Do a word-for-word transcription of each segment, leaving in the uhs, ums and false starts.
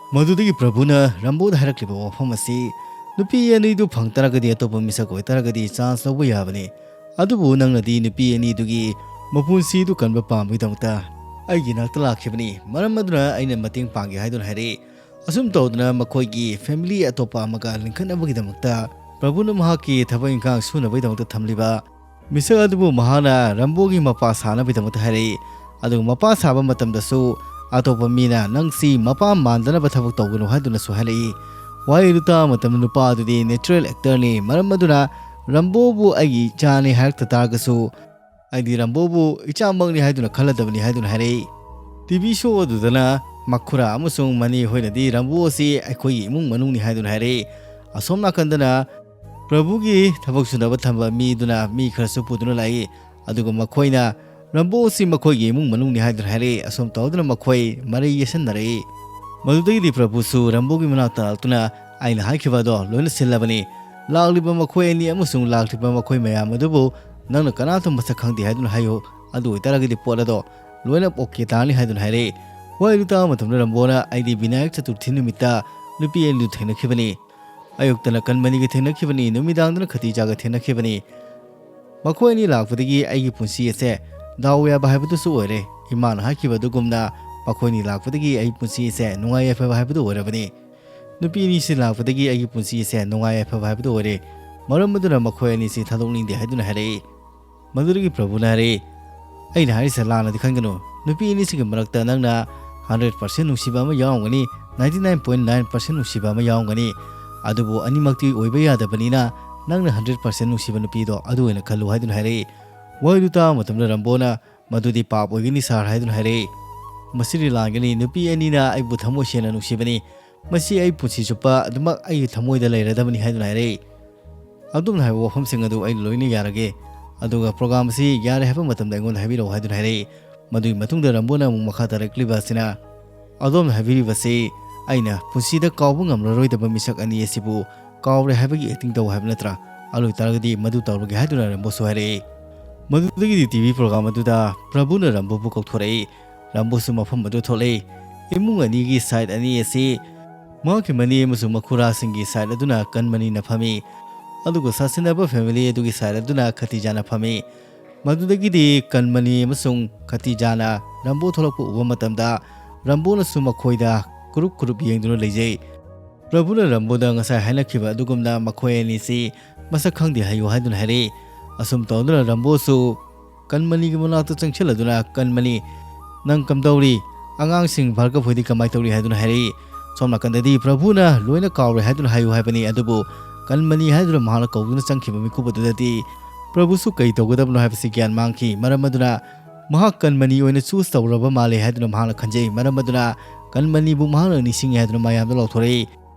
ꯃꯗꯨꯗꯒꯤ ꯄ꯭ꯔꯚꯨꯅ ꯔꯝꯕꯣꯗ ꯍꯥꯏꯔꯛꯂꯤꯕ ꯋꯥꯐꯝ ꯑꯁꯤ, "ꯅꯨꯄꯤ ꯑꯅꯤꯗꯨ ꯐꯪ ꯇꯥꯔꯒꯗꯤ, ꯑꯇꯣꯞꯄ ꯃꯤꯁꯛ ꯑꯣꯏꯇꯥꯔꯒꯗꯤ ꯆꯥꯟꯁ ꯂꯧꯕ ꯌꯥꯕꯅꯤ, ꯑꯗꯨꯕꯨ ꯅꯪꯅꯗꯤ ꯅꯨꯄꯤ ꯑꯅꯤꯗꯨꯒꯤ ꯃꯄꯨꯟꯁꯤꯗꯨ ꯀꯟꯕ ꯄꯥꯝꯕꯒꯤꯗꯃꯛꯇ ꯑꯩꯒꯤ ꯅꯥꯛꯇ ꯂꯥꯛꯈꯤꯕꯅꯤ, ꯃꯔꯝ ꯑꯗꯨꯅ ꯑꯩꯅ ꯃꯇꯦꯡ ꯄꯥꯡꯒꯦ" ꯍꯥꯏꯗꯨꯅ ꯍꯥꯏꯔꯛꯏ꯫ ꯑꯁꯨꯝ ꯇꯧꯗꯅ ꯃꯈꯣꯏꯒꯤ ꯐꯦꯃꯤꯂꯤ ꯑꯇꯣꯞꯄ ꯑꯃꯒ ꯂꯤꯡꯈꯠꯅꯕꯒꯤꯗꯃꯛꯇ ꯄ꯭ꯔꯚꯨꯅ ꯃꯍꯥꯛꯀꯤ ꯊꯕꯛ ꯏꯪꯈꯥꯡ ꯁꯨꯅꯕꯒꯤꯗꯃꯛꯇ ꯊꯝꯂꯤꯕ ꯃꯤꯁꯛ ꯑꯗꯨꯕꯨ ꯃꯍꯥꯛꯅ ꯔꯝꯕꯣꯒꯤ ꯃꯄꯥ ꯁꯥꯅꯕꯒꯤꯗꯃꯛꯇ ꯍꯥꯏꯔꯛꯏ꯫ ꯑꯗꯨꯒ ꯃꯄꯥ ꯁꯥꯕ ꯃꯇꯝꯗꯁꯨ ꯑꯇꯣꯞꯄ ꯃꯤꯅ ꯅꯪꯁꯤ ꯃꯄꯥ ꯃꯥꯟꯗꯅꯕ ꯊꯕꯛ ꯇꯧꯒꯅꯨ ꯍꯥꯏꯗꯨꯅꯁꯨ ꯍꯥꯏꯔꯛꯏ꯫ ꯋꯥꯍꯩ ꯑꯗꯨ ꯇꯥꯕ ꯃꯇꯝꯗ ꯅꯨꯄꯥ ꯑꯗꯨꯗꯤ ꯅꯦꯆꯔꯦꯜ ꯑꯦꯛꯇꯔꯅꯤ, ꯃꯔꯝ ꯑꯗꯨꯅ ꯔꯝꯕꯣꯕꯨ ꯑꯩꯒꯤ ꯏꯆꯥꯅꯤ ꯍꯥꯏꯔꯛꯇ ꯇꯥꯔꯒꯁꯨ, ꯑꯩꯗꯤ ꯔꯝꯕꯣꯕꯨ ꯏꯆꯥꯃꯛꯅꯤ ꯍꯥꯏꯗꯨꯅ ꯈꯜꯂꯗꯕꯅꯤ ꯍꯥꯏꯗꯨꯅ ꯍꯥꯏꯔꯛꯏ꯫ ꯇꯤ ꯚꯤ ꯁꯣ ꯑꯗꯨꯗꯅ ꯃꯈꯨꯔꯥ ꯑꯃꯁꯨꯡ ꯃꯅꯦ ꯍꯣꯏꯅꯗꯤ ꯔꯝꯕꯣ ꯑꯁꯤ ꯑꯩꯈꯣꯏꯒꯤ ꯏꯃꯨꯡ ꯃꯅꯨꯡꯅꯤ ꯍꯥꯏꯗꯨꯅ ꯍꯥꯏꯔꯛꯏ꯫ ꯑꯁꯣꯝ ꯅꯥꯀꯟꯗꯅ ꯄ꯭ꯔꯚꯨꯒꯤ ꯊꯕꯛ ꯁꯨꯅꯕ ꯊꯝꯕ ꯃꯤꯗꯨꯅ ꯃꯤ ꯈꯔꯁꯨ ꯄꯨꯗꯨꯅ ꯂꯥꯛꯏ꯫ ꯑꯗꯨꯒ ꯃꯈꯣꯏꯅ ꯔꯝꯕꯣ ꯑꯁꯤ ꯃꯈꯣꯏꯒꯤ ꯏꯃꯨꯡ ꯃꯅꯨꯡꯅꯤ ꯍꯥꯏꯗꯨꯅ ꯍꯥꯏꯔꯛꯏ꯫ ꯑꯁꯨꯝ ꯇꯧꯗꯨꯅ ꯃꯈꯣꯏ ꯃꯔꯩ ꯌꯦꯠꯁꯟꯅꯔꯛꯏ꯫ ꯃꯗꯨꯗꯒꯤꯗꯤ ꯄ꯭ꯔꯚꯨꯁꯨ ꯔꯝꯕꯣꯒꯤ ꯃꯅꯥꯛꯇ ꯂꯥꯛꯇꯨꯅ, "ꯑꯩꯅ ꯍꯥꯏꯈꯤꯕ ꯑꯗꯣ ꯂꯣꯏꯅ ꯁꯤꯜꯂꯕꯅꯤ꯫ ꯂꯥꯛꯂꯤꯕ ꯃꯈꯣꯏ ꯑꯅꯤ ꯑꯃꯁꯨꯡ ꯂꯥꯛꯂꯤꯕ ꯃꯈꯣꯏ ꯃꯌꯥꯝ ꯑꯗꯨꯕꯨ ꯅꯪꯅ ꯀꯅꯥꯇ ꯃꯁꯛ ꯈꯪꯗꯦ ꯍꯥꯏꯗꯨꯅ ꯍꯥꯏꯌꯨ꯫ ꯑꯗꯨ ꯑꯣꯏꯇꯥꯔꯒꯗꯤ ꯄꯣꯠ ꯑꯗꯣ ꯂꯣꯏꯅ ꯑꯣꯀꯦ ꯇꯥꯔꯅꯤ" ꯍꯥꯏꯗꯨꯅ ꯍꯥꯏꯔꯛꯏ꯫ ꯋꯥꯍꯩꯗꯨ ꯇꯥꯕ ꯃꯇꯝꯗ ꯔꯝꯕꯣꯅ, "ꯑꯩꯗꯤ ꯕꯤꯅꯥꯌꯛ ꯆꯇꯨꯔꯊꯤ ꯅꯨꯃꯤꯠꯇ ꯅꯨꯄꯤ ꯑꯅꯤꯗꯨ ꯊꯦꯡꯅꯈꯤꯕꯅꯤ꯫ ꯑꯌꯨꯛꯇꯅ ꯀꯟꯕꯅꯤꯒ ꯊꯦꯡꯅꯈꯤꯕꯅꯤ, ꯅꯨꯃꯤꯗꯥꯡꯗꯅ ꯈꯇꯤꯖꯥꯒ ꯊꯦꯡꯅꯈꯤꯕꯅꯤ꯫ ꯃꯈꯣꯏ ꯑꯅꯤ ꯂꯥꯛꯄꯗꯒꯤ ꯑꯩꯒꯤ ꯄꯨꯟꯁꯤ ꯑꯁꯦ ꯗꯥꯎ ꯌꯥꯕ ꯍꯥꯏꯕꯗꯨꯁꯨ ꯑꯣꯏꯔꯦ꯫ ꯏꯃꯥꯅ ꯍꯥꯏꯈꯤꯕ ꯑꯗꯨꯒꯨꯝꯅ ꯃꯈꯣꯏ ꯑꯅꯤ ꯂꯥꯛꯄꯗꯒꯤ ꯑꯩ ꯄꯨꯟꯁꯤ ꯑꯁꯦ ꯅꯨꯡꯉꯥꯏ ꯌꯥꯏꯐꯕ ꯍꯥꯏꯕꯗꯨ ꯑꯣꯏꯔꯕꯅꯤ꯫ ꯅꯨꯄꯤ ꯑꯅꯤꯁꯤ ꯂꯥꯛꯄꯗꯒꯤ ꯑꯩꯒꯤ ꯄꯨꯟꯁꯤ ꯑꯁꯦ ꯅꯨꯡꯉꯥꯏ ꯌꯥꯏꯐꯕ ꯍꯥꯏꯕꯗꯨ ꯑꯣꯏꯔꯦ꯫ ꯃꯔꯝ ꯑꯗꯨꯅ ꯃꯈꯣꯏ ꯑꯅꯤꯁꯤ ꯊꯥꯗꯣꯛꯅꯤꯡꯗꯦ" ꯍꯥꯏꯗꯨꯅ ꯍꯥꯏꯔꯛꯏ꯫ ꯃꯗꯨꯗꯒꯤ ꯄ꯭ꯔꯚꯨꯅ ꯍꯥꯏꯔꯛꯏ, "ꯑꯩꯅ ꯍꯥꯏꯔꯤꯁꯦ ꯂꯥꯟꯅꯗꯤ ꯈꯟꯒꯅꯨ꯫ ꯅꯨꯄꯤ ꯑꯅꯤꯁꯤꯒꯤ ꯃꯔꯛꯇ ꯅꯪꯅ ꯍꯟꯗ꯭ꯔꯦꯠ ꯄꯥꯔꯁꯦꯟ ꯅꯨꯡꯁꯤꯕ ꯑꯃ ꯌꯥꯎꯔꯝꯒꯅꯤ, ninety nine point nine percent ꯅꯨꯡꯁꯤꯕ ꯑꯃ ꯌꯥꯎꯔꯝꯒꯅꯤ꯫ ꯑꯗꯨꯕꯨ ꯑꯅꯤꯃꯛꯇꯤ ꯑꯣꯏꯕ ꯌꯥꯗꯕꯅꯤꯅ ꯅꯪꯅ ꯍꯟꯗ꯭ꯔꯦꯠ ꯄꯥꯔꯁꯦꯟ ꯅꯨꯡꯁꯤꯕ ꯅꯨꯄꯤꯗꯣ ꯑꯗꯨ ꯑꯣꯏꯅ ꯈꯜꯂꯨ" ꯍꯥꯏꯗꯨꯅ ꯍꯥꯏꯔꯛꯏ꯫ ꯋꯥꯍꯩꯗꯨ ꯇꯥꯕ ꯃꯇꯝꯗ ꯔꯝꯕꯣꯅ, "ꯃꯗꯨꯗꯤ ꯄꯥꯞ ꯑꯣꯏꯒꯅꯤ ꯁꯥꯔ" ꯍꯥꯏꯗꯨꯅ ꯍꯥꯏꯔꯛꯏ꯫ "ꯃꯁꯤꯗꯤ ꯂꯥꯟꯒꯅꯤ꯫ ꯅꯨꯄꯤ ꯑꯅꯤꯅ ꯑꯩꯕꯨ ꯊꯃꯣꯏ ꯁꯦꯡꯅ ꯅꯨꯡꯁꯤꯕꯅꯤ꯫ ꯃꯁꯤ ꯑꯩ ꯄꯨꯟꯁꯤ ꯆꯨꯞꯄ ꯑꯗꯨꯃꯛ ꯑꯩꯒꯤ ꯊꯃꯣꯏꯗ ꯂꯩꯔꯗꯕꯅꯤ" ꯍꯥꯏꯗꯨꯅ ꯍꯥꯏꯔꯛꯏ꯫ "ꯑꯗꯣꯝꯅ ꯍꯥꯏꯕ ꯋꯥꯐꯝꯁꯤꯡ ꯑꯗꯨ ꯑꯩ ꯂꯣꯏꯅ ꯌꯥꯔꯒꯦ꯫ ꯑꯗꯨꯒ ꯄ꯭ꯔꯣꯒ꯭ꯔꯥꯝ ꯑꯁꯤ ꯌꯥꯔꯦ ꯍꯥꯏꯕ ꯃꯇꯝꯗ ꯑꯩꯉꯣꯟꯗ ꯍꯥꯏꯕꯤꯔꯛꯎ" ꯍꯥꯏꯗꯨꯅ ꯍꯥꯏꯔꯛꯏ꯫ ꯃꯗꯨꯒꯤ ꯃꯇꯨꯡꯗ ꯔꯝꯕꯣꯅ ꯑꯃꯨꯛ ꯃꯈꯥ ꯇꯥꯔꯛꯂꯤꯕ ꯑꯁꯤꯅ, "ꯑꯗꯣꯝꯅ ꯍꯥꯏꯕꯤꯔꯤꯕꯁꯤ ꯑꯩꯅ ꯄꯨꯟꯁꯤꯗ ꯀꯥꯎꯕ ꯉꯝꯂꯔꯣꯏꯗꯕ ꯃꯤꯁꯛ ꯑꯅꯤ ꯑꯁꯤꯕꯨ ꯀꯥꯎꯔꯦ ꯍꯥꯏꯕꯒꯤ ꯑꯦꯛꯇꯤꯡ ꯇꯧ ꯍꯥꯏꯕ ꯅꯠꯇ꯭ꯔꯥ? ꯑꯗꯨ ꯑꯣꯏꯇꯥꯔꯒꯗꯤ ꯃꯗꯨ ꯇꯧꯔꯒꯦ" ꯍꯥꯏꯗꯨꯅ ꯔꯝꯕꯣꯁꯨ ꯍꯥꯏꯔꯛꯏ꯫ ꯃꯗꯨꯗꯒꯤꯗꯤ ꯇꯤ ꯚꯤ ꯄ꯭ꯔꯣꯒ꯭ꯔꯥꯝ ꯑꯗꯨꯗ ꯄ꯭ꯔꯚꯨꯅ ꯔꯝꯕꯣꯕꯨ ꯀꯧꯊꯣꯔꯛꯏ꯫ ꯔꯝꯕꯣꯁꯨ ꯃꯐꯝ ꯑꯗꯨ ꯊꯣꯛꯂꯛꯏ꯫ ꯏꯃꯨꯡ ꯑꯅꯤꯒꯤ ꯁꯥꯏꯠ ꯑꯅꯤ ꯑꯁꯤ ꯃꯍꯥꯛꯀꯤ ꯃꯅꯦ ꯑꯃꯁꯨꯡ ꯃꯈꯨꯔꯥꯁꯤꯡꯒꯤ ꯁꯥꯏꯠ ꯑꯗꯨꯅ ꯀꯟꯃꯅꯤꯅ ꯐꯝꯃꯤ, ꯑꯗꯨꯒ ꯁꯥꯁꯤꯟꯅꯕ ꯐꯦꯃꯤꯂꯤ ꯑꯗꯨꯒꯤ ꯁꯥꯏꯠ ꯑꯗꯨꯅ ꯈꯇꯤꯖꯥꯅ ꯐꯝꯃꯤ꯫ ꯃꯗꯨꯗꯒꯤꯗꯤ ꯀꯟꯃꯅꯤ ꯑꯃꯁꯨꯡ ꯈꯇꯤꯖꯥꯅ ꯔꯝꯕꯣ ꯊꯣꯛꯂꯛꯄ ꯎꯕ ꯃꯇꯝꯗ ꯔꯝꯕꯣꯅꯁꯨ ꯃꯈꯣꯏꯗ ꯀꯨꯔꯨꯞ ꯀꯨꯔꯨꯞ ꯌꯦꯡꯗꯨꯅ ꯂꯩꯖꯩ꯫ ꯄ꯭ꯔꯚꯨꯅ ꯔꯝꯕꯣꯗ ꯉꯁꯥꯏ ꯍꯥꯏꯅꯈꯤꯕ ꯑꯗꯨꯒꯨꯝꯅ ꯃꯈꯣꯏ ꯑꯅꯤꯁꯤ ꯃꯁꯛ ꯈꯪꯗꯦ ꯍꯥꯏꯌꯨ ꯍꯥꯏꯗꯨꯅ ꯍꯥꯏꯔꯛꯏ꯫ ꯑꯁꯨꯝ ꯇꯧꯗꯨꯅ ꯔꯝꯕꯣꯁꯨ ꯀꯟꯃꯅꯤꯒꯤ ꯃꯅꯥꯛꯇ ꯆꯪꯁꯤꯜꯂꯗꯨꯅ, "ꯀꯟꯃꯅꯤ, ꯅꯪ ꯀꯝꯗꯧꯔꯤ? ꯑꯉꯥꯡꯁꯤꯡ ꯚꯥꯔꯒꯕ ꯍꯣꯏꯗꯤ ꯀꯃꯥꯏ ꯇꯧꯔꯤ?" ꯍꯥꯏꯗꯨꯅ ꯍꯥꯏꯔꯛꯏ꯫ ꯁꯣꯝ ꯅꯥꯀꯟꯗꯗꯤ ꯄ꯭ꯔꯚꯨꯅ ꯂꯣꯏꯅ ꯀꯥꯎꯔꯦ ꯍꯥꯏꯗꯨꯅ ꯍꯥꯏꯌꯨ ꯍꯥꯏꯕꯅꯤ, ꯑꯗꯨꯕꯨ ꯀꯟꯃꯅꯤ ꯍꯥꯏꯗꯨꯅ ꯃꯍꯥꯛꯅ ꯀꯧꯗꯨꯅ ꯆꯪꯈꯤꯕ ꯃꯤꯀꯨꯞ ꯑꯗꯨꯗꯗꯤ ꯄ꯭ꯔꯚꯨꯁꯨ ꯀꯩ ꯇꯧꯒꯗꯕꯅꯣ ꯍꯥꯏꯕꯁꯤ ꯒ꯭ꯌꯥꯟ ꯃꯥꯡꯈꯤ꯫ ꯃꯔꯝ ꯑꯗꯨꯅ ꯃꯍꯥꯛ ꯀꯟꯃꯅꯤ ꯑꯣꯏꯅ ꯆꯨꯁ ꯇꯧꯔꯕ ꯃꯥꯜꯂꯦ ꯍꯥꯏꯗꯨꯅ ꯃꯍꯥꯛꯅ ꯈꯟꯖꯩ꯫ ꯃꯔꯝ ꯑꯗꯨꯅ ꯀꯟꯃꯅꯤꯕꯨ ꯃꯍꯥꯛꯅ ꯅꯤꯡꯁꯤꯡꯉꯦ ꯍꯥꯏꯗꯨꯅ ꯃꯌꯥꯝꯗ ꯂꯥꯎꯊꯣꯔꯛꯏ꯫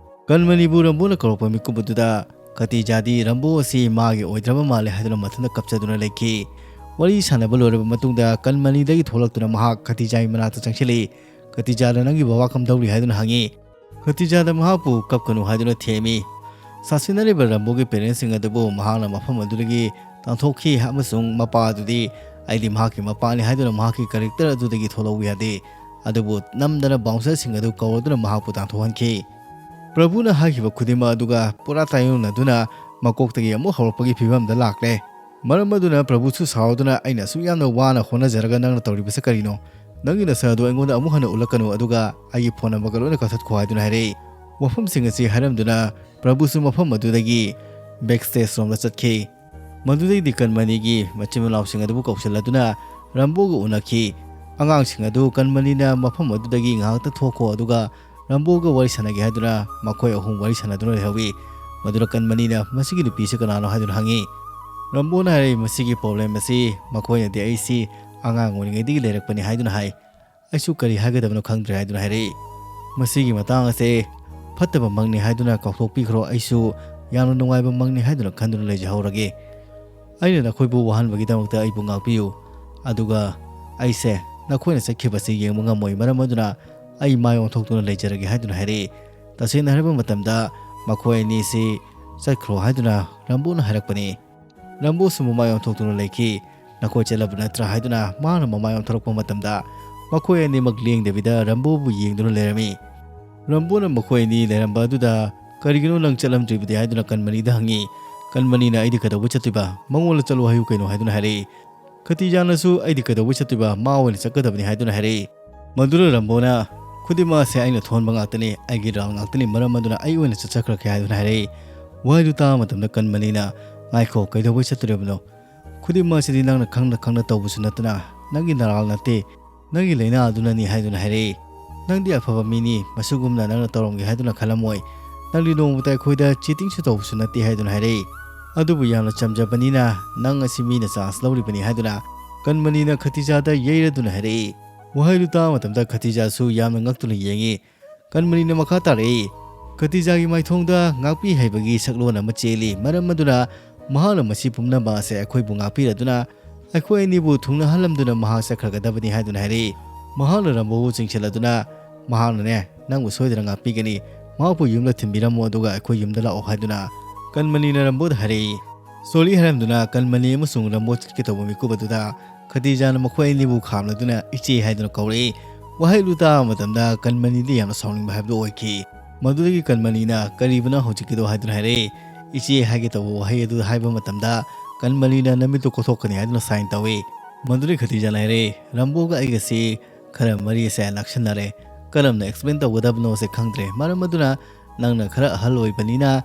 ꯀꯟꯃꯅꯤꯕꯨ ꯔꯝꯕꯣꯅ ꯀꯧꯔꯛꯄ ꯃꯤꯀꯨꯞ ꯑꯗꯨꯗ ꯈꯇꯤꯖꯥꯗꯤ ꯔꯝꯕꯣ ꯑꯁꯤ ꯃꯥꯒꯤ ꯑꯣꯏꯗ꯭ꯔꯕ ꯃꯥꯜꯂꯦ ꯍꯥꯏꯗꯨꯅ ꯃꯊꯟꯇ ꯀꯞꯆꯗꯨꯅ ꯂꯩꯈꯤ꯫ ꯋꯥꯔꯤ ꯁꯥꯟꯅꯕ ꯂꯣꯏꯔꯕ ꯃꯇꯨꯡꯗ ꯀꯟꯃꯅꯤꯗꯒꯤ ꯊꯣꯛꯂꯛꯇꯨꯅ ꯃꯍꯥꯛ ꯈꯇꯤꯖꯥꯒꯤ ꯃꯅꯥꯛꯇ ꯆꯪꯁꯤꯜꯂꯤ꯫ "ꯈꯇꯤꯖꯥꯗ ꯅꯪꯒꯤ ꯕꯕꯥ ꯀꯝꯗꯧꯔꯤ?" ꯍꯥꯏꯗꯨꯅ ꯍꯪꯉꯤ꯫ ꯈꯇꯤꯖꯥꯗ ꯃꯍꯥꯛꯄꯨ ꯀꯞꯀꯅꯨ ꯍꯥꯏꯗꯨꯅ ꯊꯦꯝꯃꯤ꯫ ꯁꯥꯁꯤꯟꯅꯔꯤꯕ ꯔꯝꯕꯣꯒꯤ ꯄꯦꯔꯦꯟꯁꯁꯤꯡ ꯑꯗꯨꯕꯨ ꯃꯍꯥꯛꯅ ꯃꯐꯝ ꯑꯗꯨꯗꯒꯤ ꯇꯥꯟꯊꯣꯛꯈꯤ ꯑꯃꯁꯨꯡ ꯃꯄꯥ ꯑꯗꯨꯗꯤ "ꯑꯩꯗꯤ ꯃꯍꯥꯛꯀꯤ ꯃꯄꯥꯅꯤ" ꯍꯥꯏꯗꯨꯅ ꯃꯍꯥꯛꯀꯤ ꯀꯦꯔꯦꯛꯇꯔ ꯑꯗꯨꯗꯒꯤ ꯊꯣꯛꯂꯛꯎ ꯌꯥꯗꯦ꯫ ꯑꯗꯨꯕꯨ ꯅꯝꯗꯅ ꯕꯥꯎꯟꯁꯔꯁꯤꯡ ꯑꯗꯨ ꯀꯧꯔꯗꯨꯅ ꯃꯍꯥꯛꯄꯨ ꯇꯥꯟꯊꯣꯛꯍꯟꯈꯤ꯫ ꯄ꯭ꯔꯚꯨꯅ ꯍꯥꯏꯈꯤꯕ ꯈꯨꯗꯤꯡꯃꯛ ꯑꯗꯨꯒ ꯄꯨꯔꯥ ꯇꯥꯏꯌꯣꯟꯅꯗꯨꯅ ꯃꯀꯣꯛꯇꯒꯤ ꯑꯃꯨꯛ ꯍꯧꯔꯛꯄꯒꯤ ꯐꯤꯕꯝꯗ ꯂꯥꯛꯂꯦ꯫ ꯃꯔꯝ ꯑꯗꯨꯅ ꯄ꯭ꯔꯚꯨꯁꯨ ꯁꯥꯎꯗꯨꯅ, "ꯑꯩꯅ ꯑꯁꯨꯛ ꯌꯥꯝꯅ ꯋꯥꯅ ꯍꯣꯠꯅꯖꯔꯒ ꯅꯪꯅ ꯇꯧꯔꯤꯕꯁꯤ ꯀꯔꯤꯅꯣ? ꯅꯪꯒꯤ ꯅꯁꯛ ꯑꯗꯨ ꯑꯩꯉꯣꯟꯗ ꯑꯃꯨꯛ ꯍꯟꯅ ꯎꯠꯂꯛꯀꯅꯨ, ꯑꯗꯨꯒ ꯑꯩꯒꯤ ꯐꯣꯟ ꯅꯝꯕꯔꯒ ꯂꯣꯏꯅ ꯀꯛꯊꯠꯈꯣ" ꯍꯥꯏꯗꯨꯅ ꯍꯥꯏꯔꯛꯏ꯫ ꯋꯥꯐꯝꯁꯤꯡ ꯑꯁꯤ ꯍꯥꯏꯔꯝꯗꯨꯅ ꯄ꯭ꯔꯚꯨꯁꯨ ꯃꯐꯝ ꯑꯗꯨꯗꯒꯤ ꯕꯦꯛ ꯁ꯭ꯇꯦꯖ ꯔꯣꯝꯗ ꯆꯠꯈꯤ꯫ ꯃꯗꯨꯗꯩꯗꯤ ꯀꯟꯃꯅꯤꯒꯤ ꯃꯆꯤꯟ ꯃꯅꯥꯎꯁꯤꯡ ꯑꯗꯨꯕꯨ ꯀꯧꯁꯤꯜꯂꯗꯨꯅ ꯔꯝꯕꯣꯒ ꯎꯅꯈꯤ꯫ ꯑꯉꯥꯡꯁꯤꯡ ꯑꯗꯨ ꯀꯟꯃꯅꯤꯅ ꯃꯐꯝ ꯑꯗꯨꯗꯒꯤ ꯉꯥꯏꯍꯥꯛꯇ ꯊꯣꯛꯈꯣ, ꯑꯗꯨꯒ ꯔꯝꯕꯣꯒ ꯋꯥꯔꯤ ꯁꯥꯟꯅꯒꯦ ꯍꯥꯏꯗꯨꯅ ꯃꯈꯣꯏ ꯑꯍꯨꯝ ꯋꯥꯔꯤ ꯁꯥꯟꯅꯗꯨꯅ ꯂꯩꯍꯧꯏ꯫ ꯃꯗꯨꯗ ꯀꯟꯃꯅꯤꯅ, "ꯃꯁꯤꯒꯤ ꯅꯨꯄꯤꯁꯤ ꯀꯅꯥꯅꯣ?" ꯍꯥꯏꯗꯨꯅ ꯍꯪꯉꯤ꯫ ꯔꯝꯕꯣꯅ ꯍꯥꯏꯔꯛꯏ, "ꯃꯁꯤꯒꯤ ꯄ꯭ꯔꯣꯕ꯭ꯂꯦꯝ ꯑꯁꯤ ꯃꯈꯣꯏꯅꯗꯤ ꯑꯩꯁꯤ ꯑꯉꯥꯡ ꯑꯣꯏꯔꯤꯉꯩꯗꯒꯤ ꯂꯩꯔꯛꯄꯅꯤ" ꯍꯥꯏꯗꯨꯅ ꯍꯥꯏ꯫ "ꯑꯩꯁꯨ ꯀꯔꯤ ꯍꯥꯏꯒꯗꯕꯅꯣ ꯈꯪꯗ꯭ꯔꯦ" ꯍꯥꯏꯗꯨꯅ ꯍꯥꯏꯔꯛꯏ꯫ "ꯃꯁꯤꯒꯤ ꯃꯇꯥꯡ ꯑꯁꯦ ꯐꯠꯇꯕ ꯃꯪꯅꯤ ꯍꯥꯏꯗꯨꯅ ꯀꯥꯎꯊꯣꯛꯄꯤꯈ꯭ꯔꯣ, ꯑꯩꯁꯨ ꯌꯥꯝꯅ ꯅꯨꯡꯉꯥꯏꯕ ꯃꯪꯅꯤ ꯍꯥꯏꯗꯨꯅ ꯈꯟꯗꯨꯅ ꯂꯩꯖꯍꯧꯔꯒꯦ꯫ ꯑꯩꯅ ꯅꯈꯣꯏꯕꯨ ꯋꯥꯍꯟꯕꯒꯤꯗꯃꯛꯇ ꯑꯩꯕꯨ ꯉꯥꯛꯄꯤꯌꯨ, ꯑꯗꯨꯒ ꯑꯩꯁꯦ ꯅꯈꯣꯏꯅ ꯆꯠꯈꯤꯕꯁꯤ ꯌꯦꯡꯕ ꯉꯝꯃꯣꯏ, ꯃꯔꯝ ꯑꯗꯨꯅ ꯑꯩ ꯃꯥꯏ ꯑꯣꯟꯊꯣꯛꯇꯨꯅ ꯂꯩꯖꯔꯒꯦ" ꯍꯥꯏꯗꯨꯅ ꯍꯥꯏꯔꯛꯏ꯫ ꯇꯁꯦꯡꯅ ꯍꯥꯏꯔꯕ ꯃꯇꯝꯗ ꯃꯈꯣꯏ ꯑꯅꯤꯁꯤ ꯆꯠꯈ꯭ꯔꯣ ꯍꯥꯏꯗꯨꯅ ꯔꯝꯕꯣꯅ ꯍꯥꯏꯔꯛꯄꯅꯤ꯫ ꯔꯝꯕꯣꯁꯨ ꯃꯃꯥꯏ ꯑꯣꯟꯊꯣꯛꯇꯨꯅ ꯂꯩꯈꯤ꯫ "ꯅꯈꯣꯏ ꯆꯠꯂꯕ ꯅꯠꯇ꯭ꯔꯥ?" ꯍꯥꯏꯗꯨꯅ ꯃꯍꯥꯛꯅ ꯃꯃꯥꯏ ꯑꯣꯟꯊꯣꯔꯛꯄ ꯃꯇꯝꯗ ꯃꯈꯣꯏ ꯑꯅꯤꯃꯛ ꯂꯦꯡꯗꯕꯤꯗ ꯔꯝꯕꯣꯕꯨ ꯌꯦꯡꯗꯨꯅ ꯂꯩꯔꯝꯃꯤ꯫ ꯔꯝꯕꯣꯅ ꯃꯈꯣꯏ ꯑꯅꯤ ꯂꯩꯔꯝꯕ ꯑꯗꯨꯗ, "ꯀꯔꯤꯒꯤꯅꯣ ꯅꯪ ꯆꯠꯂꯝꯗ꯭ꯔꯤꯕꯗꯤ?" ꯍꯥꯏꯗꯨꯅ ꯀꯟꯃꯅꯤꯗ ꯍꯪꯉꯤ꯫ ꯀꯟꯃꯅꯤꯅ, "ꯑꯩꯗꯤ ꯀꯩꯗꯧꯕꯩ ꯆꯠꯇꯣꯏꯕ? ꯃꯉꯣꯟꯗ ꯆꯠꯂꯣ ꯍꯥꯏꯌꯨ ꯀꯩꯅꯣ?" ꯍꯥꯏꯗꯨꯅ ꯍꯥꯏꯔꯛꯏ꯫ ꯈꯇꯤꯖꯥꯅꯁꯨ, "ꯑꯩꯗꯤ ꯀꯩꯗꯧꯕꯩ ꯆꯠꯇꯣꯏꯕ? ꯃꯥ ꯑꯣꯏꯅ ꯆꯠꯀꯗꯕꯅꯤ" ꯍꯥꯏꯗꯨꯅ ꯍꯥꯏꯔꯛꯏ꯫ ꯃꯗꯨꯗ ꯔꯝꯕꯣꯅ, "ꯈꯨꯗꯤꯡꯃꯛ ꯑꯁꯦ ꯑꯩꯅ ꯊꯣꯟꯕ ꯉꯥꯛꯇꯅꯤ, ꯑꯩꯒꯤ ꯔꯥꯜ ꯉꯥꯛꯇꯅꯤ, ꯃꯔꯝ ꯑꯗꯨꯅ ꯑꯩ ꯑꯣꯏꯅ ꯆꯠꯆꯈ꯭ꯔꯒꯦ" ꯍꯥꯏꯗꯨꯅ ꯍꯥꯏꯔꯛꯏ꯫ ꯋꯥꯍꯩꯗꯨ ꯇꯥꯕ ꯃꯇꯝꯗ ꯀꯟꯃꯅꯤꯅ, "ꯉꯥꯏꯈꯣ, ꯀꯩꯗꯧꯕꯩ ꯆꯠꯇꯣꯔꯤꯕꯅꯣ? ꯈꯨꯗꯤꯡꯃꯛ ꯑꯁꯤꯗꯤ ꯅꯪꯅ ꯈꯪꯅ ꯈꯪꯅ ꯇꯧꯕꯁꯨ ꯅꯠꯇꯅ, ꯅꯪꯒꯤ ꯅꯔꯥꯜ ꯅꯠꯇꯦ, ꯅꯪꯒꯤ ꯂꯥꯏꯅꯥ ꯑꯗꯨꯅꯅꯤ" ꯍꯥꯏꯗꯨꯅ ꯍꯥꯏꯔꯛꯏ꯫ "ꯅꯪꯗꯤ ꯑꯐꯕ ꯃꯤꯅꯤ, ꯃꯁꯤꯒꯨꯝꯅ ꯅꯪꯅ ꯇꯧꯔꯝꯒꯦ ꯍꯥꯏꯗꯨꯅ ꯈꯜꯂꯝꯃꯣꯏ꯫ ꯅꯪꯗꯤ ꯅꯣꯡꯃꯇ ꯑꯩꯈꯣꯏꯗ ꯆꯤꯇꯤꯡꯁꯨ ꯇꯧꯕꯁꯨ ꯅꯠꯇꯦ" ꯍꯥꯏꯗꯨꯅ ꯍꯥꯏꯔꯛꯏ꯫ "ꯑꯗꯨꯕꯨ ꯌꯥꯝꯅ ꯆꯝꯖꯕꯅꯤꯅ ꯅꯪ ꯑꯁꯤ ꯃꯤꯅ ꯆꯥꯟꯁ ꯂꯧꯔꯤꯕꯅꯤ" ꯍꯥꯏꯗꯨꯅ ꯀꯟꯃꯅꯤꯅ ꯈꯇꯤꯖꯥꯗ ꯌꯩꯔꯗꯨꯅ ꯍꯥꯏꯔꯛꯏ꯫ ꯋꯥꯍꯩꯗꯨ ꯇꯥꯕ ꯃꯇꯝꯗ ꯈꯇꯤꯖꯥꯁꯨ ꯌꯥꯝꯅ ꯉꯛꯇꯨꯅ ꯌꯦꯡꯉꯤ꯫ ꯀꯟꯃꯅꯤꯅ ꯃꯈꯥ ꯇꯥꯔꯛꯏ, "ꯈꯇꯤꯖꯥꯒꯤ ꯃꯥꯏꯊꯣꯡꯗ ꯉꯥꯛꯄꯤ ꯍꯩꯕꯒꯤ ꯁꯛꯂꯣꯟ ꯑꯃ ꯆꯦꯜꯂꯤ, ꯃꯔꯝ ꯑꯗꯨꯅ ꯃꯍꯥꯛꯅ ꯃꯁꯤ ꯄꯨꯝꯅꯃꯛ ꯑꯁꯦ ꯑꯩꯈꯣꯏꯕꯨ ꯉꯥꯛꯄꯤꯔꯗꯨꯅ ꯑꯩꯈꯣꯏ ꯑꯅꯤꯕꯨ ꯊꯨꯡꯅꯍꯜꯂꯝꯗꯨꯅ ꯃꯍꯥꯛ ꯆꯠꯈ꯭ꯔꯒꯗꯕꯅꯤ" ꯍꯥꯏꯗꯨꯅ ꯍꯥꯏꯔꯛꯏ꯫ ꯃꯍꯥꯛꯅ ꯔꯝꯕꯣꯕꯨ ꯆꯤꯡꯁꯤꯜꯂꯗꯨꯅ, "ꯃꯍꯥꯛꯅꯅꯦ ꯅꯪꯕꯨ ꯁꯣꯏꯗꯅ ꯉꯥꯛꯄꯤꯒꯅꯤ, ꯃꯍꯥꯛꯄꯨ ꯌꯨꯝꯗ ꯊꯤꯟꯕꯤꯔꯝꯃꯣ ꯑꯗꯨꯒ ꯑꯩꯈꯣꯏ ꯌꯨꯝꯗ ꯂꯥꯛꯑꯣ" ꯍꯥꯏꯗꯨꯅ ꯀꯟꯃꯅꯤꯅ ꯔꯝꯕꯣꯗ ꯍꯥꯏꯔꯛꯏ꯫ ꯁꯣꯔꯤ ꯍꯥꯏꯔꯝꯗꯨꯅ ꯀꯟꯃꯅꯤ ꯑꯃꯁꯨꯡ ꯔꯝꯕꯣ ꯆꯠꯀꯦ ꯇꯧꯕ ꯃꯤꯀꯨꯞ ꯑꯗꯨꯗ ꯈꯇꯤꯖꯥꯅ ꯃꯈꯣꯏ ꯑꯅꯤꯕꯨ ꯈꯥꯝꯂꯗꯨꯅ "ꯏꯆꯦ" ꯍꯥꯏꯗꯨꯅ ꯀꯧꯔꯛꯏ꯫ ꯋꯥꯍꯩꯗꯨ ꯇꯥꯕ ꯃꯇꯝꯗ ꯀꯟꯃꯅꯤꯗꯤ ꯌꯥꯝꯅ ꯁꯥꯎꯅꯤꯡꯕ ꯍꯥꯏꯕꯗꯨ ꯑꯣꯏꯈꯤ꯫ ꯃꯗꯨꯗꯒꯤ ꯀꯟꯃꯅꯤꯅ "ꯀꯔꯤꯕꯅꯣ ꯍꯧꯖꯤꯛꯀꯤꯗꯣ?" ꯍꯥꯏꯗꯨꯅ ꯍꯥꯏꯔꯛꯏ꯫ "ꯏꯆꯦ" ꯍꯥꯏꯒꯦ ꯇꯧꯕ ꯋꯥꯍꯩ ꯑꯗꯨ ꯍꯥꯏꯕ ꯃꯇꯝꯗ ꯀꯟꯃꯅꯤꯅ "ꯅꯃꯤꯠꯇꯨ ꯀꯣꯊꯣꯛꯀꯅꯤ" ꯍꯥꯏꯗꯨꯅ ꯁꯥꯏꯟ ꯇꯧꯏ꯫ ꯃꯗꯨꯗꯒꯤ ꯈꯇꯤꯖꯥꯅ ꯍꯥꯏꯔꯛꯏ, "ꯔꯝꯕꯣꯒ ꯑꯩꯒꯁꯤ ꯈꯔ ꯃꯔꯤ ꯑꯁꯦ ꯅꯛꯁꯤꯟꯅꯔꯦ꯫ ꯀꯔꯝꯅ ꯑꯦꯛꯁꯄ꯭ꯂꯦꯟ ꯇꯧꯒꯗꯕꯅꯣꯁꯦ ꯈꯪꯗ꯭ꯔꯦ꯫ ꯃꯔꯝ ꯑꯗꯨꯅ ꯅꯪꯅ ꯈꯔ ꯑꯍꯜ ꯑꯣꯏꯕꯅꯤꯅ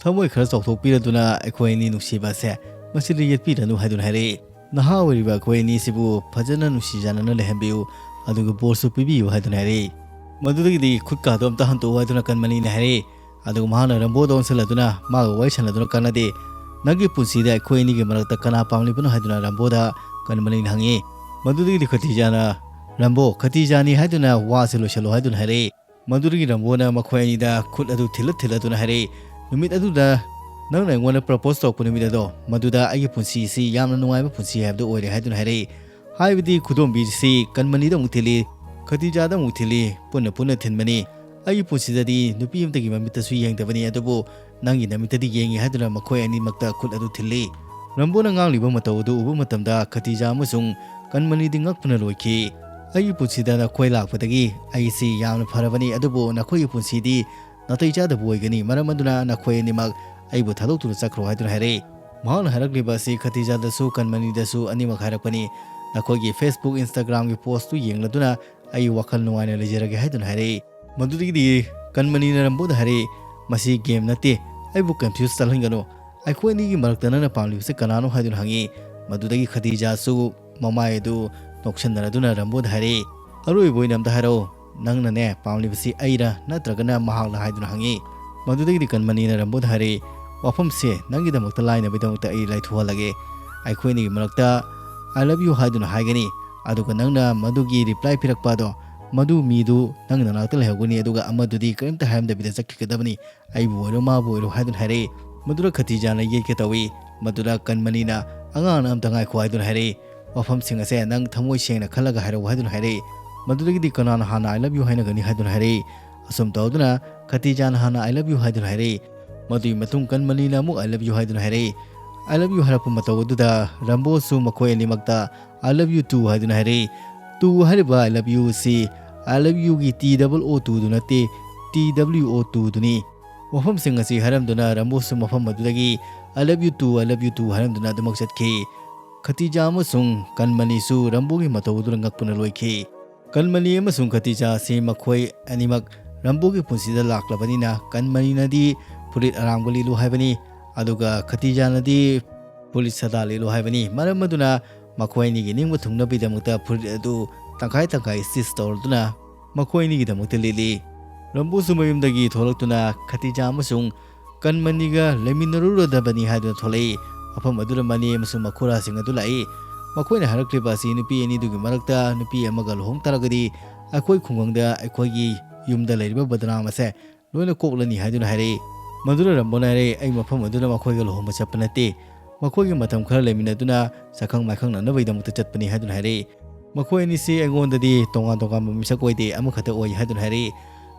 ꯊꯃꯣꯏ ꯈꯔ ꯆꯥꯎꯊꯣꯛꯄꯤꯔꯗꯨꯅ ꯑꯩꯈꯣꯏ ꯑꯅꯤ ꯅꯨꯡꯁꯤꯕ ꯑꯁꯦ ꯃꯁꯤꯗ ꯌꯦꯠꯄꯤꯔꯅꯨ" ꯍꯥꯏꯗꯨꯅ ꯍꯥꯏꯔꯛꯏ꯫ "ꯅꯍꯥ ꯑꯣꯏꯔꯤꯕ ꯑꯩꯈꯣꯏ ꯑꯅꯤꯁꯤꯕꯨ ꯐꯖꯅ ꯅꯨꯡꯁꯤ ꯆꯥꯟꯅꯅ ꯂꯩꯍꯟꯕꯤꯌꯨ, ꯑꯗꯨꯒ ꯕꯣꯔꯁꯨ ꯄꯤꯕꯤꯌꯨ" ꯍꯥꯏꯗꯨꯅ ꯍꯥꯏꯔꯛꯏ꯫ ꯃꯗꯨꯗꯒꯤꯗꯤ "ꯈꯨꯠꯀꯥꯗꯣ ꯑꯝꯇ ꯍꯟꯇꯣꯛꯎ" ꯍꯥꯏꯗꯨꯅ ꯀꯟꯃꯅꯤꯅ ꯍꯥꯏꯔꯛꯏ꯫ ꯑꯗꯨꯒ ꯃꯍꯥꯛꯅ ꯔꯝꯕꯣꯗ ꯑꯣꯟꯁꯤꯜꯂꯗꯨꯅ ꯃꯥꯒ ꯋꯥꯔꯤ ꯁꯥꯟꯅꯗꯨꯅ ꯀꯥꯟꯅꯗꯦ꯫ "ꯅꯪꯒꯤ ꯄꯨꯟꯁꯤꯗ ꯑꯩꯈꯣꯏ ꯑꯅꯤꯒꯤ ꯃꯔꯛꯇ ꯀꯅꯥ ꯄꯥꯝꯂꯤꯕꯅꯣ?" ꯍꯥꯏꯗꯨꯅ ꯔꯝꯕꯣꯗ ꯀꯟꯃꯅꯤꯅ ꯍꯪꯉꯤ꯫ ꯃꯗꯨꯗꯒꯤꯗꯤ ꯈꯇꯤꯖꯥꯅ, "ꯔꯝꯕꯣ, ꯈꯇꯤꯖꯥꯅꯤ ꯍꯥꯏꯗꯨꯅ ꯋꯥꯁꯦ ꯂꯣꯏꯁꯤꯜꯂꯣ" ꯍꯥꯏꯗꯨꯅ ꯍꯥꯏꯔꯛꯏ꯫ ꯃꯗꯨꯗꯒꯤ ꯔꯝꯕꯣꯅ ꯃꯈꯣꯏ ꯑꯅꯤꯗ ꯈꯨꯠ ꯑꯗꯨ ꯊꯤꯜꯂ ꯊꯤꯜꯂꯗꯨꯅ ꯍꯥꯏꯔꯛꯏ, "ꯅꯨꯃꯤꯠ ꯑꯗꯨꯗ ꯅꯪꯅ ꯑꯩꯉꯣꯟꯗ ꯄ꯭ꯔꯄꯣꯁ ꯇꯧꯔꯛꯄ ꯅꯨꯃꯤꯠ ꯑꯗꯣ, ꯃꯗꯨꯗ ꯑꯩꯒꯤ ꯄꯨꯟꯁꯤꯁꯤ ꯌꯥꯝꯅ ꯅꯨꯡꯉꯥꯏꯕ ꯄꯨꯟꯁꯤ ꯍꯥꯏꯕꯗꯨ ꯑꯣꯏꯔꯦ" ꯍꯥꯏꯗꯨꯅ ꯍꯥꯏꯔꯛꯏ꯫ ꯍꯥꯏꯕꯗꯤ ꯈꯨꯗꯣꯝꯕꯤꯁꯤ ꯀꯟꯃꯅꯤꯗ ꯑꯃꯨꯛ ꯊꯤꯜꯂꯤ, ꯈꯇꯤꯖꯥꯗ ꯑꯃꯨꯛ ꯊꯤꯜꯂꯤ, ꯄꯨꯟꯅ ꯄꯨꯟꯅ ꯊꯤꯟꯕꯅꯤ꯫ "ꯑꯩꯒꯤ ꯄꯨꯟꯁꯤꯗꯗꯤ ꯅꯨꯄꯤ ꯑꯃꯠꯇꯒꯤ ꯃꯃꯤꯠꯇꯁꯨ ꯌꯦꯡꯗꯕꯅꯤ, ꯑꯗꯨꯕꯨ ꯅꯪꯒꯤ ꯅꯃꯤꯠꯇꯗꯤ ꯌꯦꯡꯉꯤ" ꯍꯥꯏꯗꯨꯅ ꯃꯈꯣꯏ ꯑꯅꯤꯃꯛꯇ ꯈꯨꯠ ꯑꯗꯨ ꯊꯤꯜꯂꯤ꯫ ꯔꯝꯕꯣꯅ ꯉꯥꯡꯂꯤꯕ ꯃꯇꯧ ꯑꯗꯨ ꯎꯕ ꯃꯇꯝꯗ ꯈꯇꯤꯖꯥ ꯑꯃꯁꯨꯡ ꯀꯟꯃꯅꯤꯗꯤ ꯉꯛꯄꯅ ꯂꯣꯏꯈꯤ꯫ "ꯑꯩꯒꯤ ꯄꯨꯟꯁꯤꯗ ꯅꯈꯣꯏ ꯂꯥꯛꯄꯗꯒꯤ ꯑꯩꯁꯤ ꯌꯥꯝꯅ ꯐꯔꯕꯅꯤ, ꯑꯗꯨꯕꯨ ꯅꯈꯣꯏꯒꯤ ꯄꯨꯟꯁꯤꯗꯤ ꯅꯥꯇꯩ ꯆꯥꯗꯕ ꯑꯣꯏꯒꯅꯤ, ꯃꯔꯝ ꯑꯗꯨꯅ ꯅꯈꯣꯏ ꯑꯅꯤꯃꯛ ꯑꯩꯕꯨ ꯊꯥꯗꯣꯛꯇꯨꯅ ꯆꯠꯈ꯭ꯔꯣ" ꯍꯥꯏꯗꯨꯅ ꯍꯥꯏꯔꯛꯏ꯫ ꯃꯍꯥꯛꯅ ꯍꯥꯏꯔꯛꯂꯤꯕ ꯑꯁꯤ ꯈꯇꯤꯖꯥꯗꯁꯨ ꯀꯟꯃꯅꯤꯗꯁꯨ ꯑꯅꯤꯃꯛ ꯍꯥꯏꯔꯛꯄꯅꯤ꯫ "ꯅꯈꯣꯏꯒꯤ Facebook, Instagramꯒꯤ postꯇꯨ ꯌꯦꯡꯂꯗꯨꯅ ꯑꯩ ꯋꯥꯈꯜ ꯅꯨꯡꯉꯥꯏꯅ ꯂꯩꯖꯔꯒꯦ" ꯍꯥꯏꯗꯨꯅ ꯍꯥꯏꯔꯛꯏ꯫ ꯃꯗꯨꯗꯒꯤꯗꯤ ꯀꯟꯃꯅꯤꯅ ꯔꯝꯕꯣꯗ ꯍꯥꯏꯔꯛꯏ, "ꯃꯁꯤ game ꯅꯠꯇꯦ, ꯑꯩꯕꯨ confuse ꯆꯠꯍꯟꯒꯅꯨ꯫ ꯑꯩꯈꯣꯏ ꯑꯅꯤꯒꯤ ꯃꯔꯛꯇ ꯅꯪꯅ ꯄꯥꯝꯂꯤꯕꯁꯤ ꯀꯅꯥꯅꯣ?" ꯍꯥꯏꯗꯨꯅ ꯍꯪꯉꯤ꯫ ꯃꯗꯨꯗꯒꯤ ꯈꯗꯤꯖꯥꯁꯨ ꯃꯃꯥꯏ ꯑꯗꯨ ꯅꯣꯛꯁꯟꯅꯔꯗꯨꯅ ꯔꯝꯕꯣꯗ ꯍꯥꯏꯔꯛꯏ, "ꯑꯔꯣꯏꯕ ꯑꯣꯏꯅ ꯑꯝꯇ ꯍꯥꯏꯔꯛꯑꯣ, ꯅꯪꯅꯅꯦ ꯄꯥꯝꯂꯤꯕꯁꯤ ꯑꯩꯔꯥ ꯅꯠꯇ꯭ꯔꯒꯅ ꯃꯍꯥꯛꯂ?" ꯍꯥꯏꯗꯨꯅ ꯍꯪꯉꯤ꯫ ꯃꯗꯨꯗꯒꯤꯗꯤ ꯀꯟꯃꯅꯤꯅ ꯔꯝꯕꯣꯗ ꯍꯥꯏꯔꯛꯏ, "ꯋꯥꯐꯝꯁꯦ ꯅꯪꯒꯤꯗꯃꯛꯇ ꯂꯥꯏꯅꯕꯒꯤꯗꯃꯛꯇ ꯑꯩ ꯂꯥꯏꯊꯣꯛꯍꯜꯂꯒꯦ꯫ ꯑꯩꯈꯣꯏ ꯑꯅꯤꯒꯤ ꯃꯔꯛꯇ I love you ꯍꯥꯏꯗꯨꯅ ꯍꯥꯏꯒꯅꯤ, ꯑꯗꯨꯒ ꯅꯪꯅ ꯃꯗꯨꯒꯤ reply ꯄꯤꯔꯛꯄ ꯑꯗꯣ, ꯃꯗꯨ ꯃꯤꯗꯨ ꯅꯪ ꯅꯅꯥꯛꯇ ꯂꯩꯍꯧꯒꯅꯤ, ꯑꯗꯨꯒ ꯑꯃꯗꯨꯗꯤ ꯀꯔꯤꯝꯇ ꯍꯥꯏꯔꯝꯗꯕꯤꯗ ꯆꯠꯈꯤꯒꯗꯕꯅꯤ, ꯑꯩꯕꯨ ꯑꯣꯏꯔꯣ ꯃꯥꯕꯨ ꯑꯣꯏꯔꯣ" ꯍꯥꯏꯗꯨꯅ ꯍꯥꯏꯔꯛꯏ꯫ ꯃꯗꯨꯗ ꯈꯇꯤꯖꯥꯅ ꯌꯦꯠꯀꯦ ꯇꯧꯏ꯫ ꯃꯗꯨꯗ ꯀꯟꯃꯅꯤꯅ, "ꯑꯉꯥꯡꯅ ꯑꯝꯇ ꯉꯥꯏꯈꯣ" ꯍꯥꯏꯗꯨꯅ ꯍꯥꯏꯔꯛꯏ꯫ "ꯋꯥꯐꯝꯁꯤꯡ ꯑꯁꯦ ꯅꯪ ꯊꯃꯣꯏ ꯁꯦꯡꯅ ꯈꯜꯂꯒ ꯍꯥꯏꯔꯛꯎ" ꯍꯥꯏꯗꯨꯅ ꯍꯥꯏꯔꯛꯏ꯫ ꯃꯗꯨꯗꯒꯤꯗꯤ ꯀꯅꯥꯅ ꯍꯥꯟꯅ "I love you" ꯍꯥꯏꯅꯒꯅꯤ ꯍꯥꯏꯗꯨꯅ ꯍꯥꯏꯔꯛꯏ꯫ ꯑꯁꯨꯝ ꯇꯧꯗꯨꯅ ꯈꯇꯤꯖꯥꯅ ꯍꯥꯟꯅ "I love you" ꯍꯥꯏꯗꯨꯅ ꯍꯥꯏꯔꯛꯏ꯫ ꯃꯗꯨꯒꯤ ꯃꯇꯨꯡ ꯀꯟꯃꯅꯤꯅ ꯑꯃꯨꯛ "I love you" ꯍꯥꯏꯗꯨꯅ ꯍꯥꯏꯔꯛꯏ꯫ "I love you" ꯍꯥꯏꯔꯛꯄ ꯃꯇꯧ ꯑꯗꯨꯗ ꯔꯝꯕꯣꯁꯨ ꯃꯈꯣꯏ ꯑꯅꯤꯃꯛꯇ "I love you too" ꯍꯥꯏꯗꯨꯅ ꯍꯥꯏꯔꯛꯏ꯫ "Too" ꯍꯥꯏꯔꯤꯕ "I love you" ꯑꯁꯤ "I love you"ꯒꯤ T double O two ꯗꯨ ꯅꯠꯇꯦ, T W O two ꯗꯨꯅꯤ꯫ ꯋꯥꯐꯝꯁꯤꯡ ꯑꯁꯤ ꯍꯥꯏꯔꯝꯗꯨꯅ ꯔꯝꯕꯣꯁꯨ ꯃꯐꯝ ꯑꯗꯨꯗꯒꯤ "I love you too, I love you too" ꯍꯥꯏꯔꯝꯗꯨꯅ ꯑꯗꯨꯃꯛ ꯆꯠꯈꯤ꯫ ꯈꯇꯤꯖꯥ ꯑꯃꯁꯨꯡ ꯀꯟꯃꯅꯤꯁꯨ ꯔꯝꯕꯣꯒꯤ ꯃꯇꯧ ꯑꯗꯨꯗ ꯉꯛꯄꯅ ꯂꯣꯏꯈꯤ꯫ ꯀꯟꯃꯅꯤ ꯑꯃꯁꯨꯡ ꯈꯇꯤꯖꯥ ꯑꯁꯤ ꯃꯈꯣꯏ ꯑꯅꯤꯃꯛ ꯔꯝꯕꯣꯒꯤ ꯄꯨꯟꯁꯤꯗ ꯂꯥꯛꯂꯕꯅꯤꯅ, ꯀꯟꯃꯅꯤꯅꯗꯤ ꯐꯨꯔꯤꯠ ꯑꯔꯥꯡꯕ ꯂꯤꯠꯂꯨ ꯍꯥꯏꯕꯅꯤ, ꯑꯗꯨꯒ ꯈꯇꯤꯖꯥꯅꯗꯤ ꯐꯨꯔꯤꯠ ꯁꯥꯗꯥ ꯂꯤꯠꯂꯨ ꯍꯥꯏꯕꯅꯤ꯫ ꯃꯔꯝ ꯑꯗꯨꯅ ꯃꯈꯣꯏ ꯑꯅꯤꯒꯤ ꯅꯤꯡꯕ ꯊꯨꯡꯅꯕꯒꯤꯗꯃꯛꯇ ꯐꯨꯔꯤꯠ ꯑꯗꯨ ꯇꯪꯈꯥꯏ ꯇꯪꯈꯥꯏ stitch ꯇꯧꯔꯗꯨꯅ ꯃꯈꯣꯏ ꯑꯅꯤꯒꯤꯗꯃꯛꯇ ꯂꯤꯠꯂꯤ꯫ ꯔꯝꯕꯣꯁꯨ ꯃꯌꯨꯝꯗꯒꯤ ꯊꯣꯛꯂꯛꯇꯨꯅ ꯈꯇꯤꯖꯥ ꯑꯃꯁꯨꯡ ꯀꯟꯃꯅꯤꯒ ꯂꯩꯃꯤꯟꯅꯔꯨꯔꯗꯕꯅꯤ ꯍꯥꯏꯗꯨꯅ ꯊꯣꯛꯂꯛꯏ꯫ ꯃꯐꯝ ꯑꯗꯨꯗ ꯃꯅꯦ ꯑꯃꯁꯨꯡ ꯃꯈꯨꯔꯥꯁꯤꯡ ꯑꯗꯨ ꯂꯥꯛꯏ꯫ ꯃꯈꯣꯏꯅ ꯍꯥꯏꯔꯛꯂꯤꯕ ꯑꯁꯤ ꯅꯨꯄꯤ ꯑꯅꯤꯗꯨꯒꯤ ꯃꯔꯛꯇ ꯅꯨꯄꯤ ꯑꯃꯒ ꯂꯨꯍꯣꯡ ꯇꯥꯔꯒꯗꯤ ꯑꯩꯈꯣꯏ ꯈꯨꯡꯒꯪꯗ ꯑꯩꯈꯣꯏꯒꯤ ꯌꯨꯝꯗ ꯂꯩꯔꯤꯕ ꯕꯗꯅꯥꯝ ꯑꯁꯦ ꯂꯣꯏꯅ ꯀꯣꯛꯂꯅꯤ ꯍꯥꯏꯗꯨꯅ ꯍꯥꯏꯔꯛꯏ꯫ ꯃꯗꯨꯗ ꯔꯝꯕꯣꯅ ꯍꯥꯏꯔꯛꯏ, "ꯑꯩ ꯃꯐꯝ ꯑꯗꯨꯗ ꯃꯈꯣꯏꯒ ꯂꯨꯍꯣꯡꯕ ꯆꯠꯄ ꯅꯠꯇꯦ꯫ ꯃꯈꯣꯏꯒ ꯃꯇꯝ ꯈꯔ ꯂꯩꯃꯤꯟꯅꯗꯨꯅ ꯁꯛꯈꯪ ꯃꯥꯏꯈꯪꯅꯅꯕꯒꯤꯗꯃꯛꯇ ꯆꯠꯄꯅꯤ" ꯍꯥꯏꯗꯨꯅ ꯍꯥꯏꯔꯛꯏ꯫ "ꯃꯈꯣꯏ ꯑꯅꯤꯁꯤ ꯑꯩꯉꯣꯟꯗꯗꯤ ꯇꯣꯉꯥꯟ ꯇꯣꯉꯥꯟꯕ ꯃꯤꯁꯛ ꯑꯣꯏꯗꯦ, ꯑꯃꯈꯛꯇ ꯑꯣꯏ" ꯍꯥꯏꯗꯨꯅ ꯍꯥꯏꯔꯛꯏ꯫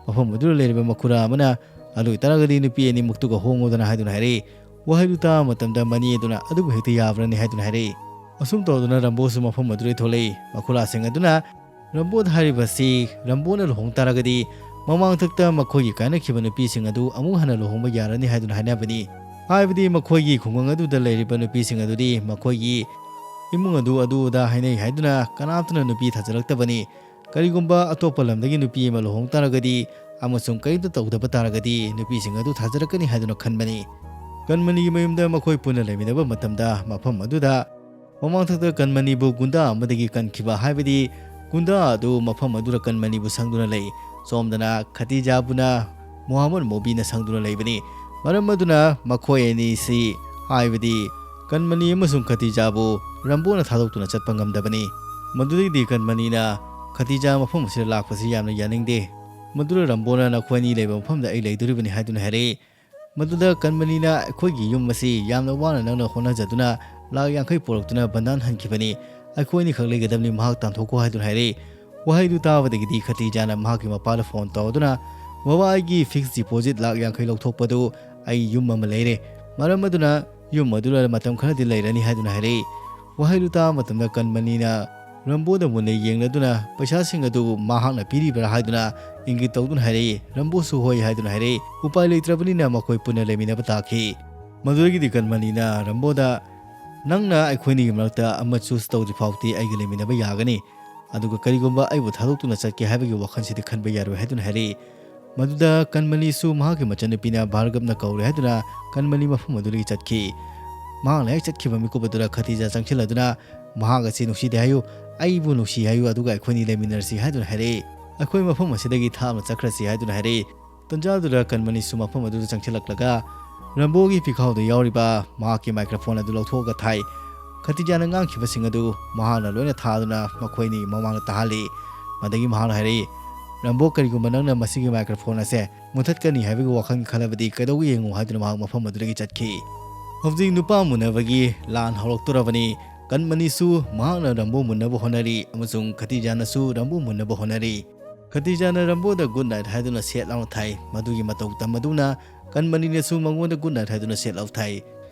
ꯃꯐꯝ ꯑꯗꯨꯗ ꯂꯩꯔꯤꯕ ꯃꯈꯨꯔꯥ ꯑꯃꯅ, "ꯑꯗꯨ ꯑꯣꯏꯇꯥꯔꯒꯗꯤ ꯅꯨꯄꯤ ꯑꯅꯤꯃꯛꯇꯨꯒ ꯍꯣꯡꯉꯨꯗꯅ" ꯍꯥꯏꯗꯨꯅ ꯍꯥꯏꯔꯛꯏ꯫ ꯋꯥꯍꯩꯗꯨ ꯇꯥꯕ ꯃꯇꯝꯗ ꯃꯅꯦ ꯑꯗꯨꯅ, "ꯑꯗꯨꯕꯨ ꯍꯦꯛꯇ ꯌꯥꯕ꯭ꯔꯅꯤ?" ꯍꯥꯏꯗꯨꯅ ꯍꯥꯏꯔꯛꯏ꯫ ꯑꯁꯨꯝ ꯇꯧꯗꯨꯅ ꯔꯝꯕꯣꯁꯨ ꯃꯐꯝ ꯑꯗꯨꯗꯒꯤ ꯊꯣꯛꯂꯛꯏ꯫ ꯃꯈꯨꯔꯥꯁꯤꯡ ꯑꯗꯨꯅ ꯔꯝꯕꯣꯠ ꯍꯥꯏꯔꯤꯕꯁꯤ ꯔꯝꯕꯣꯠꯅ ꯂꯨꯍꯣꯡ ꯇꯥꯔꯒꯗꯤ ꯃꯃꯥꯡꯊꯛꯇ ꯃꯈꯣꯏꯒꯤ ꯀꯥꯏꯅꯈꯤꯕ ꯅꯨꯄꯤꯁꯤꯡ ꯑꯗꯨ ꯑꯃꯨꯛ ꯍꯟꯅ ꯂꯨꯍꯣꯡꯕ ꯌꯥꯔꯅꯤ ꯍꯥꯏꯗꯨꯅ ꯍꯥꯏꯅꯕꯅꯤ꯫ ꯍꯥꯏꯕꯗꯤ ꯃꯈꯣꯏꯒꯤ ꯈꯨꯡꯒꯪ ꯑꯗꯨꯗ ꯂꯩꯔꯤꯕ ꯅꯨꯄꯤꯁꯤꯡ ꯑꯗꯨꯗꯤ ꯃꯈꯣꯏꯒꯤ ꯏꯃꯨꯡ ꯑꯗꯨ ꯑꯗꯨ ꯑꯗꯥ ꯍꯥꯏꯅꯩ ꯍꯥꯏꯗꯨꯅ ꯀꯅꯥꯝꯇꯅ ꯅꯨꯄꯤ ꯊꯥꯖꯔꯛꯇꯕꯅꯤ꯫ ꯀꯔꯤꯒꯨꯝꯕ ꯑꯇꯣꯞꯄ ꯂꯝꯗꯒꯤ ꯅꯨꯄꯤ ꯑꯃ ꯂꯨꯍꯣꯡ ꯇꯥꯔꯒꯗꯤ ꯑꯃꯁꯨꯡ ꯀꯔꯤꯝꯇ ꯇꯧꯗꯕ ꯇꯥꯔꯒꯗꯤ ꯅꯨꯄꯤꯁꯤꯡ ꯑꯗꯨ ꯊꯥꯖꯔꯛꯀꯅꯤ ꯍꯥꯏꯗꯨꯅ ꯈꯟꯕꯅꯤ꯫ ꯀꯟꯃꯅꯤꯒꯤ ꯃꯌꯨꯝꯗ ꯃꯈꯣꯏ ꯄꯨꯟꯅ ꯂꯩꯃꯤꯟꯅꯕ ꯃꯇꯝꯗ ꯃꯐꯝ ꯑꯗꯨꯗ ꯃꯃꯥꯡꯊꯛꯇ ꯀꯟꯃꯅꯤꯕꯨ ꯒꯨꯟꯗꯥ ꯑꯃꯗꯒꯤ ꯀꯟꯈꯤꯕ, ꯍꯥꯏꯕꯗꯤ ꯒꯨꯟꯗꯥ ꯑꯗꯨ ꯃꯐꯝ ꯑꯗꯨꯗ ꯀꯟꯃꯅꯤꯕꯨ ꯁꯪꯗꯨꯅ ꯂꯩ꯫ ꯁꯣꯝꯗꯅ ꯈꯇꯤꯖꯥꯕꯨꯅ ꯃꯨꯍꯝꯃꯗ ꯃꯣꯕꯤꯅ ꯁꯪꯗꯨꯅ ꯂꯩꯕꯅꯤ꯫ ꯃꯔꯝ ꯑꯗꯨꯅ ꯃꯈꯣꯏ ꯑꯅꯤꯁꯤ, ꯍꯥꯏꯕꯗꯤ ꯀꯟꯃꯅꯤ ꯑꯃꯁꯨꯡ ꯈꯇꯤꯖꯥꯕꯨ ꯔꯝꯕꯣꯅ ꯊꯥꯗꯣꯛꯇꯨꯅ ꯆꯠꯄ ꯉꯝꯗꯕꯅꯤ꯫ ꯃꯗꯨꯗꯒꯤꯗꯤ ꯀꯟꯃꯅꯤꯅ ꯈꯇꯤꯖꯥ ꯃꯐꯝ ꯑꯁꯤꯗ ꯂꯥꯛꯄꯁꯤ ꯌꯥꯝꯅ ꯌꯥꯅꯤꯡꯗꯦ꯫ ꯃꯗꯨꯗ ꯔꯝꯕꯣꯅ ꯅꯈꯣꯏ ꯑꯅꯤ ꯂꯩꯕ ꯃꯐꯝꯗ ꯑꯩ ꯂꯩꯗꯣꯔꯤꯕꯅꯤ ꯍꯥꯏꯗꯨꯅ ꯍꯥꯏꯔꯛꯏ꯫ ꯃꯗꯨꯗ ꯀꯟꯃꯅꯤꯅ ꯑꯩꯈꯣꯏꯒꯤ ꯌꯨꯝ ꯑꯁꯤ ꯌꯥꯝꯅ ꯋꯥꯅ ꯅꯪꯅ ꯍꯣꯠꯅꯖꯗꯨꯅ ꯂꯥꯛ ꯌꯥꯡꯈꯩ ꯄꯨꯔꯛꯇꯨꯅ ꯕꯟꯗꯥꯟ ꯍꯟꯈꯤꯕꯅꯤ꯫ ꯑꯩꯈꯣꯏ ꯑꯅꯤꯈꯛ ꯂꯩꯒꯗꯕꯅꯤ, ꯃꯍꯥꯛ ꯇꯥꯟꯊꯣꯛꯈꯣ ꯍꯥꯏꯗꯨꯅ ꯍꯥꯏꯔꯛꯏ꯫ ꯋꯥꯍꯩꯗꯨ ꯇꯥꯕꯗꯒꯤꯗꯤ ꯈꯇꯤꯖꯥꯅ ꯃꯍꯥꯛꯀꯤ ꯃꯄꯥꯗ ꯐꯣꯟ ꯇꯧꯗꯨꯅ, "ꯕꯕꯥ, ꯑꯩꯒꯤ ꯐꯤꯛꯁ ꯗꯤꯄꯣꯖꯤꯠ ꯂꯥꯛ ꯌꯥꯡꯈꯩ ꯂꯧꯊꯣꯛꯄꯗꯨ ꯑꯩ ꯌꯨꯝ ꯑꯃ ꯂꯩꯔꯦ꯫ ꯃꯔꯝ ꯑꯗꯨꯅ ꯌꯨꯝ ꯑꯗꯨꯗ ꯃꯇꯝ ꯈꯔꯗꯤ ꯂꯩꯔꯅꯤ" ꯍꯥꯏꯗꯨꯅ ꯍꯥꯏꯔꯛꯏ꯫ ꯋꯥꯍꯩꯗꯨ ꯇꯥꯕ ꯃꯇꯝꯗ ꯀꯟꯃꯅꯤꯅ ꯔꯝꯕꯣꯗ ꯃꯨꯟꯅ ꯌꯦꯡꯂꯗꯨꯅ ꯄꯩꯁꯥꯁꯤꯡ ꯑꯗꯨ ꯃꯍꯥꯛꯅ ꯄꯤꯔꯤꯕ꯭ꯔꯥ ꯍꯥꯏꯗꯨꯅ ꯏꯪꯒꯤꯠ ꯇꯧꯗꯨꯅ ꯍꯥꯏꯔꯛꯏ꯫ ꯔꯝꯕꯣꯁꯨ ꯍꯣꯏ ꯍꯥꯏꯗꯨꯅ ꯍꯥꯏꯔꯛꯏ꯫ ꯎꯄꯥꯏ ꯂꯩꯇ꯭ꯔꯕꯅꯤꯅ ꯃꯈꯣꯏ ꯄꯨꯟꯅ ꯂꯩꯃꯤꯟꯅꯕ ꯇꯥꯈꯤ꯫ ꯃꯗꯨꯗꯒꯤꯗꯤ ꯀꯟꯃꯅꯤꯅ ꯔꯝꯕꯣꯗ, "ꯅꯪꯅ ꯑꯩꯈꯣꯏꯅꯤꯒꯤ ꯃꯔꯛꯇ ꯑꯃ ꯆꯨꯁ ꯇꯧꯗ꯭ꯔꯤ ꯐꯥꯎꯗꯤ ꯑꯩꯒ ꯂꯩꯃꯤꯟꯅꯕ ꯌꯥꯒꯅꯤ꯫ ꯑꯗꯨꯒ ꯀꯔꯤꯒꯨꯝꯕ ꯑꯩꯕꯨ ꯊꯥꯗꯣꯛꯇꯨꯅ ꯆꯠꯀꯦ ꯍꯥꯏꯕꯒꯤ ꯋꯥꯈꯜꯁꯤꯗꯤ ꯈꯟꯕ ꯌꯥꯔꯣꯏ" ꯍꯥꯏꯗꯨꯅ ꯍꯥꯏꯔꯛꯏ꯫ ꯃꯗꯨꯗ ꯀꯟꯃꯅꯤꯁꯨ ꯃꯍꯥꯛꯀꯤ ꯃꯆꯟꯅꯨꯄꯤꯅ ꯚꯥꯔꯒꯕꯅ ꯀꯧꯔꯦ ꯍꯥꯏꯗꯨꯅ ꯀꯟꯃꯅꯤ ꯃꯐꯝ ꯑꯗꯨꯗꯒꯤ ꯆꯠꯈꯤ꯫ ꯃꯍꯥꯛꯅ ꯍꯦꯛ ꯆꯠꯈꯤꯕ ꯃꯤꯀꯨꯞ ꯑꯗꯨꯗ ꯈꯇꯤꯖꯥ ꯆꯪꯁꯤꯜꯂꯗꯨꯅ, "ꯃꯍꯥꯛ ꯑꯁꯤ ꯅꯨꯡꯁꯤꯗꯦ ꯍꯥꯏꯌꯨ, ꯑꯩꯕꯨ ꯅꯨꯡꯁꯤ ꯍꯥꯏꯌꯨ, ꯑꯗꯨꯒ ꯑꯩꯈꯣꯏꯅꯤ ꯂꯩꯃꯤꯟꯅꯔꯁꯤ" ꯍꯥꯏꯗꯨꯅ ꯍꯥꯏꯔꯛꯏ꯫ "ꯑꯩꯈꯣꯏ ꯃꯐꯝ ꯑꯁꯤꯗꯒꯤ ꯊꯥꯞꯅ ꯆꯠꯈ꯭ꯔꯁꯤ" ꯍꯥꯏꯗꯨꯅ ꯍꯥꯏꯔꯛꯏ꯫ ꯇꯟꯖꯥꯗꯨꯗ ꯀꯟꯃꯅꯤꯁꯨ ꯃꯐꯝ ꯑꯗꯨꯗ ꯆꯪꯁꯤꯜꯂꯛꯂꯒ ꯔꯝꯕꯣꯒꯤ ꯐꯤꯈꯥꯎꯗ ꯌꯥꯎꯔꯤꯕ ꯃꯍꯥꯛꯀꯤ ꯃꯥꯏꯀ꯭ꯔꯣꯐꯣꯟ ꯑꯗꯨ ꯂꯧꯊꯣꯛꯑꯒ ꯊꯥꯏ꯫ ꯈꯇꯤꯖꯥꯅ ꯉꯥꯡꯈꯤꯕꯁꯤꯡ ꯑꯗꯨ ꯃꯍꯥꯛꯅ ꯂꯣꯏꯅ ꯊꯥꯗꯨꯅ ꯃꯈꯣꯏꯅꯤ ꯃꯃꯥꯡꯗ ꯇꯥꯍꯜꯂꯤ꯫ ꯃꯗꯒꯤ ꯃꯍꯥꯛꯅ ꯍꯥꯏꯔꯛꯏ, "ꯔꯝꯕꯣ, ꯀꯔꯤꯒꯨꯝꯕ ꯅꯪꯅ ꯃꯁꯤꯒꯤ ꯃꯥꯏꯀ꯭ꯔꯣꯐꯣꯟ ꯑꯁꯦ ꯃꯨꯊꯠꯀꯅꯤ ꯍꯥꯏꯕꯒꯤ ꯋꯥꯈꯜꯒꯤ ꯈꯜꯂꯕꯗꯤ ꯀꯩꯗꯧꯕ ꯌꯦꯡꯉꯨ" ꯍꯥꯏꯗꯨꯅ ꯃꯍꯥꯛ ꯃꯐꯝ ꯑꯗꯨꯗꯒꯤ ꯆꯠꯈꯤ꯫ ꯍꯧꯖꯤꯛ ꯅꯨꯄꯥ ꯃꯨꯟꯅꯕꯒꯤ ꯂꯥꯟ ꯍꯧꯔꯛꯇꯣꯔꯕꯅꯤ꯫ ꯀꯟꯃꯅꯤꯁꯨ ꯃꯍꯥꯛꯅ ꯔꯝꯕꯣ ꯃꯨꯟꯅꯕ ꯍꯣꯠꯅꯔꯤ ꯑꯃꯁꯨꯡ ꯈꯇꯤꯖꯥꯅꯁꯨ ꯔꯝꯕꯣ ꯃꯨꯟꯅꯕ ꯍꯣꯠꯅꯔꯤ꯫ ꯈꯇꯤꯖꯥꯅ ꯔꯝꯕꯣꯗ ꯒꯨꯗ ꯅꯥꯏꯠ ꯍꯥꯏꯗꯨꯅ ꯁꯦꯠ ꯂꯥꯎꯅ ꯊꯥꯏ꯫ ꯃꯗꯨꯒꯤ ꯃꯇꯧ ꯇꯝꯕꯗꯨꯅ ꯀꯟꯃꯅꯤꯅꯁꯨ ꯃꯉꯣꯟꯗ ꯒꯨꯗ ꯅꯥꯏꯠ ꯍꯥꯏꯗꯨꯅ ꯁꯦꯠ ꯂꯥꯎ ꯊꯥꯏ꯫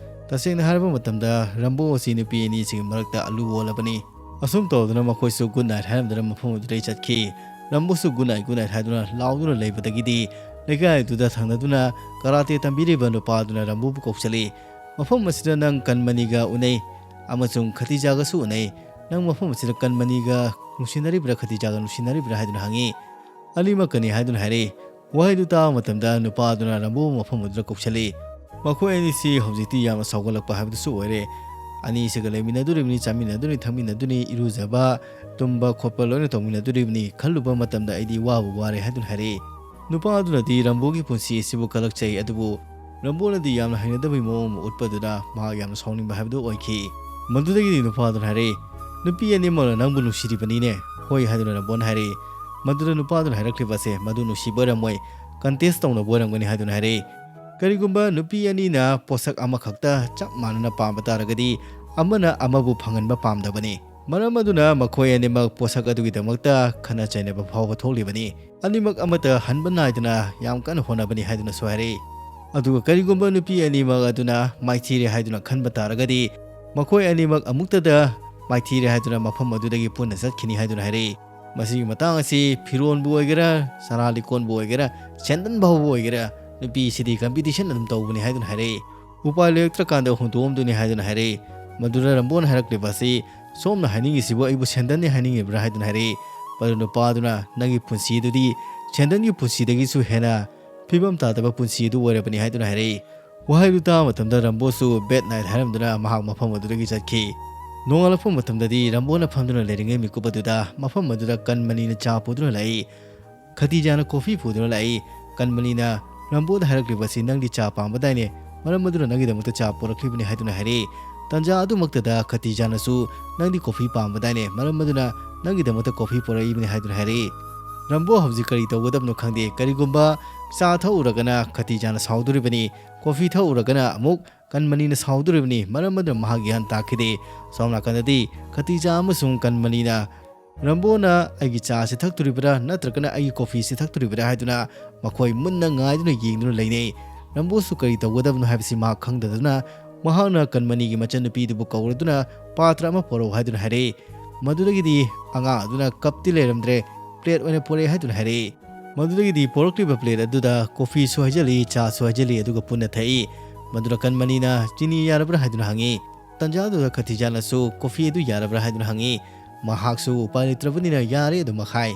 ꯇꯁꯦꯡꯅ ꯍꯥꯏꯔꯕ ꯃꯇꯝꯗ ꯔꯝꯕꯣ ꯑꯁꯤ ꯅꯨꯄꯤ ꯑꯅꯤꯁꯤꯒꯤ ꯃꯔꯛꯇ ꯑꯂꯨ ꯑꯣꯜꯂꯕꯅꯤ꯫ ꯑꯁꯨꯝ ꯇꯧꯗꯨꯅ ꯃꯈꯣꯏꯁꯨ good night ꯍꯥꯏꯔꯝꯗꯨꯅ ꯃꯐꯝ ꯑꯗꯨꯗꯒꯤ ꯆꯠꯈꯤ꯫ ꯔꯝꯕꯨꯁꯨ good night, good night ꯍꯥꯏꯗꯨꯅ ꯂꯥꯎꯗꯨꯅ ꯂꯩꯕꯗꯒꯤꯗꯤ ꯂꯩꯀꯥꯏ ꯑꯗꯨꯗ ꯊꯪꯅꯗꯨꯅ ꯀꯔꯥꯇꯦ ꯇꯝꯕꯤꯔꯤꯕ ꯅꯨꯄꯥ ꯑꯗꯨꯅ ꯔꯝꯕꯨꯕꯨ ꯀꯧꯁꯤꯜꯂꯤ꯫ "ꯃꯐꯝ ꯑꯁꯤꯗ ꯅꯪ ꯀꯟꯃꯅꯤꯒ ꯎꯅꯩ ꯑꯃꯁꯨꯡ ꯈꯇꯤꯖꯥꯒꯁꯨ ꯎꯅꯩ꯫ ꯅꯪ ꯃꯐꯝ ꯑꯁꯤꯗ ꯀꯟꯃꯅꯤꯒ ꯅꯨꯡꯁꯤꯅꯔꯤꯕ꯭ꯔꯥ, ꯈꯇꯤꯖꯥꯒ ꯅꯨꯡꯁꯤꯅꯔꯤꯕ꯭ꯔꯥ?" ꯍꯥꯏꯗꯨꯅ ꯍꯪꯉꯤ꯫ "ꯑꯅꯤꯃꯛꯀꯅꯤ" ꯍꯥꯏꯗꯨꯅ ꯍꯥꯏꯔꯛꯏ꯫ ꯋꯥꯍꯩꯗꯨ ꯇꯥꯕ ꯃꯇꯝꯗ ꯅꯨꯄꯥ ꯑꯗꯨꯅ ꯔꯝꯕꯨ ꯃꯐꯝ ꯑꯗꯨꯗ ꯀꯧꯁꯤꯜꯂꯤ꯫ ꯃꯈꯣꯏ ꯑꯅꯤꯁꯤ ꯍꯧꯖꯤꯛꯇꯤ ꯌꯥꯝꯅ ꯁꯥꯎꯒꯠꯂꯛꯄ ꯍꯥꯏꯕꯗꯨꯁꯨ ꯑꯣꯏꯔꯦ꯫ ꯑꯅꯤꯁꯤꯒ ꯂꯩꯃꯤꯟꯅꯗꯣꯔꯤꯕꯅꯤ, ꯆꯥꯃꯤꯟꯅꯗꯣꯔꯤꯕꯅꯤ, ꯊꯛꯃꯤꯟꯅꯗꯣꯔꯤꯕꯅꯤ, ꯏꯔꯨꯖꯕ, ꯇꯨꯝꯕ ꯈꯣꯠꯄ ꯂꯣꯏꯅ ꯇꯧꯃꯤꯟꯅꯗꯣꯔꯤꯕꯅꯤ꯫ ꯈꯜꯂꯨꯕ ꯃꯇꯝꯗ ꯑꯩꯗꯤ ꯋꯥꯕꯨ ꯋꯥꯔꯦ ꯍꯥꯏꯗꯨꯅ ꯍꯥꯏꯔꯛꯏ꯫ ꯅꯨꯄꯥ ꯑꯗꯨꯅꯗꯤ ꯔꯝꯕꯨꯒꯤ ꯄꯨꯟꯁꯤ ꯑꯁꯤꯕꯨ ꯀꯂꯛꯆꯩ, ꯑꯗꯨꯕꯨ ꯔꯝꯕꯨꯅꯗꯤ ꯌꯥꯝꯅ ꯍꯩꯅꯗꯕꯒꯤ ꯃꯑꯣꯡ ꯑꯃ ꯎꯠꯄꯗꯨꯅ ꯃꯍꯥꯛ ꯌꯥꯝꯅ ꯁꯥꯎꯅꯤꯡꯕ ꯍꯥꯏꯕꯗꯨ ꯑꯣꯏꯈꯤ꯫ ꯃꯗꯨꯗꯒꯤꯗꯤ ꯅꯨꯄꯥ ꯑꯗꯨꯅ ꯍꯥꯏꯔꯛꯏ, "ꯅꯨꯄꯤ ꯑꯅꯤꯃꯛꯅ ꯅꯪꯕꯨ ꯅꯨꯡꯁꯤꯔꯤꯕꯅꯤꯅꯦ?" "ꯍꯣꯏ" ꯍꯥꯏꯗꯨꯅ ꯔꯝꯕꯨꯅ ꯍꯥꯏꯔꯛꯏ꯫ ꯃꯗꯨꯗ ꯅꯨꯄꯥ ꯑꯗꯨꯅ ꯍꯥꯏꯔꯛꯂꯤꯕ ꯑꯁꯦ ꯃꯗꯨ ꯅꯨꯡꯁꯤꯕ ꯑꯣꯏꯔꯝꯃꯣꯏ, contest ꯇꯧꯅꯕ ꯑꯣꯏꯔꯝꯒꯅꯤ ꯍꯥꯏꯗꯨꯅ ꯍꯥꯏꯔꯛꯏ꯫ ꯀꯔꯤꯒꯨꯝꯕ ꯅꯨꯄꯤ ꯑꯅꯤꯅ ꯄꯣꯠꯁꯛ ꯑꯃꯈꯛꯇ ꯆꯞ ꯃꯥꯟꯅꯅ ꯄꯥꯝꯕ ꯇꯥꯔꯒꯗꯤ ꯑꯃꯅ ꯑꯃꯕꯨ ꯐꯪꯍꯟꯕ ꯄꯥꯝꯗꯕꯅꯤ꯫ ꯃꯔꯝ ꯑꯗꯨꯅ ꯃꯈꯣꯏ ꯑꯅꯤꯃꯛ ꯄꯣꯠꯁꯛ ꯑꯗꯨꯒꯤꯗꯃꯛꯇ ꯈꯠꯅ ꯆꯩꯅꯕ ꯐꯥꯎꯕ ꯊꯣꯛꯂꯤꯕꯅꯤ꯫ ꯑꯅꯤꯃꯛ ꯑꯃꯠꯇ ꯍꯟꯕ ꯅꯥꯏꯗꯅ ꯌꯥꯝ ꯀꯟꯅ ꯍꯣꯠꯅꯕꯅꯤ ꯍꯥꯏꯗꯨꯅꯁꯨ ꯍꯥꯏꯔꯛꯏ꯫ ꯑꯗꯨꯒ ꯀꯔꯤꯒꯨꯝꯕ ꯅꯨꯄꯤ ꯑꯅꯤꯃꯛ ꯑꯗꯨꯅ ꯃꯥꯏꯊꯤꯔꯦ ꯍꯥꯏꯗꯨꯅ ꯈꯟꯕ ꯇꯥꯔꯒꯗꯤ ꯃꯈꯣꯏ ꯑꯅꯤꯃꯛ ꯑꯃꯨꯛꯇꯗ ꯃꯥꯏꯊꯤꯔꯦ ꯍꯥꯏꯗꯨꯅ ꯃꯐꯝ ꯑꯗꯨꯗꯒꯤ ꯄꯨꯟꯅ ꯆꯠꯈꯤꯅꯤ ꯍꯥꯏꯗꯨꯅ ꯍꯥꯏꯔꯛꯏ꯫ ꯃꯁꯤꯒꯤ ꯃꯇꯥꯡ ꯑꯁꯤ ꯐꯤꯔꯣꯟꯕꯨ ꯑꯣꯏꯒꯦꯔꯥ, ꯁꯅꯥ ꯂꯤꯛꯀꯣꯟꯕꯨ ꯑꯣꯏꯒꯦꯔꯥ, ꯁꯦꯟꯗꯟ ꯐꯥꯎꯕ ꯑꯣꯏꯒꯦꯔꯥ, ꯅꯨꯄꯤꯁꯤꯗꯤ competition ꯑꯗꯨꯝ ꯇꯧꯕꯅꯤ ꯍꯥꯏꯗꯨꯅ ꯍꯥꯏꯔꯛꯏ꯫ ꯎꯄꯥꯏ ꯂꯩꯔꯛꯇ꯭ꯔꯀꯥꯟꯗ ꯍꯨꯟꯗꯣꯛꯑꯝꯗꯣꯏꯅꯤ ꯍꯥꯏꯗꯨꯅ ꯍꯥꯏꯔꯛꯏ꯫ ꯃꯗꯨꯗ ꯔꯝꯕꯣꯅ ꯍꯥꯏꯔꯛꯂꯤꯕ ꯑꯁꯤ, "ꯁꯣꯝꯅ ꯍꯥꯏꯅꯤꯡꯉꯤꯁꯤꯕꯨ ꯑꯩꯕꯨ ꯁꯦꯟꯗꯟꯅꯤ ꯍꯥꯏꯅꯤꯡꯉꯤꯕ꯭ꯔꯥ?" ꯍꯥꯏꯗꯨꯅ ꯍꯥꯏꯔꯛꯏ꯫ ꯃꯗꯨ ꯅꯨꯄꯥ ꯑꯗꯨꯅ, "ꯅꯪꯒꯤ ꯄꯨꯟꯁꯤ ꯑꯗꯨꯗꯤ ꯁꯦꯟꯗꯟꯒꯤ ꯄꯨꯟꯁꯤꯗꯒꯤꯁꯨ ꯍꯦꯟꯅ ꯐꯤꯕꯝ ꯇꯥꯗꯕ ꯄꯨꯟꯁꯤ ꯑꯗꯨ ꯑꯣꯏꯔꯕꯅꯤ" ꯍꯥꯏꯗꯨꯅ ꯍꯥꯏꯔꯛꯏ꯫ ꯋꯥꯍꯩꯗꯨ ꯇꯥꯕ ꯃꯇꯝꯗ ꯔꯝꯕꯣꯁꯨ bad night ꯍꯥꯏꯔꯝꯗꯨꯅ ꯃꯍꯥꯛ ꯃꯐꯝ ꯑꯗꯨꯗꯒꯤ ꯆꯠꯈꯤ꯫ ꯅꯣꯡꯉꯥꯜꯂꯛꯄ ꯃꯇꯝꯗꯗꯤ ꯔꯝꯕꯣꯅ ꯐꯝꯗꯨꯅ ꯂꯩꯔꯤꯉꯩ ꯃꯤꯀꯨꯞ ꯑꯗꯨꯗ ꯃꯐꯝ ꯑꯗꯨꯗ ꯀꯟꯃꯅꯤꯅ ꯆꯥ ꯄꯨꯗꯨꯅ ꯂꯥꯛꯏ꯫ ꯈꯇꯤꯖꯥꯅ ꯀꯣꯐꯤ ꯄꯨꯗꯨꯅ ꯂꯥꯛꯏ꯫ ꯀꯟꯃꯅꯤꯅ ꯔꯝꯕꯣꯗ ꯍꯥꯏꯔꯛꯂꯤꯕ ꯑꯁꯤ, "ꯅꯪꯗꯤ ꯆꯥ ꯄꯥꯝꯕꯗꯥꯏꯅꯦ, ꯃꯔꯝ ꯑꯗꯨꯅ ꯅꯪꯒꯤꯗꯃꯛꯇ ꯆꯥ ꯄꯨꯔꯛꯂꯤꯕꯅꯤ" ꯍꯥꯏꯗꯨꯅ ꯍꯥꯏꯔꯛꯏ꯫ ꯇꯟꯖꯥ ꯑꯗꯨꯃꯛꯇꯗ ꯈꯇꯤꯖꯥꯅꯁꯨ, "ꯅꯪꯗꯤ ꯀꯣꯐꯤ ꯄꯥꯝꯕꯗꯥꯏꯅꯦ, ꯃꯔꯝ ꯑꯗꯨꯅ ꯅꯪꯒꯤꯗꯃꯛꯇ ꯀꯣꯐꯤ ꯄꯨꯔꯛꯏꯕꯅꯤ" ꯍꯥꯏꯗꯨꯅ ꯍꯥꯏꯔꯛꯏ꯫ ꯔꯝꯕꯣ ꯍꯧꯖꯤꯛ ꯀꯔꯤ ꯇꯧꯒꯗꯕꯅꯣ ꯈꯪꯗꯦ꯫ ꯀꯔꯤꯒꯨꯝꯕ ꯆꯥ ꯊꯛꯎꯔꯒꯅ ꯈꯇꯤꯖꯥꯅ ꯁꯥꯎꯗꯣꯔꯤꯕꯅꯤ, ꯀꯣꯐꯤ ꯊꯛꯎꯔꯒꯅ ꯑꯃꯨꯛ ꯀꯟꯃꯅꯤꯅ ꯁꯥꯎꯗꯣꯔꯤꯕꯅꯤ, ꯃꯔꯝ ꯑꯗꯨꯅ ꯃꯍꯥꯛ ꯒ꯭ꯌꯥꯟ ꯇꯥꯈꯤꯗꯦ꯫ ꯁꯣꯝ ꯅꯥꯀꯟꯗꯗꯤ ꯈꯇꯤꯖꯥ ꯑꯃꯁꯨꯡ ꯀꯟꯃꯅꯤꯅ, "ꯔꯝꯕꯣꯅ ꯑꯩꯒꯤ ꯆꯥꯁꯤ ꯊꯛꯇꯣꯔꯤꯕ꯭ꯔꯥ ꯅꯠꯇ꯭ꯔꯒꯅ ꯑꯩꯒꯤ ꯀꯣꯐꯤꯁꯤ ꯊꯛꯇꯣꯔꯤꯕ꯭ꯔꯥ?" ꯍꯥꯏꯗꯨꯅ ꯃꯈꯣꯏ ꯃꯨꯟꯅ ꯉꯥꯏꯗꯨꯅ ꯌꯦꯡꯗꯨꯅ ꯂꯩꯅꯩ꯫ ꯔꯝꯕꯣꯁꯨ ꯀꯔꯤ ꯇꯧꯒꯗꯕꯅꯣ ꯍꯥꯏꯕꯁꯤ ꯃꯍꯥꯛ ꯈꯪꯗꯗꯨꯅ ꯃꯍꯥꯛꯅ ꯀꯟꯃꯅꯤꯒꯤ ꯃꯆꯟꯅꯨꯄꯤꯗꯨꯕꯨ ꯀꯧꯔꯗꯨꯅ, "ꯄꯥꯇ꯭ꯔ ꯑꯃ ꯄꯣꯔꯛꯎ" ꯍꯥꯏꯗꯨꯅ ꯍꯥꯏꯔꯛꯏ꯫ ꯃꯗꯨꯗꯒꯤꯗꯤ ꯑꯉꯥꯡ ꯑꯗꯨꯅ ꯀꯞꯇꯤ ꯂꯩꯔꯝꯗ꯭ꯔꯦ, ꯄ꯭ꯂꯦꯠ ꯑꯣꯏꯅ ꯄꯣꯔꯛꯑꯦ ꯍꯥꯏꯗꯨꯅ ꯍꯥꯏꯔꯛꯏ꯫ ꯃꯗꯨꯗꯒꯤꯗꯤ ꯄꯣꯔꯛꯂꯤꯕ ꯄ꯭ꯂꯦꯠ ꯑꯗꯨꯗ ꯀꯣꯐꯤꯁꯨ ꯍꯩꯖꯤꯜꯂꯤ, ꯆꯥꯁꯨ ꯍꯩꯖꯤꯜꯂꯤ, ꯑꯗꯨꯒ ꯄꯨꯟꯅ ꯊꯛꯏ꯫ ꯃꯗꯨꯗ ꯀꯟꯃꯅꯤꯅ ꯆꯤꯅꯤ ꯌꯥꯔꯕ꯭ꯔꯥ ꯍꯥꯏꯗꯨꯅ ꯍꯪꯉꯤ꯫ ꯇꯟꯖꯥꯗꯨꯗ ꯈꯇꯤꯖꯥꯅꯁꯨ ꯀꯣꯐꯤ ꯑꯗꯨ ꯌꯥꯔꯕ꯭ꯔꯥ ꯍꯥꯏꯗꯨꯅ ꯍꯪꯉꯤ꯫ ꯃꯍꯥꯛꯁꯨ ꯎꯄꯥꯏ ꯂꯩꯇ꯭ꯔꯕꯅꯤꯅ ꯌꯥꯔꯦ ꯑꯗꯨꯃꯛ ꯍꯥꯏ꯫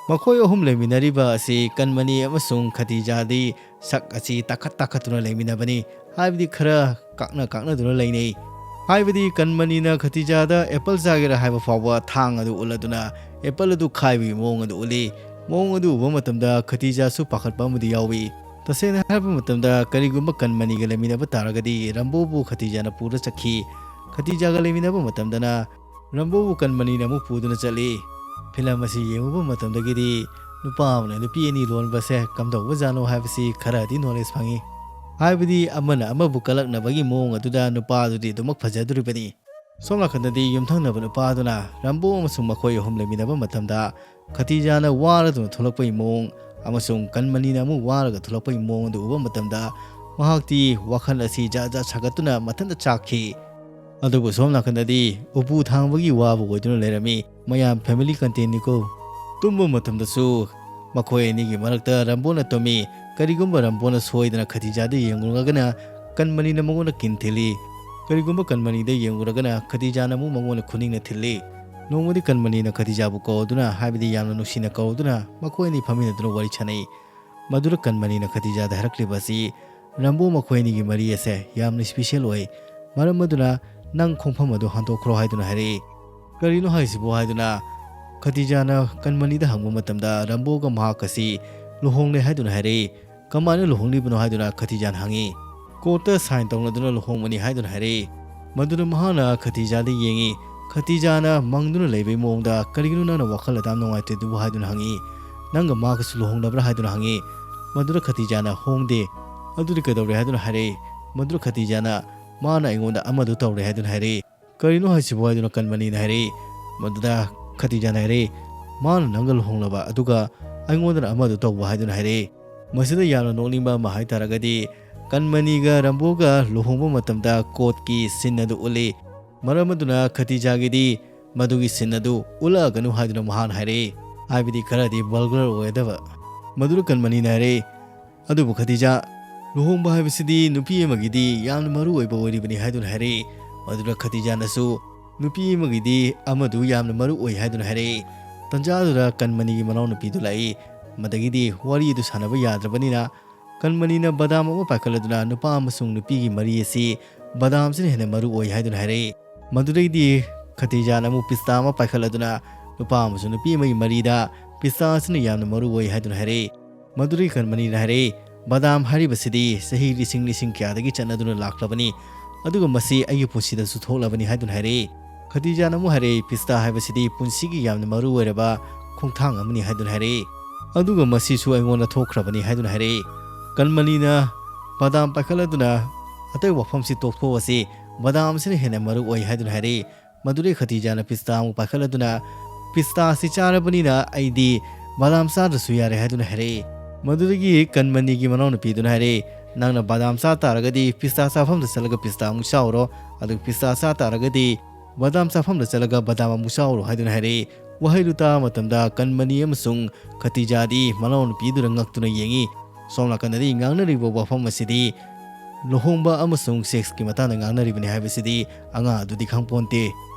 ꯃꯈꯣꯏ ꯑꯍꯨꯝ ꯂꯩꯃꯤꯟꯅꯔꯤꯕ ꯑꯁꯤ ꯀꯟꯃꯅꯤ ꯑꯃꯁꯨꯡ ꯈꯇꯤꯖꯥꯗꯤ ꯁꯛ ꯑꯁꯤ ꯇꯥꯈꯠ ꯇꯥꯈꯠꯇꯨꯅ ꯂꯩꯃꯤꯟꯅꯕꯅꯤ, ꯍꯥꯏꯕꯗꯤ ꯈꯔ ꯀꯥꯛꯅ ꯀꯥꯛꯅꯗꯨꯅ ꯂꯩꯅꯩ꯫ ꯍꯥꯏꯕꯗꯤ ꯀꯟꯃꯅꯤꯅ ꯈꯇꯤꯖꯥꯗ ꯑꯦꯄꯜ ꯆꯥꯒꯦꯔꯥ ꯍꯥꯏꯕ ꯐꯥꯎꯕ ꯊꯥꯡ ꯑꯗꯨ ꯎꯠꯂꯗꯨꯅ ꯑꯦꯄꯜ ꯑꯗꯨ ꯈꯥꯏꯕꯒꯤ ꯃꯑꯣꯡ ꯑꯗꯨ ꯎꯠꯂꯤ꯫ ꯃꯑꯣꯡ ꯑꯗꯨ ꯎꯕ ꯃꯇꯝꯗ ꯈꯇꯤꯖꯥꯁꯨ ꯄꯥꯈꯠꯄ ꯑꯃꯗꯤ ꯌꯥꯎꯏ꯫ ꯇꯁꯦꯡꯅ ꯍꯥꯏꯔꯕ ꯃꯇꯝꯗ ꯀꯔꯤꯒꯨꯝꯕ ꯀꯟꯃꯅꯤꯒ ꯂꯩꯃꯤꯟꯅꯕ ꯇꯥꯔꯒꯗꯤ ꯔꯝꯕꯣꯕꯨ ꯈꯇꯤꯖꯥꯅ ꯄꯨꯔ ꯆꯠꯈꯤ꯫ ꯈꯇꯤꯖꯥꯒ ꯂꯩꯃꯤꯟꯅꯕ ꯃꯇꯝꯗꯅ ꯔꯝꯕꯣꯕꯨ ꯀꯟꯃꯅꯤꯅ ꯑꯃꯨꯛ ꯄꯨꯗꯨꯅ ꯆꯠꯂꯤ꯫ ꯐꯤꯂꯝ ꯑꯁꯤ ꯌꯦꯡꯉꯨꯕ ꯃꯇꯝꯗꯒꯤꯗꯤ ꯅꯨꯄꯥ ꯑꯃꯅ ꯅꯨꯄꯤ ꯑꯅꯤ ꯂꯣꯟꯕꯁꯦ ꯀꯝꯗꯧꯕꯖꯥꯠꯅꯣ ꯍꯥꯏꯕꯁꯤ ꯈꯔꯗꯤ ꯅꯣꯂꯦꯖ ꯐꯪꯉꯤ꯫ ꯍꯥꯏꯕꯗꯤ ꯑꯃꯅ ꯑꯃꯕꯨ ꯀꯜꯂꯛꯅꯕꯒꯤ ꯃꯑꯣꯡ ꯑꯗꯨꯗ ꯅꯨꯄꯥꯗꯨꯗꯤ ꯑꯗꯨꯃꯛ ꯐꯖꯗꯣꯔꯤꯕꯅꯤ꯫ ꯁꯣꯝ ꯅꯥꯀꯟꯗꯗꯤ ꯌꯨꯝꯊꯪꯅꯕ ꯅꯨꯄꯥꯗꯨꯅ ꯔꯝꯕꯣ ꯑꯃꯁꯨꯡ ꯃꯈꯣꯏ ꯑꯍꯨꯝ ꯂꯩꯃꯤꯟꯅꯕ ꯃꯇꯝꯗ ꯈꯇꯤꯖꯥꯅ ꯋꯥꯔꯗꯨꯅ ꯊꯣꯛꯂꯛꯄꯒꯤ ꯃꯑꯣꯡ ꯑꯃꯁꯨꯡ ꯀꯟꯃꯅꯤꯅ ꯑꯃꯨꯛ ꯋꯥꯔꯒ ꯊꯣꯛꯂꯛꯄꯒꯤ ꯃꯑꯣꯡ ꯑꯗꯨ ꯎꯕ ꯃꯇꯝꯗ ꯃꯍꯥꯛꯇꯤ ꯋꯥꯈꯜ ꯑꯁꯤ ꯖꯥꯠ ꯖꯥꯠ ꯁꯥꯒꯠꯇꯨꯅ ꯃꯊꯟꯇ ꯆꯥꯛꯈꯤ꯫ ꯑꯗꯨꯕꯨ ꯁꯣꯝ ꯅꯥꯀꯟꯗꯗꯤ ꯎꯄꯨ ꯊꯥꯡꯕꯒꯤ ꯋꯥꯕꯨ ꯑꯣꯏꯗꯨꯅ ꯂꯩꯔꯝꯃꯤ꯫ ꯃꯌꯥꯝ ꯐꯦꯃꯤꯂꯤ ꯀꯟꯇꯦꯟꯅꯤꯀꯣ꯫ ꯇꯨꯝꯕ ꯃꯇꯝꯗꯁꯨ ꯃꯈꯣꯏ ꯑꯅꯤꯒꯤ ꯃꯔꯛꯇ ꯔꯝꯕꯣꯅ ꯇꯨꯝꯃꯤ꯫ ꯀꯔꯤꯒꯨꯝꯕ ꯔꯝꯕꯣꯅ ꯁꯣꯏꯗꯅ ꯈꯇꯤꯖꯥꯗ ꯌꯦꯡꯂꯨꯔꯒꯅ ꯀꯟꯃꯅꯤꯅ ꯃꯉꯣꯟꯗ ꯀꯤꯟ ꯊꯤꯜꯂꯤ꯫ ꯀꯔꯤꯒꯨꯝꯕ ꯀꯟꯃꯅꯤꯗ ꯌꯦꯡꯂꯨꯔꯒꯅ ꯈꯇꯤꯖꯥꯅ ꯑꯃꯨꯛ ꯃꯉꯣꯟꯗ ꯈꯨꯅꯤꯡꯅ ꯊꯤꯜꯂꯤ꯫ ꯅꯣꯡꯃꯗꯤ ꯀꯟꯃꯅꯤꯅ ꯈꯇꯤꯖꯥꯕꯨ ꯀꯧꯗꯨꯅ, ꯍꯥꯏꯕꯗꯤ ꯌꯥꯝꯅ ꯅꯨꯡꯁꯤꯅ ꯀꯧꯗꯨꯅ, ꯃꯈꯣꯏ ꯑꯅꯤ ꯐꯝꯃꯤꯟꯅꯗꯨꯅ ꯋꯥꯔꯤ ꯁꯥꯟꯅꯩ꯫ ꯃꯗꯨꯗ ꯀꯟꯃꯅꯤꯅ ꯈꯇꯤꯖꯥꯗ ꯍꯥꯏꯔꯛꯂꯤꯕ ꯑꯁꯤ ꯔꯝꯕꯣ ꯃꯈꯣꯏ ꯑꯅꯤꯒꯤ ꯃꯔꯤ ꯑꯁꯦ ꯌꯥꯝꯅ ꯏꯁꯄꯤꯁꯦꯜ ꯑꯣꯏ꯫ ꯃꯔꯝ ꯑꯗꯨꯅ ꯅꯪ ꯈꯣꯡꯐꯝ ꯑꯗꯨ ꯍꯟꯗꯣꯛꯈ꯭ꯔꯣ ꯍꯥꯏꯗꯨꯅ ꯍꯥꯏꯔꯛꯏ꯫ ꯀꯔꯤꯅꯣ ꯍꯥꯏꯁꯤꯕꯨ ꯍꯥꯏꯗꯨꯅ ꯈꯇꯤꯖꯥꯅ ꯀꯟꯃꯅꯤꯗ ꯍꯪꯕ ꯃꯇꯝꯗ ꯔꯝꯕꯣꯒ ꯃꯍꯥꯛ ꯑꯁꯤ ꯂꯨꯍꯣꯡꯂꯦ ꯍꯥꯏꯗꯨꯅ ꯍꯥꯏꯔꯛꯏ꯫ ꯀꯃꯥꯏꯅ ꯂꯨꯍꯣꯡꯂꯤꯕꯅꯣ ꯍꯥꯏꯗꯨꯅ ꯈꯇꯤꯖꯥꯅ ꯍꯪꯉꯤ꯫ ꯀꯣꯔꯠꯇ ꯁꯥꯏꯟ ꯇꯧꯅꯗꯨꯅ ꯂꯨꯍꯣꯡꯕꯅꯤ ꯍꯥꯏꯗꯨꯅ ꯍꯥꯏꯔꯛꯏ꯫ ꯃꯗꯨꯗ ꯃꯍꯥꯛꯅ ꯈꯇꯤꯖꯥꯗ ꯌꯦꯡꯉꯤ꯫ ꯈꯇꯤꯖꯥꯅ ꯃꯪꯗꯨꯅ ꯂꯩꯕꯒꯤ ꯃꯑꯣꯡꯗ, "ꯀꯔꯤꯒꯤꯅꯣ ꯅꯪꯅ ꯋꯥꯈꯜ ꯑꯗꯥꯝ ꯅꯨꯡꯉꯥꯏꯇ꯭ꯔꯤꯗꯨꯕꯨ?" ꯍꯥꯏꯗꯨꯅ ꯍꯪꯉꯤ꯫ "ꯅꯪꯒ ꯃꯥꯒꯁꯨ ꯂꯨꯍꯣꯡꯂꯕ꯭ꯔꯥ?" ꯍꯥꯏꯗꯨꯅ ꯍꯪꯉꯤ꯫ ꯃꯗꯨꯗ ꯈꯇꯤꯖꯥꯅ, "ꯍꯣꯡꯗꯦ"꯫ "ꯑꯗꯨꯗꯤ ꯀꯩꯗꯧꯔꯦ?" ꯍꯥꯏꯗꯨꯅ ꯍꯥꯏꯔꯛꯏ꯫ ꯃꯗꯨꯗ ꯈꯇꯤꯖꯥꯅ, "ꯃꯥꯅ ꯑꯩꯉꯣꯟꯗ ꯑꯃꯗꯨ ꯇꯧꯔꯦ" ꯍꯥꯏꯗꯨꯅ ꯍꯥꯏꯔꯛꯏ꯫ "ꯀꯔꯤꯅꯣ ꯍꯥꯏꯁꯤꯕꯨ?" ꯍꯥꯏꯗꯨꯅ ꯀꯟꯃꯅꯤꯅ ꯍꯥꯏꯔꯛꯏ꯫ ꯃꯗꯨꯗ ꯈꯇꯤꯖꯥꯅ ꯍꯥꯏꯔꯛꯏ, "ꯃꯥꯅ ꯅꯪꯒ ꯂꯨꯍꯣꯡꯂꯕ, ꯑꯗꯨꯒ ꯑꯩꯉꯣꯟꯗꯅ ꯑꯃꯗꯨ ꯇꯧꯕ" ꯍꯥꯏꯗꯨꯅ ꯍꯥꯏꯔꯛꯏ꯫ ꯃꯁꯤꯗ ꯌꯥꯝꯅ ꯅꯣꯛꯅꯤꯡꯕ ꯑꯃ ꯍꯥꯏ ꯇꯥꯔꯒꯗꯤ, ꯀꯟꯃꯅꯤꯒ ꯔꯝꯕꯣꯒ ꯂꯨꯍꯣꯡꯕ ꯃꯇꯝꯗ ꯀꯣꯔꯠꯀꯤ ꯁꯤꯟ ꯑꯗꯨ ꯎꯠꯂꯤ꯫ ꯃꯔꯝ ꯑꯗꯨꯅ ꯈꯇꯤꯖꯥꯒꯤꯗꯤ ꯃꯗꯨꯒꯤ ꯁꯤꯟ ꯑꯗꯨ ꯎꯠꯂꯛꯑꯒꯅꯨ ꯍꯥꯏꯗꯨꯅ ꯃꯍꯥꯛꯅ ꯍꯥꯏꯔꯛꯏ꯫ ꯍꯥꯏꯕꯗꯤ ꯈꯔꯗꯤ ꯚꯜꯒꯔ ꯑꯣꯏꯒꯗꯕ꯫ ꯃꯗꯨꯗ ꯀꯟꯃꯅꯤꯅ ꯍꯥꯏꯔꯛꯏ, "ꯑꯗꯨꯕꯨ ꯈꯗꯤꯖꯥ, ꯂꯨꯍꯣꯡꯕ ꯍꯥꯏꯕꯁꯤꯗꯤ ꯅꯨꯄꯤ ꯑꯃꯒꯤꯗꯤ ꯌꯥꯝꯅ ꯃꯔꯨ ꯑꯣꯏꯕ ꯑꯣꯏꯔꯤꯕꯅꯤ" ꯍꯥꯏꯗꯨꯅ ꯍꯥꯏꯔꯛꯏ꯫ ꯃꯗꯨꯗ ꯈꯗꯤꯖꯥꯅꯁꯨ ꯅꯨꯄꯤ ꯑꯃꯒꯤꯗꯤ ꯑꯃꯗꯨ ꯌꯥꯝꯅ ꯃꯔꯨ ꯑꯣꯏ ꯍꯥꯏꯗꯨꯅ ꯍꯥꯏꯔꯛꯏ꯫ ꯇꯟꯖꯥꯗꯨꯗ ꯀꯟꯃꯅꯤꯒꯤ ꯃꯅꯥꯎꯅꯨꯄꯤꯗꯨ ꯂꯥꯛꯏ꯫ ꯃꯗꯒꯤꯗꯤ ꯋꯥꯔꯤ ꯑꯗꯨ ꯁꯥꯟꯅꯕ ꯌꯥꯗ꯭ꯔꯕꯅꯤꯅ ꯀꯟꯃꯅꯤꯅ ꯕꯗꯥꯝ ꯑꯃ ꯄꯥꯏꯈꯠꯂꯗꯨꯅ ꯅꯨꯄꯥ ꯑꯃꯁꯨꯡ ꯅꯨꯄꯤꯒꯤ ꯃꯔꯤ ꯑꯁꯤ ꯕꯗꯥꯝꯁꯤꯅ ꯍꯦꯟꯅ ꯃꯔꯨ ꯑꯣꯏ ꯍꯥꯏꯗꯨꯅ ꯍꯥꯏꯔꯛꯏ꯫ ꯃꯗꯨꯗꯩꯗꯤ ꯈꯇꯤꯖꯥꯅ ꯑꯃꯨꯛ ꯄꯤꯁꯇꯥ ꯑꯃ ꯄꯥꯏꯈꯠꯂꯗꯨꯅ ꯅꯨꯄꯥ ꯑꯃꯁꯨꯡ ꯅꯨꯄꯤ ꯑꯃꯒꯤ ꯃꯔꯤꯗ ꯄꯤꯁꯇꯥ ꯑꯁꯤꯅ ꯌꯥꯝꯅ ꯃꯔꯨ ꯑꯣꯏ ꯍꯥꯏꯗꯨꯅ ꯍꯥꯏꯔꯛꯏ꯫ ꯃꯗꯨꯗꯒꯤ ꯀꯟꯃꯅꯤꯅ ꯍꯥꯏꯔꯛꯏ, "ꯕꯗꯥꯝ ꯍꯥꯏꯔꯤꯕꯁꯤꯗꯤ ꯆꯍꯤ ꯂꯤꯁꯤꯡ ꯂꯤꯁꯤꯡ ꯀꯌꯥꯗꯒꯤ ꯆꯠꯅꯗꯨꯅ ꯂꯥꯛꯂꯕꯅꯤ, ꯑꯗꯨꯒ ꯃꯁꯤ ꯑꯩꯒꯤ ꯄꯨꯟꯁꯤꯗꯁꯨ ꯊꯣꯛꯂꯕꯅꯤ" ꯍꯥꯏꯗꯨꯅ ꯍꯥꯏꯔꯛꯏ꯫ ꯈꯇꯤꯖꯥꯅ ꯑꯃꯨꯛ ꯍꯥꯏꯔꯛꯏ, "ꯄꯤꯁꯇꯥ ꯍꯥꯏꯕꯁꯤꯗꯤ ꯄꯨꯟꯁꯤꯒꯤ ꯌꯥꯝꯅ ꯃꯔꯨ ꯑꯣꯏꯔꯕ ꯈꯣꯡꯊꯥꯡ ꯑꯃꯅꯤ" ꯍꯥꯏꯗꯨꯅ ꯍꯥꯏꯔꯛꯏ꯫ "ꯑꯗꯨꯒ ꯃꯁꯤꯁꯨ ꯑꯩꯉꯣꯟꯗ ꯊꯣꯛꯈ꯭ꯔꯕꯅꯤ" ꯍꯥꯏꯗꯨꯅ ꯍꯥꯏꯔꯛꯏ꯫ ꯀꯟꯃꯅꯤꯅ ꯕꯗꯥꯝ ꯄꯥꯏꯈꯠꯂꯗꯨꯅ, "ꯑꯇꯩ ꯋꯥꯐꯝꯁꯤ ꯇꯣꯛꯊꯣꯛꯑꯁꯤ, ꯕꯗꯥꯝ ꯑꯁꯤꯅ ꯍꯦꯟꯅ ꯃꯔꯨ ꯑꯣꯏ" ꯍꯥꯏꯗꯨꯅ ꯍꯥꯏꯔꯛꯏ꯫ ꯃꯗꯨꯗꯩ ꯈꯇꯤꯖꯥꯅ ꯄꯤꯁꯇꯥ ꯑꯃꯨꯛ ꯄꯥꯏꯈꯠꯂꯗꯨꯅ, "ꯄꯤꯁꯇꯥ ꯑꯁꯤ ꯆꯥꯔꯕꯅꯤꯅ ꯑꯩꯗꯤ ꯕꯗꯥꯝ ꯆꯥꯗ꯭ꯔꯁꯨ ꯌꯥꯔꯦ" ꯍꯥꯏꯗꯨꯅ ꯍꯥꯏꯔꯛꯏ꯫ ꯃꯗꯨꯗꯒꯤ ꯀꯟꯃꯅꯤꯒꯤ ꯃꯅꯥꯎꯅꯨꯄꯤꯗꯨꯅ ꯍꯥꯏꯔꯛꯏ, "ꯅꯪꯅ ꯕꯗꯥꯝ ꯆꯥ ꯇꯥꯔꯒꯗꯤ ꯄꯤꯁꯇꯥ ꯆꯥꯐꯝꯗ ꯆꯠꯂꯒ ꯄꯤꯁꯇꯥ ꯑꯃꯨꯛ ꯆꯥꯎꯔꯣ, ꯑꯗꯨꯒ ꯄꯤꯁꯇꯥ ꯆꯥ ꯇꯥꯔꯒꯗꯤ ꯕꯗꯥꯝ ꯆꯥꯐꯝꯗ ꯆꯠꯂꯒ ꯕꯗꯥꯝ ꯑꯃꯨꯛ ꯆꯥꯎꯔꯣ" ꯍꯥꯏꯗꯨꯅ ꯍꯥꯏꯔꯛꯏ꯫ ꯋꯥꯍꯩꯗꯨ ꯇꯥꯕ ꯃꯇꯝꯗ ꯀꯟꯃꯅꯤ ꯑꯃꯁꯨꯡ ꯈꯇꯤꯖꯥꯗꯤ ꯃꯅꯥꯎꯅꯨꯄꯤꯗꯨꯗ ꯉꯛꯇꯨꯅ ꯌꯦꯡꯉꯤ꯫ ꯁꯣꯝ ꯅꯥꯀꯟꯗꯗꯤ ꯉꯥꯡꯅꯔꯤꯕ ꯋꯥꯐꯝ ꯑꯁꯤꯗꯤ ꯂꯨꯍꯣꯡꯕ ꯑꯃꯁꯨꯡ ꯁꯦꯛꯁꯀꯤ ꯃꯇꯥꯡꯗ ꯉꯥꯡꯅꯔꯤꯕꯅꯤ ꯍꯥꯏꯕꯁꯤꯗꯤ ꯑꯉꯥꯡ ꯑꯗꯨꯗꯤ ꯈꯪꯄꯣꯟꯇꯦ꯫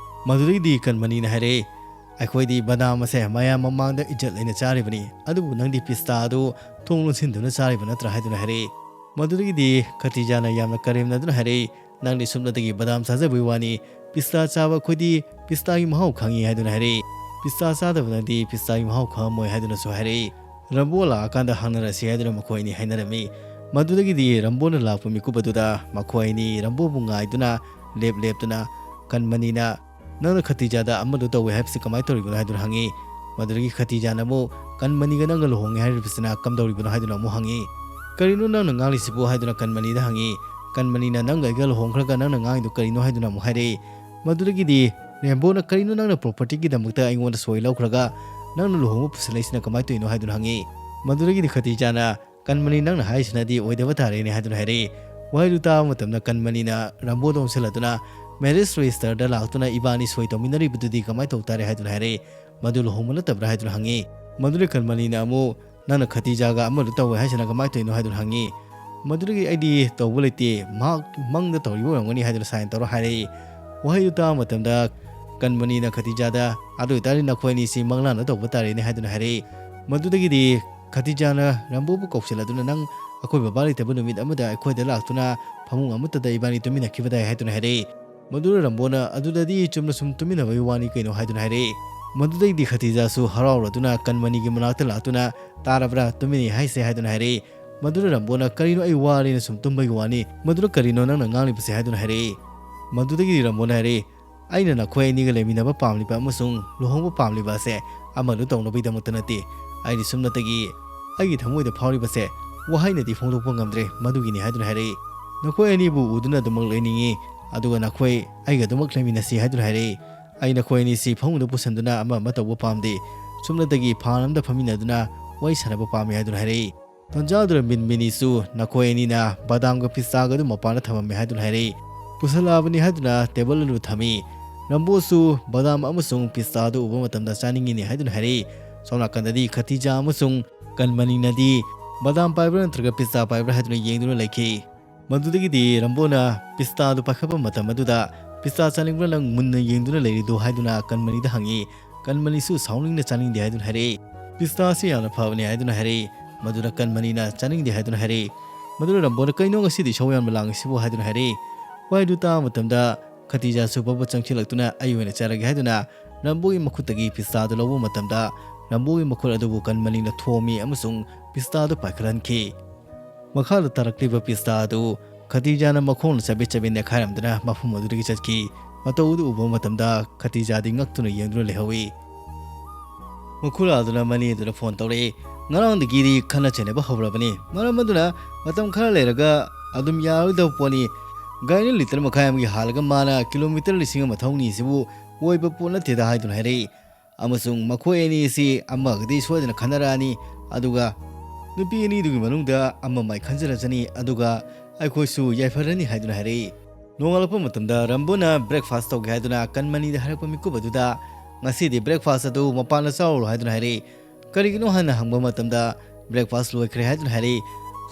ꯃꯗꯨꯗꯒꯤꯗꯤ ꯀꯟꯃꯅꯤꯅ ꯍꯥꯏꯔꯛꯏ, "ꯑꯩꯈꯣꯏꯗꯤ ꯕꯗꯥꯝ ꯑꯁꯦ ꯃꯌꯥꯝ ꯃꯃꯥꯡꯗ ꯏꯖꯠ ꯂꯩꯅ ꯆꯥꯔꯤꯕꯅꯤ, ꯑꯗꯨꯕꯨ ꯅꯪꯗꯤ ꯄꯤꯁꯇꯥ ꯑꯗꯨ ꯊꯣꯡ ꯂꯣꯟꯁꯤꯟꯗꯨꯅ ꯆꯥꯔꯤꯕ ꯅꯠꯇ꯭ꯔꯥ?" ꯍꯥꯏꯗꯨꯅ ꯍꯥꯏꯔꯛꯏ꯫ ꯃꯗꯨꯗꯒꯤꯗꯤ ꯈꯇꯤꯖꯥꯅ ꯌꯥꯝꯅ ꯀꯔꯦꯝꯅꯗꯨꯅ ꯍꯥꯏꯔꯛꯏ, "ꯅꯪꯗꯤ ꯁꯨꯞꯅꯇꯒꯤ ꯕꯗꯥꯝ ꯆꯥꯖꯕꯒꯤ ꯋꯥꯅꯤ, ꯄꯤꯁꯇꯥ ꯆꯥꯕ ꯑꯩꯈꯣꯏꯗꯤ ꯄꯤꯁꯇꯥꯒꯤ ꯃꯍꯥꯎ ꯈꯪꯉꯤ" ꯍꯥꯏꯗꯨꯅ ꯍꯥꯏꯔꯛꯏ꯫ "ꯄꯤꯁꯇꯥ ꯆꯥꯗꯕ ꯅꯪꯗꯤ ꯄꯤꯁꯇꯥꯒꯤ ꯃꯍꯥꯎ ꯈꯪꯉꯝꯃꯣꯏ" ꯍꯥꯏꯗꯨꯅꯁꯨ ꯍꯥꯏꯔꯛꯏ꯫ ꯔꯝꯕꯣ ꯂꯥꯛꯑꯀꯥꯟꯗ ꯍꯪꯅꯔꯁꯤ ꯍꯥꯏꯗꯨꯅ ꯃꯈꯣꯏ ꯑꯅꯤ ꯍꯥꯏꯅꯔꯝꯃꯤ꯫ ꯃꯗꯨꯗꯒꯤꯗꯤ ꯔꯝꯕꯣꯅ ꯂꯥꯛꯄ ꯃꯤꯀꯨꯞ ꯑꯗꯨꯗ ꯃꯈꯣꯏ ꯑꯅꯤ ꯔꯝꯕꯣꯕꯨ ꯉꯥꯏꯗꯨꯅ ꯂꯦꯞ ꯂꯦꯞꯇꯨꯅ ꯀꯟꯃꯅꯤꯅ, "ꯅꯪꯅ ꯈꯇꯤꯖꯥꯗ ꯑꯃꯗꯣ ꯇꯧꯋꯦ ꯍꯥꯏꯕꯁꯤ ꯀꯃꯥꯏꯅ ꯇꯧꯔꯤꯕꯅꯣ?" ꯍꯥꯏꯗꯨꯅ ꯍꯪꯉꯤ꯫ ꯃꯗꯨꯗꯒꯤ ꯈꯇꯤꯖꯥꯅ ꯑꯃꯨꯛ, "ꯀꯟꯃꯅꯤꯒ ꯅꯪꯒ ꯂꯨꯍꯣꯡꯉꯦ ꯍꯥꯏꯔꯤꯕꯁꯤꯅ ꯀꯝꯗꯧꯔꯤꯕꯅꯣ?" ꯍꯥꯏꯗꯨꯅ ꯑꯃꯨꯛ ꯍꯪꯉꯤ꯫ "ꯀꯔꯤꯅꯣ ꯅꯪꯅ ꯉꯥꯡꯂꯤꯁꯤꯕꯨ?" ꯍꯥꯏꯗꯨꯅ ꯀꯟꯃꯅꯤꯗ ꯍꯪꯉꯤ꯫ ꯀꯟꯃꯅꯤꯅ, "ꯅꯪꯒ ꯑꯩꯒ ꯂꯨꯍꯣꯡꯈ꯭ꯔꯒ ꯅꯪꯅ ꯉꯥꯡꯉꯤꯗꯣ ꯀꯔꯤꯅꯣ?" ꯍꯥꯏꯗꯨꯅ ꯑꯃꯨꯛ ꯍꯥꯏꯔꯛꯏ꯫ ꯃꯗꯨꯗꯒꯤꯗꯤ ꯔꯦꯝꯕꯣꯅ, "ꯀꯔꯤꯅꯣ ꯅꯪꯅ ꯄ꯭ꯔꯣꯄꯔꯇꯤꯒꯤꯗꯃꯛꯇ ꯑꯩꯉꯣꯟꯗ ꯁꯣꯏ ꯂꯧꯈ꯭ꯔꯒ ꯅꯪꯅ ꯂꯨꯍꯣꯡꯕ ꯄꯨꯁꯤꯜꯂꯛꯏꯁꯤꯅ ꯀꯃꯥꯏꯅ ꯇꯧꯔꯤꯅꯣ?" ꯍꯥꯏꯗꯨꯅ ꯍꯪꯉꯤ꯫ ꯃꯗꯨꯗꯒꯤꯗꯤ ꯈꯇꯤꯖꯥꯅ, "ꯀꯟꯃꯅꯤ, ꯅꯪꯅ ꯍꯥꯏꯔꯤꯁꯤꯅꯗꯤ ꯑꯣꯏꯗꯕ ꯇꯥꯔꯦꯅꯦ" ꯍꯥꯏꯗꯨꯅ ꯍꯥꯏꯔꯛꯏ꯫ ꯋꯥꯍꯩꯗꯨ ꯇꯥꯕ ꯃꯇꯝꯗ ꯀꯟꯃꯅꯤꯅ ꯔꯝꯕꯣꯗ ꯑꯣꯟꯁꯤꯜꯂꯗꯨꯅ, ꯃꯦꯔꯤꯖ ꯔꯦꯖꯤꯁꯇꯔꯗ ꯂꯥꯛꯇꯨꯅ ꯏꯕꯥꯅꯤ ꯁꯣꯏ ꯇꯧꯃꯤꯟꯅꯔꯤꯕꯗꯨꯗꯤ ꯀꯃꯥꯏꯅ ꯇꯧ ꯇꯥꯔꯦ ꯍꯥꯏꯗꯨꯅ ꯍꯥꯏꯔꯛꯏ꯫ ꯃꯗꯨ ꯂꯨꯍꯣꯡꯕ ꯅꯠꯇꯕ꯭ꯔꯥ ꯍꯥꯏꯗꯨꯅ ꯍꯪꯉꯤ꯫ ꯃꯗꯨꯗ ꯀꯟꯃꯅꯤꯅ ꯑꯃꯨꯛ, "ꯅꯪꯅ ꯈꯇꯤꯖꯥꯒ ꯑꯃꯗꯨ ꯇꯧꯋꯦ ꯍꯥꯏꯁꯤꯅ ꯀꯃꯥꯏꯅ ꯇꯧꯔꯤꯅꯣ?" ꯍꯥꯏꯗꯨꯅ ꯍꯪꯉꯤ꯫ ꯃꯗꯨꯗꯒꯤ, "ꯑꯩꯗꯤ ꯇꯧꯕ ꯂꯩꯇꯦ, ꯃꯍꯥꯛ ꯃꯪꯗ ꯇꯧꯔꯤꯕ ꯑꯣꯏꯔꯝꯒꯅꯤ" ꯍꯥꯏꯗꯨꯅ ꯁꯥꯏꯟ ꯇꯧꯔ ꯍꯥꯏꯔꯛꯏ꯫ ꯋꯥꯍꯩꯗꯨ ꯇꯥꯕ ꯃꯇꯝꯗ ꯀꯟꯃꯅꯤꯅ ꯈꯇꯤꯖꯥꯗ, "ꯑꯗꯨ ꯑꯣꯏꯇꯥꯔꯗꯤ ꯅꯈꯣꯏ ꯑꯅꯤꯁꯤ ꯃꯪꯂꯥꯟꯗ ꯇꯧꯕ ꯇꯥꯔꯦꯅꯦ" ꯍꯥꯏꯗꯨꯅ ꯍꯥꯏꯔꯛꯏ꯫ ꯃꯗꯨꯗꯒꯤꯗꯤ ꯈꯇꯤꯖꯥꯅ ꯔꯝꯕꯣꯕꯨ ꯀꯧꯁꯤꯜꯂꯗꯨꯅ, "ꯅꯪ ꯑꯩꯈꯣꯏ ꯕꯕꯥ ꯂꯩꯇꯕ ꯅꯨꯃꯤꯠ ꯑꯃꯗ ꯑꯩꯈꯣꯏꯗ ꯂꯥꯛꯇꯨꯅ ꯐꯃꯨꯡ ꯑꯃꯠꯇꯗ ꯏꯕꯥꯅꯤ ꯇꯨꯃꯤꯟꯅꯈꯤꯕꯗꯥꯏ" ꯍꯥꯏꯗꯨꯅ ꯍꯥꯏꯔꯛꯏ꯫ ꯃꯗꯨꯗ ꯔꯝꯕꯣꯅ, "ꯑꯗꯨꯗꯗꯤ ꯆꯨꯝꯅ ꯁꯨꯝ ꯇꯨꯃꯤꯟꯅꯕꯒꯤ ꯋꯥꯅꯤ ꯀꯩꯅꯣ" ꯍꯥꯏꯗꯨꯅ ꯍꯥꯏꯔꯛꯏ꯫ ꯃꯗꯨꯗꯩꯗꯤ ꯈꯇꯤꯖꯥꯁꯨ ꯍꯔꯥꯎꯔꯗꯨꯅ ꯀꯟꯃꯅꯤꯒꯤ ꯃꯅꯥꯛꯇ ꯂꯥꯛꯇꯨꯅ, "ꯇꯥꯔꯕ꯭ꯔꯥ, ꯇꯨꯃꯤꯟꯅꯩ ꯍꯥꯏꯁꯦ" ꯍꯥꯏꯗꯨꯅ ꯍꯥꯏꯔꯛꯏ꯫ ꯃꯗꯨꯗ ꯔꯝꯕꯣꯅ, "ꯀꯔꯤꯅꯣ, ꯑꯩ ꯋꯥꯔꯦꯅ ꯁꯨꯝ ꯇꯨꯝꯕꯒꯤ ꯋꯥꯅꯤ, ꯃꯗꯨꯗ ꯀꯔꯤꯅꯣ ꯅꯪꯅ ꯉꯥꯡꯂꯤꯕꯁꯦ?" ꯍꯥꯏꯗꯨꯅ ꯍꯥꯏꯔꯛꯏ꯫ ꯃꯗꯨꯗꯒꯤꯗꯤ ꯔꯝꯕꯣꯅ ꯍꯥꯏꯔꯛꯏ, "ꯑꯩꯅ ꯅꯈꯣꯏ ꯑꯅꯤꯒ ꯂꯩꯃꯤꯟꯅꯕ ꯄꯥꯝꯂꯤꯕ ꯑꯃꯁꯨꯡ ꯂꯨꯍꯣꯡꯕ ꯄꯥꯝꯂꯤꯕ ꯑꯁꯦ ꯑꯃꯗꯨ ꯇꯧꯅꯕꯒꯤꯗꯃꯛꯇ ꯅꯠꯇꯦ꯫ ꯑꯩꯗꯤ ꯁꯨꯞꯅꯇꯒꯤ ꯑꯩꯒꯤ ꯊꯃꯣꯏꯗ ꯐꯥꯎꯔꯤꯕꯁꯦ ꯋꯥꯍꯩꯅꯗꯤ ꯐꯣꯡꯗꯣꯛꯄ ꯉꯝꯗ꯭ꯔꯦ, ꯃꯗꯨꯒꯤꯅꯤ" ꯍꯥꯏꯗꯨꯅ ꯍꯥꯏꯔꯛꯏ꯫ "ꯅꯈꯣꯏ ꯑꯅꯤꯕꯨ ꯎꯗꯨꯅ ꯑꯗꯨꯃꯛ ꯂꯩꯅꯤꯡꯏ, ꯑꯗꯨꯒ ꯅꯈꯣꯏ ꯑꯩꯒ ꯑꯗꯨꯃꯛ ꯂꯩꯃꯤꯟꯅꯁꯤ" ꯍꯥꯏꯗꯨꯅ ꯍꯥꯏꯔꯛꯏ꯫ "ꯑꯩ ꯅꯈꯣꯏ ꯑꯅꯤꯁꯤ ꯐꯃꯨꯡꯗ ꯄꯨꯁꯤꯟꯗꯨꯅ ꯑꯃ ꯑꯃ ꯇꯧꯕ ꯄꯥꯝꯗꯦ, ꯁꯨꯞꯅꯇꯒꯤ ꯐꯥꯟ ꯑꯃꯗ ꯐꯝꯃꯤꯟꯅꯗꯨꯅ ꯋꯥꯔꯤ ꯁꯥꯟꯅꯕ ꯄꯥꯝꯃꯤ" ꯍꯥꯏꯗꯨꯅ ꯍꯥꯏꯔꯛꯏ꯫ ꯇꯟꯖꯥꯗꯨꯗ ꯃꯤꯟꯃꯤꯅꯤꯁꯨ, "ꯅꯈꯣꯏ ꯑꯅꯤꯅ ꯕꯗꯥꯝꯒ ꯄꯤꯁꯇꯥꯒ ꯑꯗꯨ ꯃꯄꯥꯟꯗ ꯊꯝꯃꯝꯃꯦ" ꯍꯥꯏꯗꯨꯅ ꯍꯥꯏꯔꯛꯏ꯫ "ꯄꯨꯁꯜꯂꯛꯑꯕꯅꯤ" ꯍꯥꯏꯗꯨꯅ ꯇꯦꯕꯜ ꯑꯗꯨ ꯊꯝꯃꯤ꯫ ꯔꯝꯕꯣꯁꯨ ꯕꯗꯥꯝ ꯑꯃꯁꯨꯡ ꯄꯤꯁꯇꯥꯗꯨ ꯎꯕ ꯃꯇꯝꯗ "ꯆꯥꯅꯤꯡꯉꯤꯅꯦ" ꯍꯥꯏꯗꯨꯅ ꯍꯥꯏꯔꯛꯏ꯫ ꯁꯣꯝ ꯅꯥꯀꯟꯗꯗꯤ ꯈꯇꯤꯖꯥ ꯑꯃꯁꯨꯡ ꯀꯟꯃꯅꯤꯅꯗꯤ ꯕꯗꯥꯝ ꯄꯥꯏꯕ꯭ꯔꯥ ꯅꯠꯇ꯭ꯔꯒ ꯄꯤꯁꯇꯥ ꯄꯥꯏꯕ꯭ꯔꯥ ꯍꯥꯏꯗꯨꯅ ꯌꯦꯡꯗꯨꯅ ꯂꯩꯈꯤ꯫ ꯃꯗꯨꯗꯒꯤꯗꯤ ꯔꯝꯕꯣꯅ ꯄꯤꯁꯇꯥꯗꯨ ꯄꯥꯏꯈꯠꯄ ꯃꯇꯝ ꯑꯗꯨꯗ, "ꯄꯤꯁꯇꯥ ꯆꯥꯅꯤꯡꯕ꯭ꯔꯥ ꯅꯪ ꯃꯨꯟꯅ ꯌꯦꯡꯗꯨꯅ ꯂꯩꯔꯤꯗꯣ?" ꯍꯥꯏꯗꯨꯅ ꯀꯟꯃꯅꯤꯗ ꯍꯪꯉꯤ꯫ ꯀꯟꯃꯅꯤꯁꯨ ꯁꯥꯎꯅꯤꯡꯅ "ꯆꯥꯅꯤꯡꯗꯦ" ꯍꯥꯏꯗꯨꯅ ꯍꯥꯏꯔꯛꯏ꯫ "ꯄꯤꯁꯇꯥꯁꯤ ꯌꯥꯝꯅ ꯐꯕꯅꯤ" ꯍꯥꯏꯗꯨꯅ ꯍꯥꯏꯔꯛꯏ꯫ ꯃꯗꯨꯗ ꯀꯟꯃꯅꯤꯅ "ꯆꯥꯅꯤꯡꯗꯦ" ꯍꯥꯏꯗꯨꯅ ꯍꯥꯏꯔꯛꯏ꯫ ꯃꯗꯨꯗ ꯔꯝꯕꯣꯅ "ꯀꯩꯅꯣ ꯉꯁꯤꯗꯤ ꯏꯁꯧ ꯌꯥꯝꯅ ꯂꯥꯡꯉꯤꯁꯤꯕꯨ?" ꯍꯥꯏꯗꯨꯅ ꯍꯥꯏꯔꯛꯏ꯫ ꯋꯥꯍꯩꯗꯨ ꯇꯥꯕ ꯃꯇꯝꯗ ꯈꯇꯤꯖꯥꯁꯨ ꯄꯕ ꯆꯪꯁꯤꯜꯂꯛꯇꯨꯅ "ꯑꯩ ꯑꯣꯏꯅ ꯆꯥꯔꯒꯦ" ꯍꯥꯏꯗꯨꯅ ꯔꯝꯕꯣꯒꯤ ꯃꯈꯨꯠꯇꯒꯤ ꯄꯤꯁꯇꯥꯗꯨ ꯂꯧꯕ ꯃꯇꯝꯗ, ꯔꯝꯕꯣꯒꯤ ꯃꯈꯨꯠ ꯑꯗꯨꯕꯨ ꯀꯟꯃꯅꯤꯅ ꯊꯣꯝꯃꯤ ꯑꯃꯁꯨꯡ ꯄꯤꯁꯇꯥꯗꯨ ꯄꯥꯏꯈꯠꯍꯟꯈꯤ꯫ ꯃꯈꯥꯗ ꯇꯥꯔꯛꯂꯤꯕ ꯄꯤꯁꯇꯥ ꯑꯗꯨ ꯈꯇꯤꯖꯥꯅ ꯃꯈꯣꯡꯅ ꯆꯕꯦꯠ ꯆꯕꯦꯠ ꯅꯦꯠꯈꯥꯏꯔꯝꯗꯨꯅ ꯃꯐꯝ ꯑꯗꯨꯗꯒꯤ ꯆꯠꯈꯤ꯫ ꯃꯇꯧ ꯑꯗꯨ ꯎꯕ ꯃꯇꯝꯗ ꯈꯇꯤꯖꯥꯗꯤ ꯉꯛꯇꯨꯅ ꯌꯦꯡꯗꯨꯅ ꯂꯩꯍꯧꯏ꯫ ꯃꯈꯨꯔꯥꯗꯨꯅ ꯃꯅꯦꯗꯨꯗ ꯐꯣꯟ ꯇꯧꯔꯛꯏ꯫ "ꯉꯔꯥꯡꯗꯒꯤꯗꯤ ꯈꯠꯅ ꯆꯩꯅꯕ ꯍꯧꯔꯕꯅꯤ꯫ ꯃꯔꯝ ꯑꯗꯨꯅ ꯃꯇꯝ ꯈꯔ ꯂꯩꯔꯒ ꯑꯗꯨꯝ ꯌꯥꯔꯣꯏꯗꯕ ꯄꯣꯠꯅꯤ꯫ ꯒꯥꯔꯤꯅ ꯂꯤꯇꯔ ꯃꯈꯥꯏ ꯑꯃꯒꯤ ꯍꯥꯜꯂꯒ ꯃꯥꯅ ꯀꯤꯂꯣꯃꯤꯇꯔ ꯂꯤꯁꯤꯡ ꯑꯃ ꯊꯧꯅꯤ ꯁꯤꯕꯨ ꯑꯣꯏꯕ ꯄꯣꯠ ꯅꯠꯇꯦꯗ" ꯍꯥꯏꯗꯨꯅ ꯍꯥꯏꯔꯛꯏ꯫ "ꯑꯃꯁꯨꯡ ꯃꯈꯣꯏ ꯑꯅꯤ ꯑꯁꯤ ꯑꯃꯒꯗꯤ ꯁꯣꯏꯗꯅ ꯈꯟꯅꯔꯛꯑꯅꯤ, ꯑꯗꯨꯒ ꯅꯨꯄꯤ ꯑꯅꯤꯗꯨꯒꯤ ꯃꯅꯨꯡꯗ ꯑꯃ ꯃꯥꯏ ꯈꯟꯖꯔꯖꯅꯤ, ꯑꯗꯨꯒ ꯑꯩꯈꯣꯏꯁꯨ ꯌꯥꯏꯐꯔꯅꯤ" ꯍꯥꯏꯗꯨꯅ ꯍꯥꯏꯔꯛꯏ꯫ ꯅꯣꯡꯉꯥꯜꯂꯛꯄ ꯃꯇꯝꯗ ꯔꯝꯕꯣꯅ breakfast ꯇꯧꯒꯦ ꯍꯥꯏꯗꯨꯅ ꯀꯟꯃꯅꯤꯗ ꯍꯥꯏꯔꯛꯄ ꯃꯤꯀꯨꯞ ꯑꯗꯨꯗ, "ꯉꯁꯤꯗꯤ breakfast ꯑꯗꯨ ꯃꯄꯥꯟꯗ ꯆꯥꯔꯨꯔꯣ" ꯍꯥꯏꯗꯨꯅ ꯍꯥꯏꯔꯛꯏ꯫ ꯀꯔꯤꯒꯤꯅꯣ ꯍꯥꯏꯅ ꯍꯪꯕ ꯃꯇꯝꯗ, "breakfast ꯂꯣꯏꯈ꯭ꯔꯦ" ꯍꯥꯏꯗꯨꯅ ꯍꯥꯏꯔꯛꯏ꯫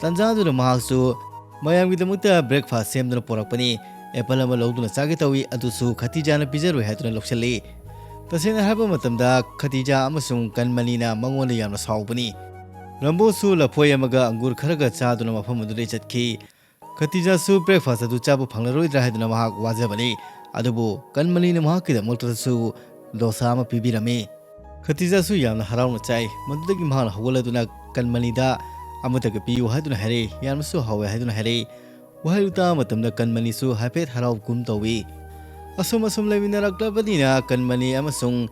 ꯇꯥꯟꯖꯥꯗꯨꯗ ꯃꯍꯥꯛꯁꯨ ꯃꯌꯥꯝꯒꯤꯗꯃꯛꯇ breakfast ꯁꯦꯝꯗꯨꯅ ꯄꯨꯔꯛꯄꯅꯤ꯫ Apple ꯑꯃ ꯂꯧꯗꯨꯅ ꯆꯥꯒꯦ ꯇꯧꯏ, ꯑꯗꯨꯁꯨ ꯈꯇꯤꯖꯥꯅ ꯄꯤꯖꯔꯣꯏ ꯍꯥꯏꯗꯨꯅ ꯂꯧꯁꯤꯜꯂꯤ꯫ ꯇꯁꯦꯡꯅ ꯍꯥꯏꯕ ꯃꯇꯝꯗ, ꯈꯇꯤꯖꯥ ꯑꯃꯁꯨꯡ ꯀꯟꯃꯅꯤꯅ ꯃꯉꯣꯟꯗ ꯌꯥꯝꯅ ꯁꯥꯎꯕꯅꯤ꯫ ꯔꯝꯕꯣꯁꯨ ꯂꯐꯣꯏ ꯑꯃꯒ ꯑꯪꯒꯨꯔ ꯈꯔꯒ ꯆꯥꯗꯨꯅ ꯃꯐꯝ ꯑꯗꯨꯗꯒꯤ ꯆꯠꯈꯤ꯫ ꯈꯇꯤꯖꯥꯁꯨ breakfast ꯑꯗꯨ ꯆꯥꯕ ꯐꯪꯂꯔꯣꯏꯗ꯭ꯔꯥ ꯍꯥꯏꯗꯨꯅ ꯃꯍꯥꯛ ꯋꯥꯖꯕꯅꯤ꯫ ꯑꯗꯨꯕꯨ ꯀꯟꯃꯅꯤꯅ ꯃꯍꯥꯛꯀꯤꯗꯃꯛꯇꯁꯨ ꯗꯣꯁꯥ ꯑꯃ ꯄꯤꯕꯤꯔꯝꯃꯤ꯫ ꯈꯇꯤꯖꯥꯁꯨ ꯌꯥꯝꯅ ꯍꯔꯥꯎꯅ ꯆꯥꯏ꯫ ꯃꯗꯨꯗꯒꯤ ꯃꯍꯥꯛꯅ ꯍꯧꯒꯠꯂꯗꯨꯅ ꯀꯟꯃꯅꯤꯗ "ꯑꯃꯇꯒ ꯄꯤꯌꯨ" ꯍꯥꯏꯗꯨꯅ ꯍꯥꯏꯔꯛꯏ꯫ ꯌꯥꯝꯅꯁꯨ ꯍꯥꯎꯋꯦ ꯍꯥꯏꯗꯨꯅ ꯍꯥꯏꯔꯛꯏ꯫ ꯋꯥꯍꯩꯗꯨ ꯇꯥꯕ ꯃꯇꯝꯗ ꯀꯟꯃꯅꯤꯁꯨ ꯍꯥꯏꯐꯦꯠ ꯍꯔꯥꯎꯒꯨꯝ ꯇꯧꯏ꯫ ꯑꯁꯨꯝ ꯑꯁꯨꯝ ꯂꯩꯃꯤꯟꯅꯔꯛꯂꯕꯅꯤꯅ ꯀꯟꯃꯅꯤ ꯑꯃꯁꯨꯡ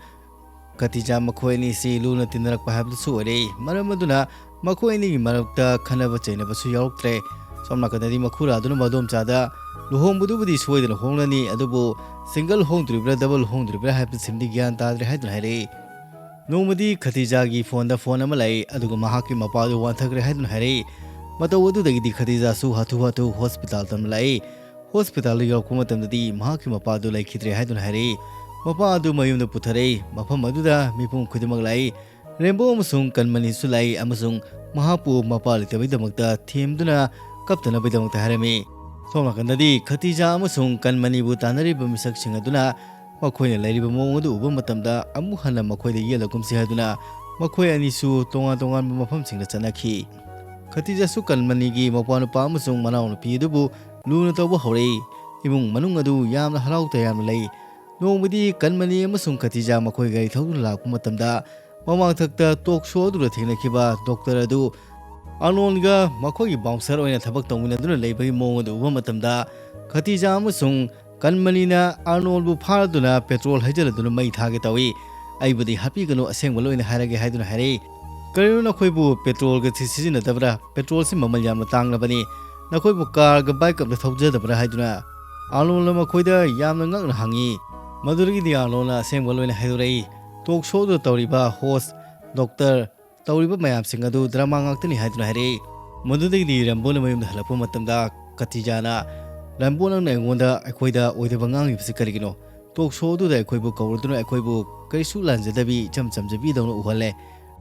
ꯈꯇꯤꯖꯥ ꯃꯈꯣꯏ ꯑꯅꯤꯁꯤ ꯂꯨꯅ ꯇꯤꯟꯅꯔꯛꯄ ꯍꯥꯏꯕꯗꯨꯁꯨ ꯑꯣꯏꯔꯦ꯫ ꯃꯔꯝ ꯑꯗꯨꯅ ꯃꯈꯣꯏ ꯑꯅꯤꯒꯤ ꯃꯔꯛꯇ ꯈꯟꯅꯕ ꯆꯩꯅꯕꯁꯨ ꯌꯥꯎꯔꯛꯇ꯭ꯔꯦ꯫ ꯁꯣꯝ ꯅꯥꯀꯟꯗꯗꯤ ꯃꯈꯨꯔꯥꯗꯨꯅ ꯃꯗꯣꯝꯆꯥꯗ "ꯂꯨꯍꯣꯡꯕꯗꯨꯕꯨꯗꯤ ꯁꯣꯏꯗꯅ ꯍꯣꯡꯂꯅꯤ, ꯑꯗꯨꯕꯨ single ꯍꯣꯡꯗꯣꯔꯤꯕ꯭ꯔꯥ, double ꯍꯣꯡꯗꯣꯔꯤꯕ꯭ꯔꯥ ꯍꯥꯏꯕꯁꯤꯃꯗꯤ ꯒ꯭ꯌꯥꯟ ꯇꯥꯗ꯭ꯔꯦ" ꯍꯥꯏꯗꯨꯅ ꯍꯥꯏꯔꯛꯏ꯫ ꯅꯣꯡꯃꯗꯤ ꯈꯇꯤꯖꯥꯒꯤ phoneꯗ phone ꯑꯃ ꯂꯥꯛꯏ, ꯑꯗꯨꯒ ꯃꯍꯥꯛꯀꯤ ꯃꯄꯥꯗꯨ ꯋꯥꯟꯊꯈ꯭ꯔꯦ ꯍꯥꯏꯗꯨꯅ ꯍꯥꯏꯔꯛꯏ꯫ ꯃꯇꯧ ꯑꯗꯨꯗꯒꯤꯗꯤ ꯈꯇꯤꯖꯥꯁꯨ ꯍꯥꯊꯨ ꯍꯥꯊꯨ hospital ꯇꯝꯅ ꯂꯥꯛꯏ꯫ Hospitalꯗ ꯌꯧꯔꯛꯄ ꯃꯇꯝꯗꯗꯤ ꯃꯍꯥꯛꯀꯤ ꯃꯄꯥ ꯑꯗꯨ ꯂꯩꯈꯤꯗ꯭ꯔꯦ ꯍꯥꯏꯗꯨꯅ ꯍꯥꯏꯔꯛꯏ꯫ ꯃꯄꯥ ꯑꯗꯨ ꯃꯌꯨꯝꯗ ꯄꯨꯊꯔꯛꯏ꯫ ꯃꯐꯝ ꯑꯗꯨꯗ ꯃꯤꯄꯨꯝ ꯈꯨꯗꯤꯡꯃꯛ ꯂꯥꯛꯏ꯫ ꯔꯦꯝꯕꯣ ꯑꯃꯁꯨꯡ ꯀꯟꯃꯅꯤꯁꯨ ꯂꯥꯛꯏ ꯑꯃꯁꯨꯡ ꯃꯍꯥꯛꯄꯨ ꯃꯄꯥ ꯂꯩꯇꯕꯒꯤꯗꯃꯛꯇ ꯊꯦꯝꯗꯨꯅ ꯀꯞꯇꯅꯕꯒꯤꯗꯃꯛꯇ ꯍꯥꯏꯔꯝꯃꯤ꯫ ꯁꯣꯝ ꯅꯥꯀꯟꯗꯗꯤ ꯈꯇꯤꯖꯥ ꯑꯃꯁꯨꯡ ꯀꯟꯃꯅꯤꯕꯨ ꯇꯥꯟꯅꯔꯤꯕ ꯃꯤꯁꯛꯁꯤꯡ ꯑꯗꯨꯅ ꯃꯈꯣꯏꯅ ꯂꯩꯔꯤꯕ ꯃꯑꯣꯡ ꯑꯗꯨ ꯎꯕ ꯃꯇꯝꯗ ꯑꯃꯨꯛ ꯍꯟꯅ ꯃꯈꯣꯏꯗ ꯌꯦꯠꯂꯒꯨꯝꯁꯤ ꯍꯥꯏꯗꯨꯅ ꯃꯈꯣꯏ ꯑꯅꯤꯁꯨ ꯇꯣꯉꯥꯟ ꯇꯣꯉꯥꯟꯕ ꯃꯐꯝꯁꯤꯡꯗ ꯆꯠꯅꯈꯤ꯫ ꯈꯇꯤꯖꯥꯁꯨ ꯀꯟꯃꯅꯤꯒꯤ ꯃꯄꯥꯅꯨꯄꯥ ꯑꯃꯁꯨꯡ ꯃꯅꯥꯎꯅꯨꯄꯤ ꯑꯗꯨꯕꯨ ꯂꯨꯅ ꯇꯧꯕ ꯍꯧꯔꯛꯏ꯫ ꯏꯃꯨꯡ ꯃꯅꯨꯡ ꯑꯗꯨ ꯌꯥꯝꯅ ꯍꯔꯥꯎ ꯇꯌꯥꯝꯅ ꯂꯩ꯫ ꯅꯣꯡꯃꯗꯤ ꯀꯟꯃꯅꯤ ꯑꯃꯁꯨꯡ ꯈꯇꯤꯖꯥ ꯃꯈꯣꯏ ꯒꯥꯔꯤ ꯊꯧꯗꯨꯅ ꯂꯥꯛꯄ ꯃꯇꯝꯗ, ꯃꯃꯥꯡꯊꯛꯇ talk show ꯑꯗꯨꯗ ꯊꯦꯡꯅꯈꯤꯕ doctor ꯑꯗꯨ ꯑꯥꯔꯅꯣꯜꯒ ꯃꯈꯣꯏꯒꯤ bouncer ꯑꯣꯏꯅ ꯊꯕꯛ ꯇꯧꯃꯤꯟꯅꯗꯨꯅ ꯂꯩꯕꯒꯤ ꯃꯑꯣꯡ ꯑꯗꯨ ꯎꯕ ꯃꯇꯝꯗ, ꯈꯇꯤꯖꯥ ꯑꯃꯁꯨꯡ ꯀꯟꯃꯅꯤꯅ ꯑꯥꯔꯅꯣꯜꯕꯨ ꯐꯥꯔꯗꯨꯅ petrol ꯍꯩꯖꯤꯜꯂꯗꯨꯅ ꯃꯩ ꯊꯥꯒꯦ ꯇꯧꯏ꯫ "ꯑꯩꯕꯨꯗꯤ ꯍꯥꯠꯄꯤꯒꯅꯨ, ꯑꯁꯦꯡꯕ ꯂꯣꯏꯅ ꯍꯥꯏꯔꯒꯦ" ꯍꯥꯏꯗꯨꯅ ꯍꯥꯏꯔꯛꯏ꯫ "ꯀꯔꯤꯅꯣ, ꯅꯈꯣꯏꯕꯨ petrolꯒ ꯁꯤ ꯁꯤꯖꯤꯟꯅꯗꯕ꯭ꯔꯥ? Petrolꯁꯤ ꯃꯃꯜ ꯌꯥꯝꯅ ꯇꯥꯡꯂꯕꯅꯤ꯫ ꯅꯈꯣꯏꯕꯨ carꯒ bike ꯑꯝꯇ ꯊꯧꯖꯗꯕ꯭ꯔꯥ?" ꯍꯥꯏꯗꯨꯅ ꯑꯥꯔꯅꯣꯜꯅ ꯃꯈꯣꯏꯗ ꯌꯥꯝꯅ ꯉꯛꯅ ꯍꯪꯉꯤ꯫ ꯃꯗꯨꯗꯒꯤꯗꯤ ꯑꯥꯔꯅꯣꯜꯅ ꯑꯁꯦꯡꯕ ꯂꯣꯏꯅ ꯍꯥꯏꯗꯣꯔꯛꯏ꯫ Talk showꯗ ꯇꯧꯔꯤꯕ host, doctor, ꯇꯧꯔꯤꯕ ꯃꯌꯥꯝꯁꯤꯡ ꯑꯗꯨ drama ꯉꯥꯛꯇꯅꯤ ꯍꯥꯏꯗꯨꯅ ꯍꯥꯏꯔꯛꯏ꯫ ꯃꯗꯨꯗꯒꯤꯗꯤ ꯔꯦꯝꯕꯣꯅ ꯃꯌꯨꯝꯗ ꯍꯜꯂꯛꯄ ꯃꯇꯝꯗ ꯈꯇꯤꯖꯥꯅ "ꯔꯝꯕꯣ, ꯅꯪꯅ ꯑꯩꯉꯣꯟꯗ, ꯑꯩꯈꯣꯏꯗ ꯑꯣꯏꯗꯕ ꯉꯥꯡꯂꯤꯕꯁꯤ ꯀꯔꯤꯒꯤꯅꯣ? ꯇꯣꯛ ꯁꯣ ꯑꯗꯨꯗ ꯑꯩꯈꯣꯏꯕꯨ ꯀꯧꯔꯗꯨꯅ ꯑꯩꯈꯣꯏꯕꯨ ꯀꯔꯤꯁꯨ ꯂꯥꯟꯖꯗꯕꯤ ꯏꯆꯝ ꯆꯝꯖꯕꯤꯗꯧꯅ ꯎꯍꯜꯂꯦ꯫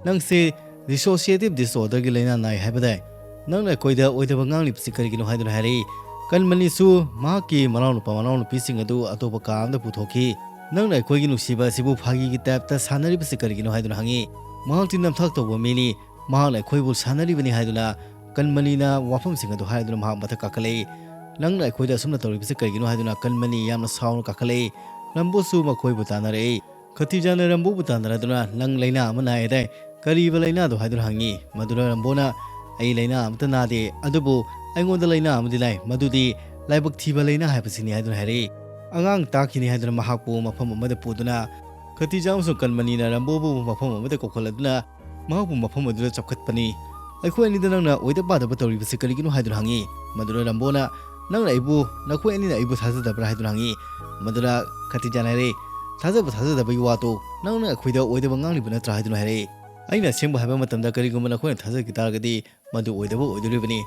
ꯅꯪꯁꯦ ꯗꯤꯁꯣꯁꯤꯌꯦꯇꯤꯚ ꯗꯤꯁꯑꯣꯔꯗꯔꯒꯤ ꯂꯥꯏꯅꯥ ꯅꯥꯏ ꯍꯥꯏꯕꯗꯥꯏ? ꯅꯪꯅ ꯑꯩꯈꯣꯏꯗ ꯑꯣꯏꯗꯕ ꯉꯥꯡꯂꯤꯕꯁꯤ ꯀꯔꯤꯒꯤꯅꯣ?" ꯍꯥꯏꯗꯨꯅ ꯍꯥꯏꯔꯛꯏ꯫ ꯀꯟꯃꯅꯤꯁꯨ ꯃꯍꯥꯛꯀꯤ ꯃꯅꯥꯎꯅꯨꯄꯥ ꯃꯅꯥꯎꯅꯨꯄꯤꯁꯤꯡ ꯑꯗꯨ ꯑꯇꯣꯞꯄ ꯀꯥ ꯑꯃꯗ ꯄꯨꯊꯣꯛꯈꯤ꯫ "ꯅꯪꯅ ꯑꯩꯈꯣꯏꯒꯤ ꯅꯨꯡꯁꯤꯕ ꯑꯁꯤꯕꯨ ꯐꯥꯒꯤꯒꯤ ꯇꯥꯏꯞꯇ ꯁꯥꯟꯅꯔꯤꯕꯁꯤ ꯀꯔꯤꯒꯤꯅꯣ?" ꯍꯥꯏꯗꯨꯅ ꯍꯪꯉꯤ꯫ ꯃꯍꯥꯛꯇꯤ ꯅꯝꯊꯥꯛ ꯇꯧꯕ ꯃꯤꯅꯤ, ꯃꯍꯥꯛꯅ ꯑꯩꯈꯣꯏꯕꯨ ꯁꯥꯟꯅꯔꯤꯕꯅꯤ ꯍꯥꯏꯗꯨꯅ ꯀꯟꯃꯅꯤꯅ ꯋꯥꯐꯝꯁꯤꯡ ꯑꯗꯨ ꯍꯥꯏꯗꯨꯅ ꯃꯍꯥꯛ ꯃꯊꯛ ꯀꯥꯈꯠꯂꯛꯏ꯫ "ꯅꯪꯅ ꯑꯩꯈꯣꯏꯗ ꯑꯁꯨꯝꯅ ꯇꯧꯔꯤꯕꯁꯤ ꯀꯔꯤꯒꯤꯅꯣ?" ꯍꯥꯏꯗꯨꯅ ꯀꯟꯃꯅꯤ ꯌꯥꯝꯅ ꯁꯥꯎꯅ ꯀꯥꯈꯠꯂꯛꯏ꯫ ꯔꯝꯕꯣꯁꯨ ꯃꯈꯣꯏꯕꯨ ꯇꯥꯟꯅꯔꯛꯏ꯫ ꯈꯇꯤꯖꯥꯅ ꯔꯝꯕꯣꯕꯨ ꯇꯥꯟꯅꯔꯗꯨꯅ, "ꯅꯪ ꯂꯥꯏꯅꯥ ꯑꯃ ꯅꯥꯏ ꯍꯥꯏꯗꯥꯏ? ꯀꯔꯤꯕ ꯂꯥꯏꯅꯥꯗꯣ?" ꯍꯥꯏꯗꯨꯅ ꯍꯪꯉꯤ꯫ ꯃꯗꯨꯗ ꯔꯝꯕꯣꯅ, "ꯑꯩ ꯂꯥꯏꯅꯥ ꯑꯃꯠꯇ ꯅꯥꯗꯦ, ꯑꯗꯨꯕꯨ ꯑꯩꯉꯣꯟꯗ ꯂꯥꯏꯅꯥ ꯑꯃꯗꯤ ꯂꯥꯏ, ꯃꯗꯨꯗꯤ ꯂꯥꯏꯕꯛ ꯊꯤꯕ ꯂꯥꯏꯅꯥ ꯍꯥꯏꯕꯁꯤꯅꯤ" ꯍꯥꯏꯗꯨꯅ ꯍꯥꯏꯔꯛꯏ꯫ ꯑꯉꯥꯡ ꯇꯥꯛꯈꯤꯅꯤ ꯍꯥꯏꯗꯨꯅ ꯃꯍꯥꯛꯄꯨ ꯃꯐꯝ ꯑꯃꯗ ꯄꯨꯗꯨꯅ ꯈꯇꯤꯖꯥ ꯑꯃꯁꯨꯡ ꯀꯟꯃꯅꯤꯅ ꯔꯝꯕꯣꯕꯨ ꯃꯐꯝ ꯑꯃꯗ ꯀꯧꯈꯠꯂꯗꯨꯅ ꯃꯍꯥꯛꯄꯨ ꯃꯐꯝ ꯑꯗꯨꯗ ꯆꯞꯈꯠꯄꯅꯤ꯫ "ꯑꯩꯈꯣꯏ ꯑꯅꯤꯗ ꯅꯪꯅ ꯑꯣꯏꯗ ꯄꯥꯗꯕ ꯇꯧꯔꯤꯕꯁꯤ ꯀꯔꯤꯒꯤꯅꯣ?" ꯍꯥꯏꯗꯨꯅ ꯍꯪꯉꯤ꯫ ꯃꯗꯨꯗ ꯔꯝꯕꯣꯅ, "ꯅꯪꯅ ꯑꯩꯕꯨ, ꯅꯈꯣꯏ ꯑꯅꯤꯅ ꯑꯩꯕꯨ ꯊꯥꯖꯗꯕ꯭ꯔꯥ?" ꯍꯥꯏꯗꯨꯅ ꯍꯪꯉꯤ꯫ ꯃꯗꯨꯗ ꯈꯇꯤꯖꯥꯅ ꯍꯥꯏꯔꯛꯏ, "ꯊꯥꯖꯕ ꯊꯥꯖꯗꯕꯒꯤ ꯋꯥꯗꯣ ꯅꯪꯅ ꯑꯩꯈꯣꯏꯗ ꯑꯣꯏꯗꯕ ꯉꯥꯡꯂꯤꯕ ꯅꯠꯇ꯭ꯔꯥ?" ꯍꯥꯏꯗꯨꯅ ꯍꯥꯏꯔꯛꯏ꯫ "ꯑꯩꯅ ꯑꯁꯦꯡꯕ ꯍꯥꯏꯕ ꯃꯇꯝꯗ ꯀꯔꯤꯒꯨꯝꯕ ꯅꯈꯣꯏꯅ ꯊꯥꯖꯈꯤ ꯇꯥꯔꯒꯗꯤ ꯃꯗꯨ ꯑꯣꯏꯗꯕ ꯑꯣꯏꯗꯣꯔꯤꯕꯅꯤ,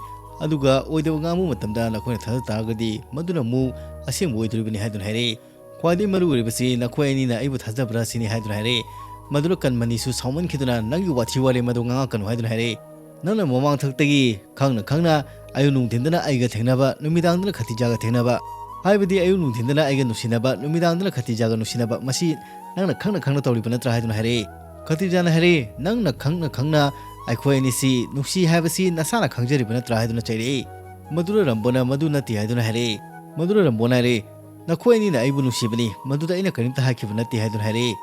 ꯑꯗꯨꯒ ꯑꯣꯏꯗꯕ ꯉꯥꯡꯕ ꯃꯇꯝꯗ ꯅꯈꯣꯏꯅ ꯊꯥꯖ ꯇꯥꯔꯒꯗꯤ ꯃꯗꯨꯅ ꯑꯃꯨꯛ ꯑꯁꯦꯡꯕ ꯑꯣꯏꯗꯣꯔꯤꯕꯅꯤ" ꯍꯥꯏꯗꯨꯅ ꯍꯥꯏꯔꯛꯏ꯫ "ꯈ꯭ꯋꯥꯏꯗꯒꯤ ꯃꯔꯨ ꯑꯣꯏꯔꯤꯕꯁꯤ ꯅꯈꯣꯏ ꯑꯅꯤꯅ ꯑꯩꯕꯨ ꯊꯥꯖꯕ꯭ꯔꯥ ꯁꯤꯅꯤ" ꯍꯥꯏꯗꯨꯅ ꯍꯥꯏꯔꯛꯏ꯫ ꯃꯗꯨꯗ ꯀꯟꯃꯅꯤꯁꯨ ꯁꯥꯎꯃꯟꯈꯤꯗꯨꯅ, "ꯅꯪꯒꯤ ꯋꯥꯊꯤ ꯋꯥꯔꯦꯝ ꯑꯗꯨ ꯉꯥꯡꯉꯛꯀꯅꯨ" ꯍꯥꯏꯗꯨꯅ ꯍꯥꯏꯔꯛꯏ꯫ "ꯅꯪꯅ ꯃꯃꯥꯡꯊꯛꯇꯒꯤ ꯈꯪꯅ ꯈꯪꯅ ꯑꯌꯨꯛ ꯅꯨꯡꯊꯤꯟꯗꯅ ꯑꯩꯒ ꯊꯦꯡꯅꯕ, ꯅꯨꯃꯤꯗꯥꯡꯗꯅ ꯈꯇꯤꯖꯥꯒ ꯊꯦꯡꯅꯕ, ꯍꯥꯏꯕꯗꯤ ꯑꯌꯨꯛ ꯅꯨꯡꯊꯤꯟꯗꯅ ꯑꯩꯒ ꯅꯨꯡꯁꯤꯅꯕ, ꯅꯨꯃꯤꯗꯥꯡꯗꯅ ꯈꯇꯤꯖꯥꯒ ꯅꯨꯡꯁꯤꯅꯕ, ꯃꯁꯤ ꯅꯪꯅ ꯈꯪꯅ ꯈꯪꯅ ꯇꯧꯔꯤꯕ ꯅꯠꯇ꯭ꯔꯥ?" ꯍꯥꯏꯗꯨꯅ ꯍꯥꯏꯔꯛꯏ꯫ ꯈꯇꯤꯖꯥꯅ ꯍꯥꯏꯔꯛꯏ, "ꯅꯪꯅ ꯈꯪꯅ ꯈꯪꯅ ꯑꯩꯈꯣꯏ ꯑꯅꯤꯁꯤ ꯅꯨꯡꯁꯤ ꯍꯥꯏꯕꯁꯤ ꯅꯁꯥꯅ ꯈꯪꯖꯔꯤꯕ ꯅꯠꯇ꯭ꯔꯥ?" ꯍꯥꯏꯗꯨꯅ ꯆꯩꯔꯛꯏ꯫ ꯃꯗꯨꯗ ꯔꯝꯕꯣꯅ, "ꯃꯗꯨ ꯅꯠꯇꯦ" ꯍꯥꯏꯗꯨꯅ ꯍꯥꯏꯔꯛꯏ꯫ ꯃꯗꯨꯗ ꯔꯝꯕꯣꯅ ꯍꯥꯏꯔꯛꯏ, "ꯅꯈꯣꯏ ꯑꯅꯤꯅ ꯑꯩꯕꯨ ꯅꯨꯡꯁꯤꯕꯅꯤ, ꯃꯗꯨꯗ ꯑꯩꯅ ꯀꯔꯤꯝꯇ ꯍꯥꯏꯈꯤꯕ ꯅꯠꯇꯦ" ꯍꯥꯏꯗꯨꯅ ꯍꯥꯏꯔꯛꯏ꯫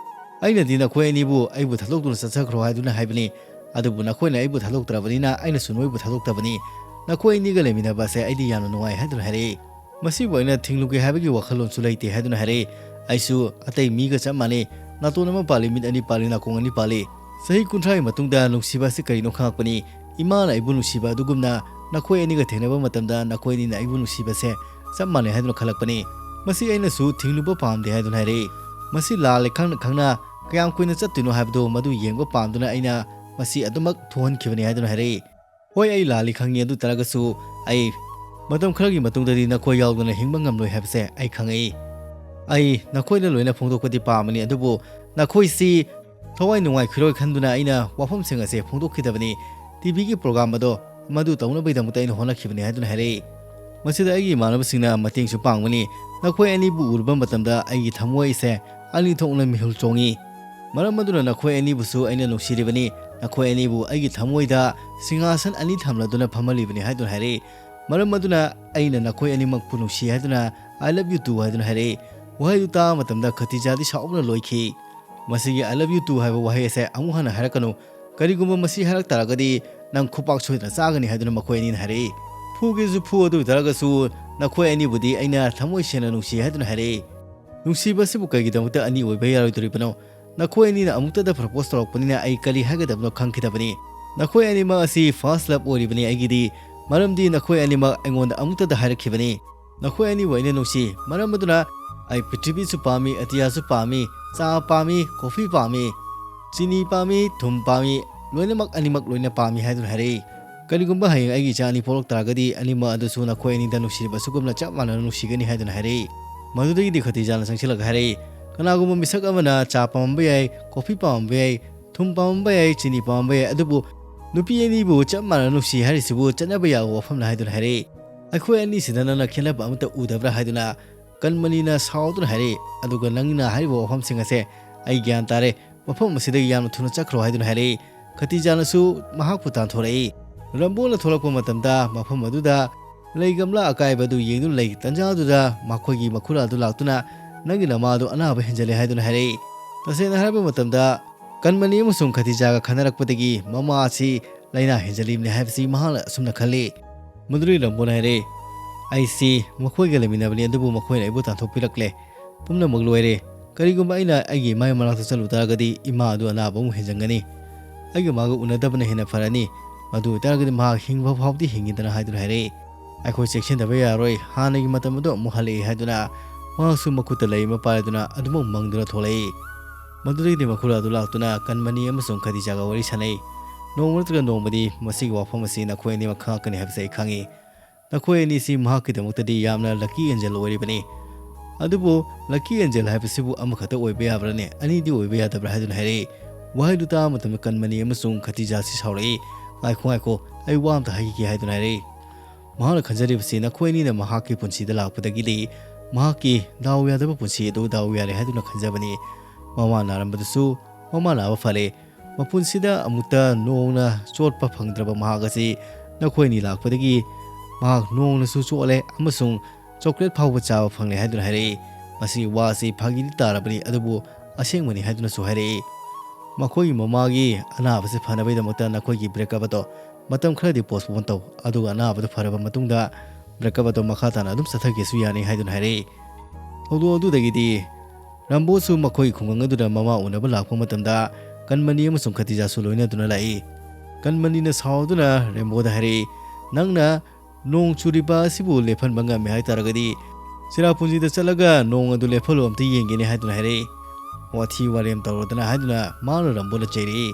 "ꯑꯩꯅꯗꯤ ꯅꯈꯣꯏ ꯑꯅꯤꯕꯨ ꯑꯩꯕꯨ ꯊꯥꯗꯣꯛꯇꯨꯅ ꯆꯠꯆꯈ꯭ꯔꯣ ꯍꯥꯏꯗꯨꯅ ꯍꯥꯏꯕꯅꯤ, ꯑꯗꯨꯕꯨ ꯅꯈꯣꯏꯅ ꯑꯩꯕꯨ ꯊꯥꯗꯣꯛꯇ꯭ꯔꯕꯅꯤꯅ ꯑꯩꯅꯁꯨ ꯅꯣꯏꯕꯨ ꯊꯥꯗꯣꯛꯇꯕꯅꯤ꯫ ꯅꯈꯣꯏ ꯑꯅꯤꯒ ꯂꯩꯃꯤꯟꯅꯕ ꯑꯁꯦ ꯑꯩꯗꯤ ꯌꯥꯝꯅ ꯅꯨꯡꯉꯥꯏ" ꯍꯥꯏꯗꯨꯅ ꯍꯥꯏꯔꯛꯏ꯫ "ꯃꯁꯤꯕꯨ ꯑꯩꯅ ꯊꯤꯡꯂꯨꯒꯦ ꯍꯥꯏꯕꯒꯤ ꯋꯥꯈꯜꯂꯣꯟꯁꯨ ꯂꯩꯇꯦ" ꯍꯥꯏꯗꯨꯅ ꯍꯥꯏꯔꯛꯏ꯫ "ꯑꯩꯁꯨ ꯑꯇꯩ ꯃꯤꯒ ꯆꯞ ꯃꯥꯟꯅꯩ, ꯅꯥꯇꯣꯟ ꯑꯃ ꯄꯥꯜꯂꯤ, ꯃꯤꯠ ꯑꯅꯤ ꯄꯥꯜꯂꯤ, ꯅꯥꯀꯣꯡ ꯑꯅꯤ ꯄꯥꯜꯂꯤ꯫ ꯆꯍꯤ ꯀꯨꯟꯊ꯭ꯔꯥꯒꯤ ꯃꯇꯨꯡꯗ ꯅꯨꯡꯁꯤꯕ ꯑꯁꯤ ꯀꯔꯤꯅꯣ ꯈꯪꯂꯛꯄꯅꯤ꯫ ꯏꯃꯥꯅ ꯑꯩꯕꯨ ꯅꯨꯡꯁꯤꯕ ꯑꯗꯨꯒꯨꯝꯅ ꯅꯈꯣꯏ ꯑꯅꯤꯒ ꯊꯦꯡꯅꯕ ꯃꯇꯝꯗ ꯅꯈꯣꯏ ꯑꯅꯤꯅ ꯑꯩꯕꯨ ꯅꯨꯡꯁꯤꯕꯁꯦ ꯆꯞ ꯃꯥꯟꯅꯩ ꯍꯥꯏꯗꯨꯅ ꯈꯜꯂꯛꯄꯅꯤ꯫ ꯃꯁꯤ ꯑꯩꯅꯁꯨ ꯊꯤꯡꯂꯨꯕ ꯄꯥꯝꯗꯦ" ꯍꯥꯏꯗꯨꯅ ꯍꯥꯏꯔꯛꯏ꯫ "ꯃꯁꯤ ꯂꯥꯜꯂꯦ ꯈꯪꯅ ꯈꯪꯅ ꯀꯌꯥꯝ ꯀꯨꯏꯅ ꯆꯠꯇꯣꯏꯅꯣ ꯍꯥꯏꯕꯗꯨ ꯃꯗꯨ ꯌꯦꯡꯕ ꯄꯥꯝꯗꯨꯅ ꯑꯩꯅ ꯃꯁꯤ ꯑꯗꯨꯃꯛ ꯊꯣꯛꯍꯟꯈꯤꯕꯅꯤ" ꯍꯥꯏꯗꯨꯅ ꯍꯥꯏꯔꯛꯏ꯫ "ꯍꯣꯏ, ꯑꯩ ꯂꯥꯜꯂꯤ ꯈꯪꯉꯤ, ꯑꯗꯨ ꯇꯥꯔꯒꯁꯨ ꯑꯩ ꯃꯇꯝ ꯈꯔꯒꯤ ꯃꯇꯨꯡꯗꯗꯤ ꯅꯈꯣꯏ ꯌꯥꯎꯗꯅ ꯍꯤꯡꯕ ꯉꯝꯂꯣꯏ ꯍꯥꯏꯕꯁꯦ ꯑꯩ ꯈꯪꯉꯛꯏ꯫ ꯑꯩ ꯅꯈꯣꯏꯗ ꯂꯣꯏꯅ ꯐꯣꯡꯗꯣꯛꯄꯗꯤ ꯄꯥꯝꯕꯅꯤ, ꯑꯗꯨꯕꯨ ꯅꯈꯣꯏꯁꯤ ꯊꯋꯥꯏ ꯅꯨꯡꯉꯥꯏꯈꯤꯔꯣꯏ ꯈꯟꯗꯨꯅ ꯑꯩꯅ ꯋꯥꯐꯝꯁꯤꯡ ꯑꯁꯦ ꯐꯣꯡꯗꯣꯛꯈꯤꯗꯕꯅꯤ꯫ ꯇꯤꯚꯤꯒꯤ ꯄ꯭ꯔꯣꯒ꯭ꯔꯥꯝ ꯑꯗꯣ ꯃꯗꯨ ꯇꯧꯅꯕꯒꯤꯗꯃꯛꯇ ꯑꯩꯅ ꯍꯣꯠꯅꯈꯤꯕꯅꯤ ꯍꯥꯏꯗꯨꯅ ꯍꯥꯏꯔꯛꯏ꯫ ꯃꯁꯤꯗ ꯑꯩꯒꯤ ꯏꯃꯥꯟꯅꯕꯁꯤꯡꯅ ꯃꯇꯦꯡꯁꯨ ꯄꯥꯡꯕꯅꯤ꯫ ꯅꯈꯣꯏ ꯑꯅꯤꯕꯨ ꯎꯔꯨꯕ ꯃꯇꯝꯗ ꯑꯩꯒꯤ ꯊꯃꯣꯏꯁꯦ ꯑꯅꯤ ꯊꯣꯛꯅ ꯃꯤꯍꯨꯜ ꯆꯣꯡꯉꯤ꯫ ꯃꯔꯝ ꯑꯗꯨꯅ ꯅꯈꯣꯏ ꯑꯅꯤꯕꯨꯁꯨ ꯑꯩꯅ ꯅꯨꯡꯁꯤꯔꯤꯕꯅꯤ꯫ ꯅꯈꯣꯏ ꯑꯅꯤꯕꯨ ꯑꯩꯒꯤ ꯊꯃꯣꯏꯗ ꯁꯤꯡꯍꯥꯁꯟ ꯑꯅꯤ ꯊꯝꯂꯗꯨꯅ ꯐꯝꯍꯜꯂꯤꯕꯅꯤ ꯍꯥꯏꯗꯨꯅ ꯍꯥꯏꯔꯛꯏ꯫ ꯃꯔꯝ ꯑꯗꯨꯅ ꯑꯩꯅ ꯅꯈꯣꯏ ꯑꯅꯤꯃꯛꯄꯨ ꯅꯨꯡꯁꯤ ꯍꯥꯏꯗꯨꯅ "I love you too" ꯍꯥꯏꯗꯨꯅ ꯍꯥꯏꯔꯛꯏ꯫ ꯋꯥꯍꯩꯗꯨ ꯇꯥꯕ ꯃꯇꯝꯗ ꯈꯇꯤꯖꯥꯗꯤ ꯁꯥꯎꯕꯅ ꯂꯣꯏꯈꯤ꯫ "ꯃꯁꯤꯒꯤ "I love you too" ꯍꯥꯏꯕ ꯋꯥꯍꯩ ꯑꯁꯦ ꯑꯃꯨꯛ ꯍꯟꯅ ꯍꯥꯏꯔꯛꯀꯅꯨ꯫ ꯀꯔꯤꯒꯨꯝꯕ ꯃꯁꯤ ꯍꯥꯏꯔꯛ ꯇꯥꯔꯒꯗꯤ ꯅꯪ ꯈꯨꯄꯥꯛ ꯁꯣꯏꯗꯅ ꯆꯥꯒꯅꯤ" ꯍꯥꯏꯗꯨꯅ ꯃꯈꯣꯏ ꯑꯅꯤꯅ ꯍꯥꯏꯔꯛꯏ꯫ ꯐꯨꯒꯦꯁꯨ ꯐꯨ, ꯑꯗꯨ ꯑꯣꯏ ꯇꯥꯔꯒꯁꯨ ꯅꯈꯣꯏ ꯑꯅꯤꯕꯨꯗꯤ ꯑꯩꯅ ꯊꯃꯣꯏ ꯁꯦꯡꯅ ꯅꯨꯡꯁꯤ ꯍꯥꯏꯗꯨꯅ ꯍꯥꯏꯔꯛꯏ꯫ ꯅꯨꯡꯁꯤꯕꯁꯤꯕꯨ ꯀꯩꯒꯤꯗꯃꯛꯇ ꯑꯅꯤ ꯑꯣꯏꯕ ꯌꯥꯔꯣꯏꯗꯧꯔꯤꯕꯅꯣ? ꯅꯈꯣꯏ ꯑꯅꯤꯅ ꯑꯃꯨꯛꯇꯗ ꯄ꯭ꯔꯄꯣꯁ ꯇꯧꯔꯛꯄꯅꯤꯅ ꯑꯩ ꯀꯔꯤ ꯍꯥꯏꯒꯗꯕꯅꯣ ꯈꯪꯈꯤꯗꯕꯅꯤ꯫ ꯅꯈꯣꯏ ꯑꯅꯤꯃꯛ ꯑꯁꯤ ꯐꯥꯔꯁ ꯂꯞ ꯑꯣꯏꯔꯤꯕꯅꯤ ꯑꯩꯒꯤꯗꯤ, ꯃꯔꯝꯗꯤ ꯅꯈꯣꯏ ꯑꯅꯤꯃꯛ ꯑꯩꯉꯣꯟꯗ ꯑꯃꯨꯛꯇꯗ ꯍꯥꯏꯔꯛꯈꯤꯕꯅꯤ꯫ ꯅꯈꯣꯏ ꯑꯅꯤꯕꯨ ꯑꯩꯅ ꯅꯨꯡꯁꯤ, ꯃꯔꯝ ꯑꯗꯨꯅ ꯑꯩ ꯄ꯭ꯔꯤꯊꯤꯕꯤꯁꯨ ꯄꯥꯝꯃꯤ, ꯑꯇꯤꯌꯥꯁꯨ ꯄꯥꯝꯃꯤ, ꯆꯥ ꯄꯥꯝꯃꯤ, ꯀꯣꯐꯤ ꯄꯥꯝꯃꯤ, ꯆꯤꯅꯤ ꯄꯥꯝꯃꯤ, ꯊꯨꯝ ꯄꯥꯝꯃꯤ, ꯂꯣꯏꯅꯃꯛ ꯑꯅꯤꯃꯛ ꯂꯣꯏꯅ ꯄꯥꯝꯃꯤ ꯍꯥꯏꯗꯨꯅ ꯍꯥꯏꯔꯛꯏ꯫ "ꯀꯔꯤꯒꯨꯝꯕ ꯍꯌꯦꯡ ꯑꯩꯒꯤ ꯏꯆꯥ ꯑꯅꯤ ꯄꯣꯛꯂꯛ ꯇꯥꯔꯒꯗꯤ ꯑꯅꯤꯃꯛ ꯑꯗꯨꯁꯨ ꯅꯈꯣꯏ ꯑꯅꯤꯗ ꯅꯨꯡꯁꯤꯔꯤꯕ ꯑꯁꯨꯒꯨꯝꯅ ꯆꯞ ꯃꯥꯟꯅꯅ ꯅꯨꯡꯁꯤꯒꯅꯤ" ꯍꯥꯏꯗꯨꯅ ꯍꯥꯏꯔꯛꯏ꯫ ꯃꯗꯨꯗꯒꯤꯗꯤ ꯈꯇꯤꯖꯥꯅ ꯆꯪꯁꯤꯜꯂꯒ ꯍꯥꯏꯔꯛꯏ, "ꯀꯅꯥꯒꯨꯝꯕ ꯃꯤꯁꯛ ꯑꯃꯅ ꯆꯥ ꯄꯥꯝꯂꯝꯕ ꯌꯥꯏ, ꯀꯣꯐꯤ ꯄꯥꯝꯂꯝꯕ ꯌꯥꯏ, ꯊꯨꯝ ꯄꯥꯝꯂꯝꯕ ꯌꯥꯏ, ꯆꯤꯅꯤ ꯄꯥꯝꯂꯝꯕ ꯌꯥꯏ, ꯑꯗꯨꯕꯨ ꯅꯨꯄꯤ ꯑꯅꯤꯕꯨ ꯆꯞ ꯃꯥꯟꯅꯅ ꯅꯨꯡꯁꯤ ꯍꯥꯏꯔꯤꯁꯤꯕꯨ ꯆꯠꯅꯕ ꯌꯥꯕ ꯋꯥꯐꯝꯅꯤ" ꯍꯥꯏꯗꯨꯅ ꯍꯥꯏꯔꯛꯏ꯫ "ꯑꯩꯈꯣꯏ ꯑꯅꯤꯁꯤꯗ ꯅꯪꯅ ꯈꯦꯠꯅꯕ ꯑꯃꯠꯇ ꯎꯗꯕ꯭ꯔꯥ?" ꯍꯥꯏꯗꯨꯅ ꯀꯟꯃꯅꯤꯅ ꯁꯥꯎꯗꯨꯅ ꯍꯥꯏꯔꯛꯏ꯫ ꯑꯗꯨꯒ "ꯅꯪꯅ ꯍꯥꯏꯔꯤꯕ ꯋꯥꯐꯝꯁꯤꯡ ꯑꯁꯦ ꯑꯩ ꯒ꯭ꯌꯥꯟ ꯇꯥꯔꯦ, ꯃꯐꯝ ꯑꯁꯤꯗꯒꯤ ꯌꯥꯝꯅ ꯊꯨꯅ ꯆꯠꯈ꯭ꯔꯣ" ꯍꯥꯏꯗꯨꯅ ꯍꯥꯏꯔꯛꯏ꯫ ꯈꯇꯤꯖꯥꯅꯁꯨ ꯃꯍꯥꯛꯄꯨ ꯇꯥꯟꯊꯣꯔꯛꯏ꯫ ꯔꯝꯕꯣꯅ ꯊꯣꯛꯂꯛꯄ ꯃꯇꯝꯗ ꯃꯐꯝ ꯑꯗꯨꯗ ꯂꯩ ꯒꯝꯂꯥ ꯑꯀꯥꯏꯕ ꯑꯗꯨ ꯌꯦꯡꯗꯨꯅ ꯂꯩ꯫ ꯇꯟꯖꯥ ꯑꯗꯨꯗ ꯃꯈꯣꯏꯒꯤ ꯃꯈꯨꯔꯥꯗꯨ ꯂꯥꯛꯇꯨꯅ "ꯅꯪꯒꯤ ꯅꯃꯥꯗꯨ ꯑꯅꯥꯕ ꯍꯦꯟꯖꯜꯂꯦ" ꯍꯥꯏꯗꯨꯅ ꯍꯥꯏꯔꯛꯏ꯫ ꯇꯁꯦꯡꯅ ꯍꯥꯏꯔꯕ ꯃꯇꯝꯗ ꯀꯟꯃꯅꯤ ꯑꯃꯁꯨꯡ ꯈꯇꯤꯖꯥꯒ ꯈꯟꯅꯔꯛꯄꯗꯒꯤ ꯃꯃꯥ ꯑꯁꯤ ꯂꯥꯏꯅꯥ ꯍꯦꯟꯖꯜꯂꯤꯕꯅꯤ ꯍꯥꯏꯕꯁꯤ ꯃꯍꯥꯛꯅ ꯑꯁꯨꯝꯅ ꯈꯜꯂꯤ꯫ ꯃꯗꯨꯗꯒꯤ ꯔꯝꯕꯣꯅ ꯍꯥꯏꯔꯛꯏ, "ꯑꯩꯁꯤ ꯃꯈꯣꯏꯒ ꯂꯩꯃꯤꯟꯅꯕꯅꯤ, ꯑꯗꯨꯕꯨ ꯃꯈꯣꯏꯅ ꯑꯩꯕꯨ ꯇꯥꯟꯊꯣꯛꯄꯤꯔꯛꯂꯦ꯫ ꯄꯨꯝꯅꯃꯛ ꯂꯣꯏꯔꯦ꯫ ꯀꯔꯤꯒꯨꯝꯕ ꯑꯩꯅ ꯑꯩꯒꯤ ꯏꯃꯥꯒꯤ ꯃꯅꯥꯛꯇ ꯆꯠꯂꯨ ꯇꯥꯔꯒꯗꯤ ꯏꯃꯥ ꯑꯗꯨ ꯑꯅꯥꯕ ꯑꯃꯨꯛ ꯍꯦꯟꯖꯟꯒꯅꯤ꯫ ꯑꯩꯒ ꯃꯥꯒ ꯎꯅꯗꯕꯅ ꯍꯦꯟꯅ ꯐꯔꯅꯤ꯫ ꯑꯗꯨ ꯑꯣꯏꯇꯥꯔꯒꯗꯤ ꯃꯍꯥꯛ ꯍꯤꯡꯕ ꯐꯥꯎꯕꯗꯤ ꯍꯤꯡꯒꯤꯗꯅ" ꯍꯥꯏꯗꯨꯅ ꯍꯥꯏꯔꯛꯏ꯫ "ꯑꯩꯈꯣꯏ ꯆꯦꯛꯁꯤꯟꯗꯕ ꯌꯥꯔꯣꯏ, ꯍꯥꯟꯅꯒꯤ ꯃꯇꯝ ꯑꯗꯨ ꯑꯃꯨꯛ ꯍꯜꯂꯛꯏ" ꯍꯥꯏꯗꯨꯅ ꯃꯍꯥꯛꯁꯨ ꯃꯈꯨꯠꯇ ꯂꯩ ꯑꯃ ꯄꯥꯏꯔꯗꯨꯅ ꯑꯗꯨꯃꯛ ꯃꯪꯗꯨꯅ ꯊꯣꯛꯂꯛꯏ꯫ ꯃꯗꯨꯗꯒꯤꯗꯤ ꯃꯈꯨꯔꯥ ꯑꯗꯨ ꯂꯥꯛꯇꯨꯅ ꯀꯟꯃꯅꯤ ꯑꯃꯁꯨꯡ ꯈꯗꯤꯖꯥꯒ ꯋꯥꯔꯤ ꯁꯥꯟꯅꯩ꯫ "ꯅꯣꯡꯃ ꯅꯠꯇ꯭ꯔꯒ ꯅꯣꯡꯃꯗꯤ ꯃꯁꯤꯒꯤ ꯋꯥꯐꯝ ꯑꯁꯤ ꯅꯈꯣꯏ ꯑꯅꯤꯃꯛ ꯈꯪꯉꯛꯀꯅꯤ ꯍꯥꯏꯕꯁꯤ ꯑꯩ ꯈꯪꯉꯤ"꯫ ꯅꯈꯣꯏ ꯑꯅꯤꯁꯤ ꯃꯍꯥꯛꯀꯤꯗꯃꯛꯇꯗꯤ ꯌꯥꯝꯅ lucky angel ꯑꯣꯏꯔꯤꯕꯅꯤ꯫ ꯑꯗꯨꯕꯨ lucky angel ꯍꯥꯏꯕꯁꯤꯕꯨ ꯑꯃꯈꯛꯇ ꯑꯣꯏꯕ ꯌꯥꯕ꯭ꯔꯥꯅꯦ? ꯑꯅꯤꯗꯤ ꯑꯣꯏꯕ ꯌꯥꯗꯕ꯭ꯔꯥ?" ꯍꯥꯏꯗꯨꯅ ꯍꯥꯏꯔꯛꯏ꯫ ꯋꯥꯍꯩꯗꯨ ꯇꯥꯕ ꯃꯇꯝꯗ ꯀꯟꯃꯅꯤ ꯑꯃꯁꯨꯡ ꯈꯇꯤꯖꯥꯁꯤ ꯁꯥꯎꯔꯛꯏ꯫ "ꯉꯥꯏꯈꯣ, ꯉꯥꯏꯈꯣ, ꯑꯩ ꯋꯥ ꯑꯝꯇ ꯍꯥꯏꯈꯤꯒꯦ," ꯍꯥꯏꯗꯨꯅ ꯍꯥꯏꯔꯛꯏ꯫ ꯃꯍꯥꯛꯅ ꯈꯟꯖꯔꯤꯕꯁꯤ ꯅꯈꯣꯏ ꯑꯅꯤꯅ ꯃꯍꯥꯛꯀꯤ ꯄꯨꯟꯁꯤꯗ ꯂꯥꯛꯄꯗꯒꯤꯗꯤ ꯃꯍꯥꯛꯀꯤ ꯗꯥꯎ ꯌꯥꯗꯕ ꯄꯨꯟꯁꯤ ꯑꯗꯨ ꯗꯥꯎ ꯌꯥꯔꯦ ꯍꯥꯏꯗꯨꯅ ꯈꯟꯖꯕꯅꯤ꯫ ꯃꯃꯥ ꯅꯥꯔꯝꯕꯗꯨꯁꯨ ꯃꯃꯥ ꯅꯥꯕ ꯐꯔꯦ꯫ ꯃꯄꯨꯟꯁꯤꯗ ꯑꯃꯨꯛꯇ ꯅꯣꯡꯅ ꯆꯣꯠꯄ ꯐꯪꯗ꯭ꯔꯕ ꯃꯍꯥꯛ ꯑꯁꯤ ꯅꯈꯣꯏ ꯑꯅꯤ ꯂꯥꯛꯄꯗꯒꯤ ꯃꯍꯥꯛ ꯅꯣꯡꯅꯁꯨ ꯆꯣꯠꯂꯦ ꯑꯃꯁꯨꯡ chocolate ꯐꯥꯎꯕ ꯆꯥꯕ ꯐꯪꯂꯦ ꯍꯥꯏꯗꯨꯅ ꯍꯥꯏꯔꯛꯏ꯫ ꯃꯁꯤꯒꯤ ꯋꯥ ꯑꯁꯤ ꯐꯥꯒꯤꯗꯤ ꯇꯥꯔꯕꯅꯤ, ꯑꯗꯨꯕꯨ ꯑꯁꯦꯡꯕꯅꯤ ꯍꯥꯏꯗꯨꯅꯁꯨ ꯍꯥꯏꯔꯛꯏ꯫ ꯃꯈꯣꯏꯒꯤ ꯃꯃꯥꯒꯤ ꯑꯅꯥꯕꯁꯦ ꯐꯅꯕꯒꯤꯗꯃꯛꯇ ꯅꯈꯣꯏꯒꯤ breakup ꯑꯗꯣ ꯃꯇꯝ ꯈꯔꯗꯤ postpone ꯇꯧ, ꯑꯗꯨꯒ ꯑꯅꯥꯕꯗꯨ ꯐꯔꯕ ꯃꯇꯨꯡꯗ breakup ꯑꯗꯣ ꯃꯈꯥ ꯇꯥꯅ ꯑꯗꯨꯝ ꯆꯠꯊꯒꯦꯁꯨ ꯌꯥꯅꯤ ꯍꯥꯏꯗꯨꯅ ꯍꯥꯏꯔꯛꯏ꯫ ꯊꯧꯗꯣꯛ ꯑꯗꯨꯗꯒꯤꯗꯤ ꯔꯥꯝꯕꯣꯁꯨ ꯃꯈꯣꯏꯒꯤ ꯈꯨꯡꯒꯪ ꯑꯗꯨꯗ ꯃꯃꯥ ꯎꯅꯕ ꯂꯥꯛꯄ ꯃꯇꯝꯗ ꯀꯟꯃꯅꯤ ꯑꯃꯁꯨꯡ ꯈꯇꯤꯖꯥꯁꯨ ꯂꯣꯏꯅꯗꯨꯅ ꯂꯥꯛꯏ꯫ ꯀꯟꯃꯅꯤꯅ ꯁꯥꯎꯗꯨꯅ ꯔꯦꯝꯕꯣꯗ ꯍꯥꯏꯔꯛꯏ, "ꯅꯪꯅ ꯅꯣꯡ ꯆꯨꯔꯤꯕ ꯑꯁꯤꯕꯨ ꯂꯦꯞꯍꯟꯕ ꯉꯝꯃꯦ ꯍꯥꯏꯇꯥꯔꯒꯗꯤ ꯆꯦꯔꯥꯄꯨꯟꯖꯤꯗ ꯆꯠꯂꯒ ꯅꯣꯡ ꯑꯗꯨ ꯂꯦꯞꯍꯜꯂꯨ ꯑꯝꯇ ꯌꯦꯡꯒꯦꯅꯦ" ꯍꯥꯏꯗꯨꯅ ꯍꯥꯏꯔꯛꯏ꯫ ꯋꯥꯊꯤ ꯋꯥꯔꯦꯝ ꯇꯧꯔꯗꯅ ꯍꯥꯏꯗꯨꯅ ꯃꯍꯥꯛꯅ ꯔꯥꯝꯕꯣꯗ ꯆꯩꯔꯛꯏ꯫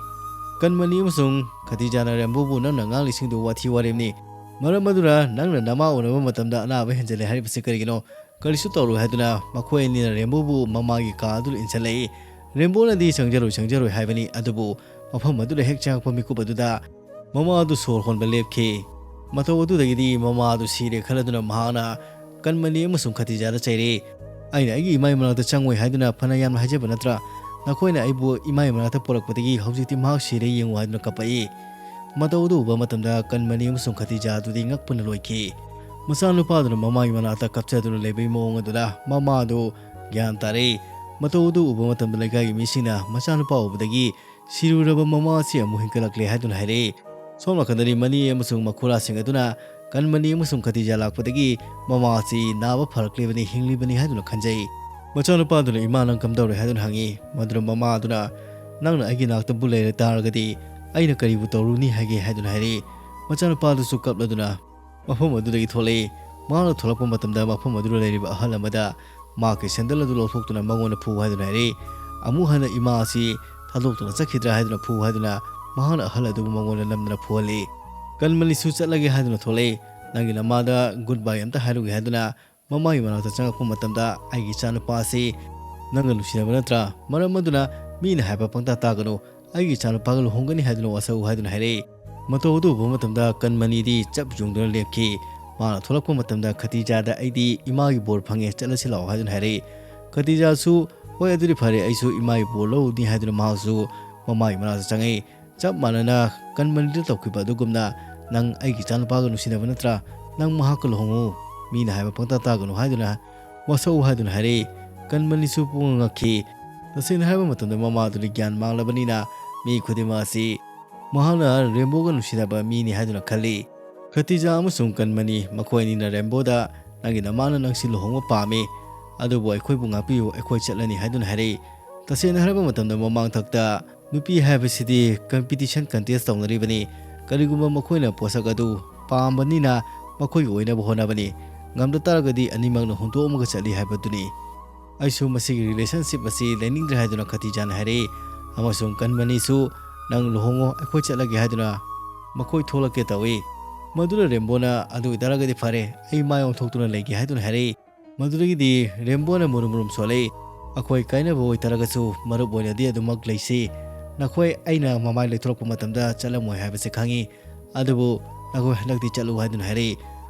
ꯀꯟꯃꯅꯤ ꯑꯃꯁꯨꯡ ꯈꯇꯤꯖꯥꯅ ꯔꯦꯝꯕꯣꯕꯨ "ꯅꯪꯅ ꯉꯥꯡꯂꯤꯁꯤꯡꯗꯨ ꯋꯥꯊꯤ ꯋꯥꯔꯦꯝꯅꯤ꯫ ꯃꯔꯝ ꯑꯗꯨꯅ ꯅꯪꯅ ꯅꯃꯥ ꯎꯅꯕ ꯃꯇꯝꯗ ꯑꯅꯥꯕ ꯍꯦꯟꯖꯜꯂꯦ ꯍꯥꯏꯔꯤꯕꯁꯤ ꯀꯔꯤꯒꯤꯅꯣ? ꯀꯔꯤꯁꯨ ꯇꯧꯔꯣꯏ" ꯍꯥꯏꯗꯨꯅ ꯃꯈꯣꯏ ꯑꯅꯤꯅ ꯔꯦꯝꯕꯣꯕꯨ ꯃꯃꯥꯒꯤ ꯀꯥ ꯑꯗꯨꯗ ꯏꯟꯁꯤꯜꯂꯛꯏ꯫ ꯔꯦꯝꯕꯣꯅꯗꯤ ꯆꯪꯖꯔꯣꯏ, ꯆꯪꯖꯔꯣꯏ ꯍꯥꯏꯕꯅꯤ, ꯑꯗꯨꯕꯨ ꯃꯐꯝ ꯑꯗꯨꯗ ꯍꯦꯛ ꯆꯪꯉꯛꯄ ꯃꯤꯀꯨꯞ ꯑꯗꯨꯗ ꯃꯃꯥ ꯑꯗꯨ ꯁꯣꯔ ꯍꯣꯟꯕ ꯂꯦꯞꯈꯤ꯫ ꯃꯇꯧ ꯑꯗꯨꯗꯒꯤꯗꯤ ꯃꯃꯥ ꯑꯗꯨ ꯁꯤꯔꯦ ꯈꯜꯂꯗꯨꯅ ꯃꯍꯥꯛꯅ ꯀꯟꯃꯅꯤ ꯑꯃꯁꯨꯡ ꯈꯇꯤꯖꯥꯗ ꯆꯩꯔꯛꯏ꯫ "ꯑꯩꯅ ꯑꯩꯒꯤ ꯏꯃꯥꯏ ꯃꯅꯥꯛꯇ ꯆꯪꯉꯣꯏ ꯍꯥꯏꯗꯨꯅ ꯐꯅ ꯌꯥꯝꯅ ꯍꯥꯏꯖꯕ ꯅꯠꯇ꯭ꯔꯥ? ꯅꯈꯣꯏꯅ ꯑꯩꯕꯨ ꯏꯃꯥꯏ ꯃꯅꯥꯛꯇ ꯄꯨꯔꯛꯄꯗꯒꯤ ꯍꯧꯖꯤꯛꯇꯤ ꯃꯍꯥꯛ ꯁꯤꯔꯦ ꯌꯦꯡꯉꯨ" ꯍꯥꯏꯗꯨꯅ ꯀꯞꯄꯛꯏ꯫ ꯃꯇꯧ ꯑꯗꯨ ꯎꯕ ꯃꯇꯝꯗ ꯀꯟꯃꯅꯤ ꯑꯃꯁꯨꯡ ꯈꯇꯤꯖꯥ ꯑꯗꯨꯗꯤ ꯉꯛꯄꯅ ꯂꯣꯏꯈꯤ꯫ ꯃꯆꯥꯅꯨꯄꯥꯗꯨꯅ ꯃꯃꯥꯒꯤ ꯃꯅꯥꯛꯇ ꯀꯞꯆꯗꯨꯅ ꯂꯩꯕꯒꯤ ꯃꯑꯣꯡ ꯑꯗꯨꯗ ꯃꯃꯥ ꯑꯗꯨ ꯒ꯭ꯌꯥꯟ ꯇꯥꯔꯛꯏ꯫ ꯃꯇꯧ ꯑꯗꯨ ꯎꯕ ꯃꯇꯝꯗ ꯂꯩꯀꯥꯏꯒꯤ ꯃꯤꯁꯤꯡꯅ ꯃꯆꯥꯅꯨꯄꯥ ꯎꯕꯗꯒꯤ ꯁꯤꯔꯨꯔꯕ ꯃꯃꯥ ꯑꯁꯤ ꯑꯃꯨꯛ ꯍꯤꯡꯒꯠꯂꯛꯂꯦ ꯍꯥꯏꯗꯨꯅ ꯍꯥꯏꯔꯛꯏ꯫ ꯁꯣꯝ ꯅꯥꯀꯟꯗꯗꯤ ꯃꯅꯤ ꯑꯃꯁꯨꯡ ꯃꯈꯨꯔꯥꯁꯤꯡ ꯑꯗꯨꯅ ꯀꯟꯃꯅꯤ ꯑꯃꯁꯨꯡ ꯈꯇꯤꯖꯥ ꯂꯥꯛꯄꯗꯒꯤ ꯃꯃꯥ ꯑꯁꯤ ꯅꯥꯕ ꯐꯔꯛꯂꯤꯕꯅꯤ, ꯍꯤꯡꯂꯤꯕꯅꯤ ꯍꯥꯏꯗꯨꯅ ꯈꯟꯖꯩ꯫ ꯃꯆꯥꯅꯨꯄꯥꯗꯨꯅ, "ꯏꯃꯥ, ꯅꯪ ꯀꯝꯗꯧꯔꯦ?" ꯍꯥꯏꯗꯨꯅ ꯍꯪꯉꯤ꯫ ꯃꯗꯨꯗ ꯃꯃꯥ ꯑꯗꯨꯅ, "ꯅꯪꯅ ꯑꯩꯒꯤ ꯅꯥꯛꯇꯕꯨ ꯂꯩꯔ ꯇꯥꯔꯒꯗꯤ ꯑꯩꯅ ꯀꯔꯤꯕꯨ ꯇꯧꯔꯨꯅꯤ ꯍꯥꯏꯒꯦ?" ꯍꯥꯏꯗꯨꯅ ꯍꯥꯏꯔꯛꯏ꯫ ꯃꯆꯥꯅꯨꯄꯥꯗꯨꯁꯨ ꯀꯞꯂꯗꯨꯅ ꯃꯐꯝ ꯑꯗꯨꯗꯒꯤ ꯊꯣꯛꯂꯛꯏ꯫ ꯃꯍꯥꯛꯅ ꯊꯣꯛꯂꯛꯄ ꯃꯇꯝꯗ ꯃꯐꯝ ꯑꯗꯨꯗ ꯂꯩꯔꯤꯕ ꯑꯍꯜ ꯑꯃꯗ ꯃꯍꯥꯛꯀꯤ ꯁꯦꯟꯗꯜ ꯑꯗꯨ ꯂꯧꯊꯣꯛꯇꯨꯅ ꯃꯉꯣꯟꯗ ꯐꯨ ꯍꯥꯏꯗꯨꯅ ꯍꯥꯏꯔꯛꯏ꯫ ꯑꯃꯨꯛ ꯍꯟꯅ ꯏꯃꯥ ꯑꯁꯤ ꯊꯥꯗꯣꯛꯇꯨꯅ ꯆꯠꯈꯤꯗ꯭ꯔꯥ ꯍꯥꯏꯗꯨꯅ ꯐꯨ ꯍꯥꯏꯗꯨꯅ ꯃꯍꯥꯛꯅ ꯑꯍꯜ ꯑꯗꯨꯕꯨ ꯃꯉꯣꯟꯗ ꯅꯝꯗꯅ ꯐꯨꯍꯜꯂꯤ꯫ ꯀꯟꯃꯅꯤꯁꯨ ꯆꯠꯂꯒꯦ ꯍꯥꯏꯗꯨꯅ ꯊꯣꯛꯂꯛꯏ꯫ ꯅꯪꯒꯤ ꯅꯃꯥꯗ ꯒꯨꯗ ꯕꯥꯏ ꯑꯝꯇ ꯍꯥꯏꯔꯨꯒꯦ ꯍꯥꯏꯗꯨꯅ ꯃꯃꯥꯒꯤ ꯃꯅꯥꯛꯇ ꯆꯪꯉꯛꯄ ꯃꯇꯝꯗ, "ꯑꯩꯒꯤ ꯏꯆꯥꯅꯨꯄꯥ ꯑꯁꯤ ꯅꯪꯒ ꯅꯨꯡꯁꯤꯅꯕ ꯅꯠꯇ꯭ꯔꯥ? ꯃꯔꯝ ꯑꯗꯨꯅ ꯃꯤꯅ ꯍꯥꯏꯕ ꯄꯪꯇꯥ ꯇꯥꯒꯅꯨ꯫ ꯑꯩꯒꯤ ꯏꯆꯥꯅꯨꯄꯥꯒ ꯂꯨꯍꯣꯡꯒꯅꯤ ꯍꯥꯏꯗꯨꯅ ꯋꯥꯁꯛꯎ" ꯍꯥꯏꯗꯨꯅ ꯍꯥꯏꯔꯛꯏ꯫ ꯃꯇꯧ ꯑꯗꯨ ꯎꯕ ꯃꯇꯝꯗ ꯀꯟꯃꯅꯤꯗꯤ ꯆꯞ ꯌꯨꯡꯗꯨꯅ ꯂꯦꯞꯈꯤ꯫ ꯃꯥꯅ ꯊꯣꯛꯂꯛꯄ ꯃꯇꯝꯗ ꯈꯇꯤꯖꯥꯗ, "ꯑꯩꯗꯤ ꯏꯃꯥꯒꯤ ꯕꯣꯔ ꯐꯪꯉꯦ, ꯆꯠꯂꯁꯤ ꯂꯥꯛꯑꯣ" ꯍꯥꯏꯗꯨꯅ ꯍꯥꯏꯔꯛꯏ꯫ ꯈꯇꯤꯖꯥꯁꯨ, "ꯍꯣꯏ, ꯑꯗꯨꯗꯤ ꯐꯔꯦ, ꯑꯩꯁꯨ ꯏꯃꯥꯒꯤ ꯕꯣꯔ ꯂꯧꯔꯨꯅꯤ" ꯍꯥꯏꯗꯨꯅ ꯃꯍꯥꯛꯁꯨ ꯃꯃꯥꯒꯤ ꯃꯅꯥꯛꯇ ꯆꯪꯉꯛꯏ꯫ ꯆꯞ ꯃꯥꯟꯅꯅ ꯀꯟꯃꯅꯤꯗ ꯇꯧꯈꯤꯕ ꯑꯗꯨꯒꯨꯝꯅ, "ꯅꯪ ꯑꯩꯒꯤ ꯏꯆꯥꯅꯨꯄꯥꯒ ꯅꯨꯡꯁꯤꯅꯕ ꯅꯠꯇ꯭ꯔꯥ? ꯅꯪ ꯃꯍꯥꯛꯀ ꯂꯨꯍꯣꯡꯉꯨ꯫ ꯃꯤꯅ ꯍꯥꯏꯕ ꯄꯪꯇꯥ ꯇꯥꯒꯅꯨ" ꯍꯥꯏꯗꯨꯅ ꯋꯥꯁꯛꯎ ꯍꯥꯏꯗꯨꯅ ꯍꯥꯏꯔꯛꯏ꯫ ꯀꯟꯃꯅꯤꯁꯨ ꯄꯨꯡꯉꯛ ꯉꯛꯈꯤ꯫ ꯇꯁꯦꯡꯅ ꯍꯥꯏꯕ ꯃꯇꯝꯗ ꯃꯃꯥꯗꯨꯗꯤ ꯒ꯭ꯌꯥꯟ ꯃꯥꯡꯂꯕꯅꯤꯅ ꯃꯤ ꯈꯨꯗꯤꯡꯃꯛ ꯑꯁꯤ ꯃꯍꯥꯛꯅ ꯔꯦꯝꯕꯣꯒ ꯅꯨꯡꯁꯤꯅꯕ ꯃꯤꯅꯤ ꯍꯥꯏꯗꯨꯅ ꯈꯜꯂꯤ꯫ ꯈꯇꯤꯖꯥ ꯑꯃꯁꯨꯡ ꯀꯟꯃꯅꯤ ꯃꯈꯣꯏ ꯑꯅꯤꯅ ꯔꯦꯝꯕꯣꯗ, "ꯅꯪꯒꯤ ꯅꯃꯥꯅ ꯅꯪꯁꯤ ꯂꯨꯍꯣꯡꯕ ꯄꯥꯝꯃꯤ, ꯑꯗꯨꯕꯨ ꯑꯩꯈꯣꯏꯕꯨ ꯉꯥꯛꯄꯤꯌꯨ, ꯑꯩꯈꯣꯏ ꯆꯠꯂꯅꯤ" ꯍꯥꯏꯗꯨꯅ ꯍꯥꯏꯔꯛꯏ꯫ ꯇꯁꯦꯡꯅ ꯍꯥꯏꯔꯕ ꯃꯇꯝꯗ ꯃꯃꯥꯡꯊꯛꯇ ꯅꯨꯄꯤ ꯍꯥꯏꯕꯁꯤꯗꯤ ꯀꯝꯄꯤꯇꯤꯁꯟ ꯀꯟꯇꯦꯁ ꯇꯧꯅꯔꯤꯕꯅꯤ꯫ ꯀꯔꯤꯒꯨꯝꯕ ꯃꯈꯣꯏꯅ ꯄꯣꯠꯁꯛ ꯑꯗꯨ ꯄꯥꯝꯕꯅꯤꯅ ꯃꯈꯣꯏꯒꯤ ꯑꯣꯏꯅꯕ ꯍꯣꯠꯅꯕꯅꯤ꯫ ꯉꯝꯗ ꯇꯥꯔꯒꯗꯤ ꯑꯅꯤꯃꯛꯅ ꯍꯨꯟꯗꯣꯛꯑꯝꯃꯒ ꯆꯠꯂꯤ ꯍꯥꯏꯕꯗꯨꯅꯤ꯫ "ꯑꯩꯁꯨ ꯃꯁꯤꯒꯤ ꯔꯤꯂꯦꯁꯟꯁꯤꯞ ꯑꯁꯤ ꯂꯩꯅꯤꯡꯗ꯭ꯔꯦ" ꯍꯥꯏꯗꯨꯅ ꯈꯇꯤꯖꯥꯅ ꯍꯥꯏꯔꯛꯏ꯫ ꯑꯃꯁꯨꯡ ꯀꯟꯃꯅꯤꯁꯨ, "ꯅꯪ ꯂꯨꯍꯣꯡꯉꯣ, ꯑꯩꯈꯣꯏ ꯆꯠꯂꯒꯦ" ꯍꯥꯏꯗꯨꯅ ꯃꯈꯣꯏ ꯊꯣꯛꯂꯛꯀꯦ ꯇꯧꯏ꯫ ꯃꯗꯨꯅ ꯔꯦꯝꯕꯣꯅ, "ꯑꯗꯨ ꯑꯣꯏꯇꯥꯔꯒꯗꯤ ꯐꯔꯦ, ꯑꯩ ꯃꯥꯏ ꯑꯣꯟꯊꯣꯛꯇꯨꯅ ꯂꯩꯒꯦ" ꯍꯥꯏꯗꯨꯅ ꯍꯥꯏꯔꯛꯏ꯫ ꯃꯗꯨꯗꯒꯤꯗꯤ ꯔꯦꯝꯕꯣꯅ ꯃꯨꯔꯨꯝ ꯃꯨꯔꯨꯝ ꯁꯣꯜꯂꯛꯏ꯫ "ꯑꯩꯈꯣꯏ ꯀꯥꯏꯅꯕ ꯑꯣꯏꯇꯥꯔꯒꯁꯨ ꯃꯔꯨꯞ ꯑꯣꯏꯅꯗꯤ ꯑꯗꯨꯃꯛ ꯂꯩꯁꯤ꯫ ꯅꯈꯣꯏ ꯑꯩꯅ ꯃꯃꯥꯏ ꯂꯩꯊꯣꯔꯛꯄ ꯃꯇꯝꯗ ꯆꯠꯂꯝꯃꯣꯏ ꯍꯥꯏꯕꯁꯦ ꯈꯪꯉꯤ꯫ ꯑꯗꯨꯕꯨ ꯅꯈꯣꯏ ꯍꯟꯗꯛꯇꯤ ꯆꯠꯂꯨ" ꯍꯥꯏꯗꯨꯅ ꯍꯥꯏꯔꯛꯏ꯫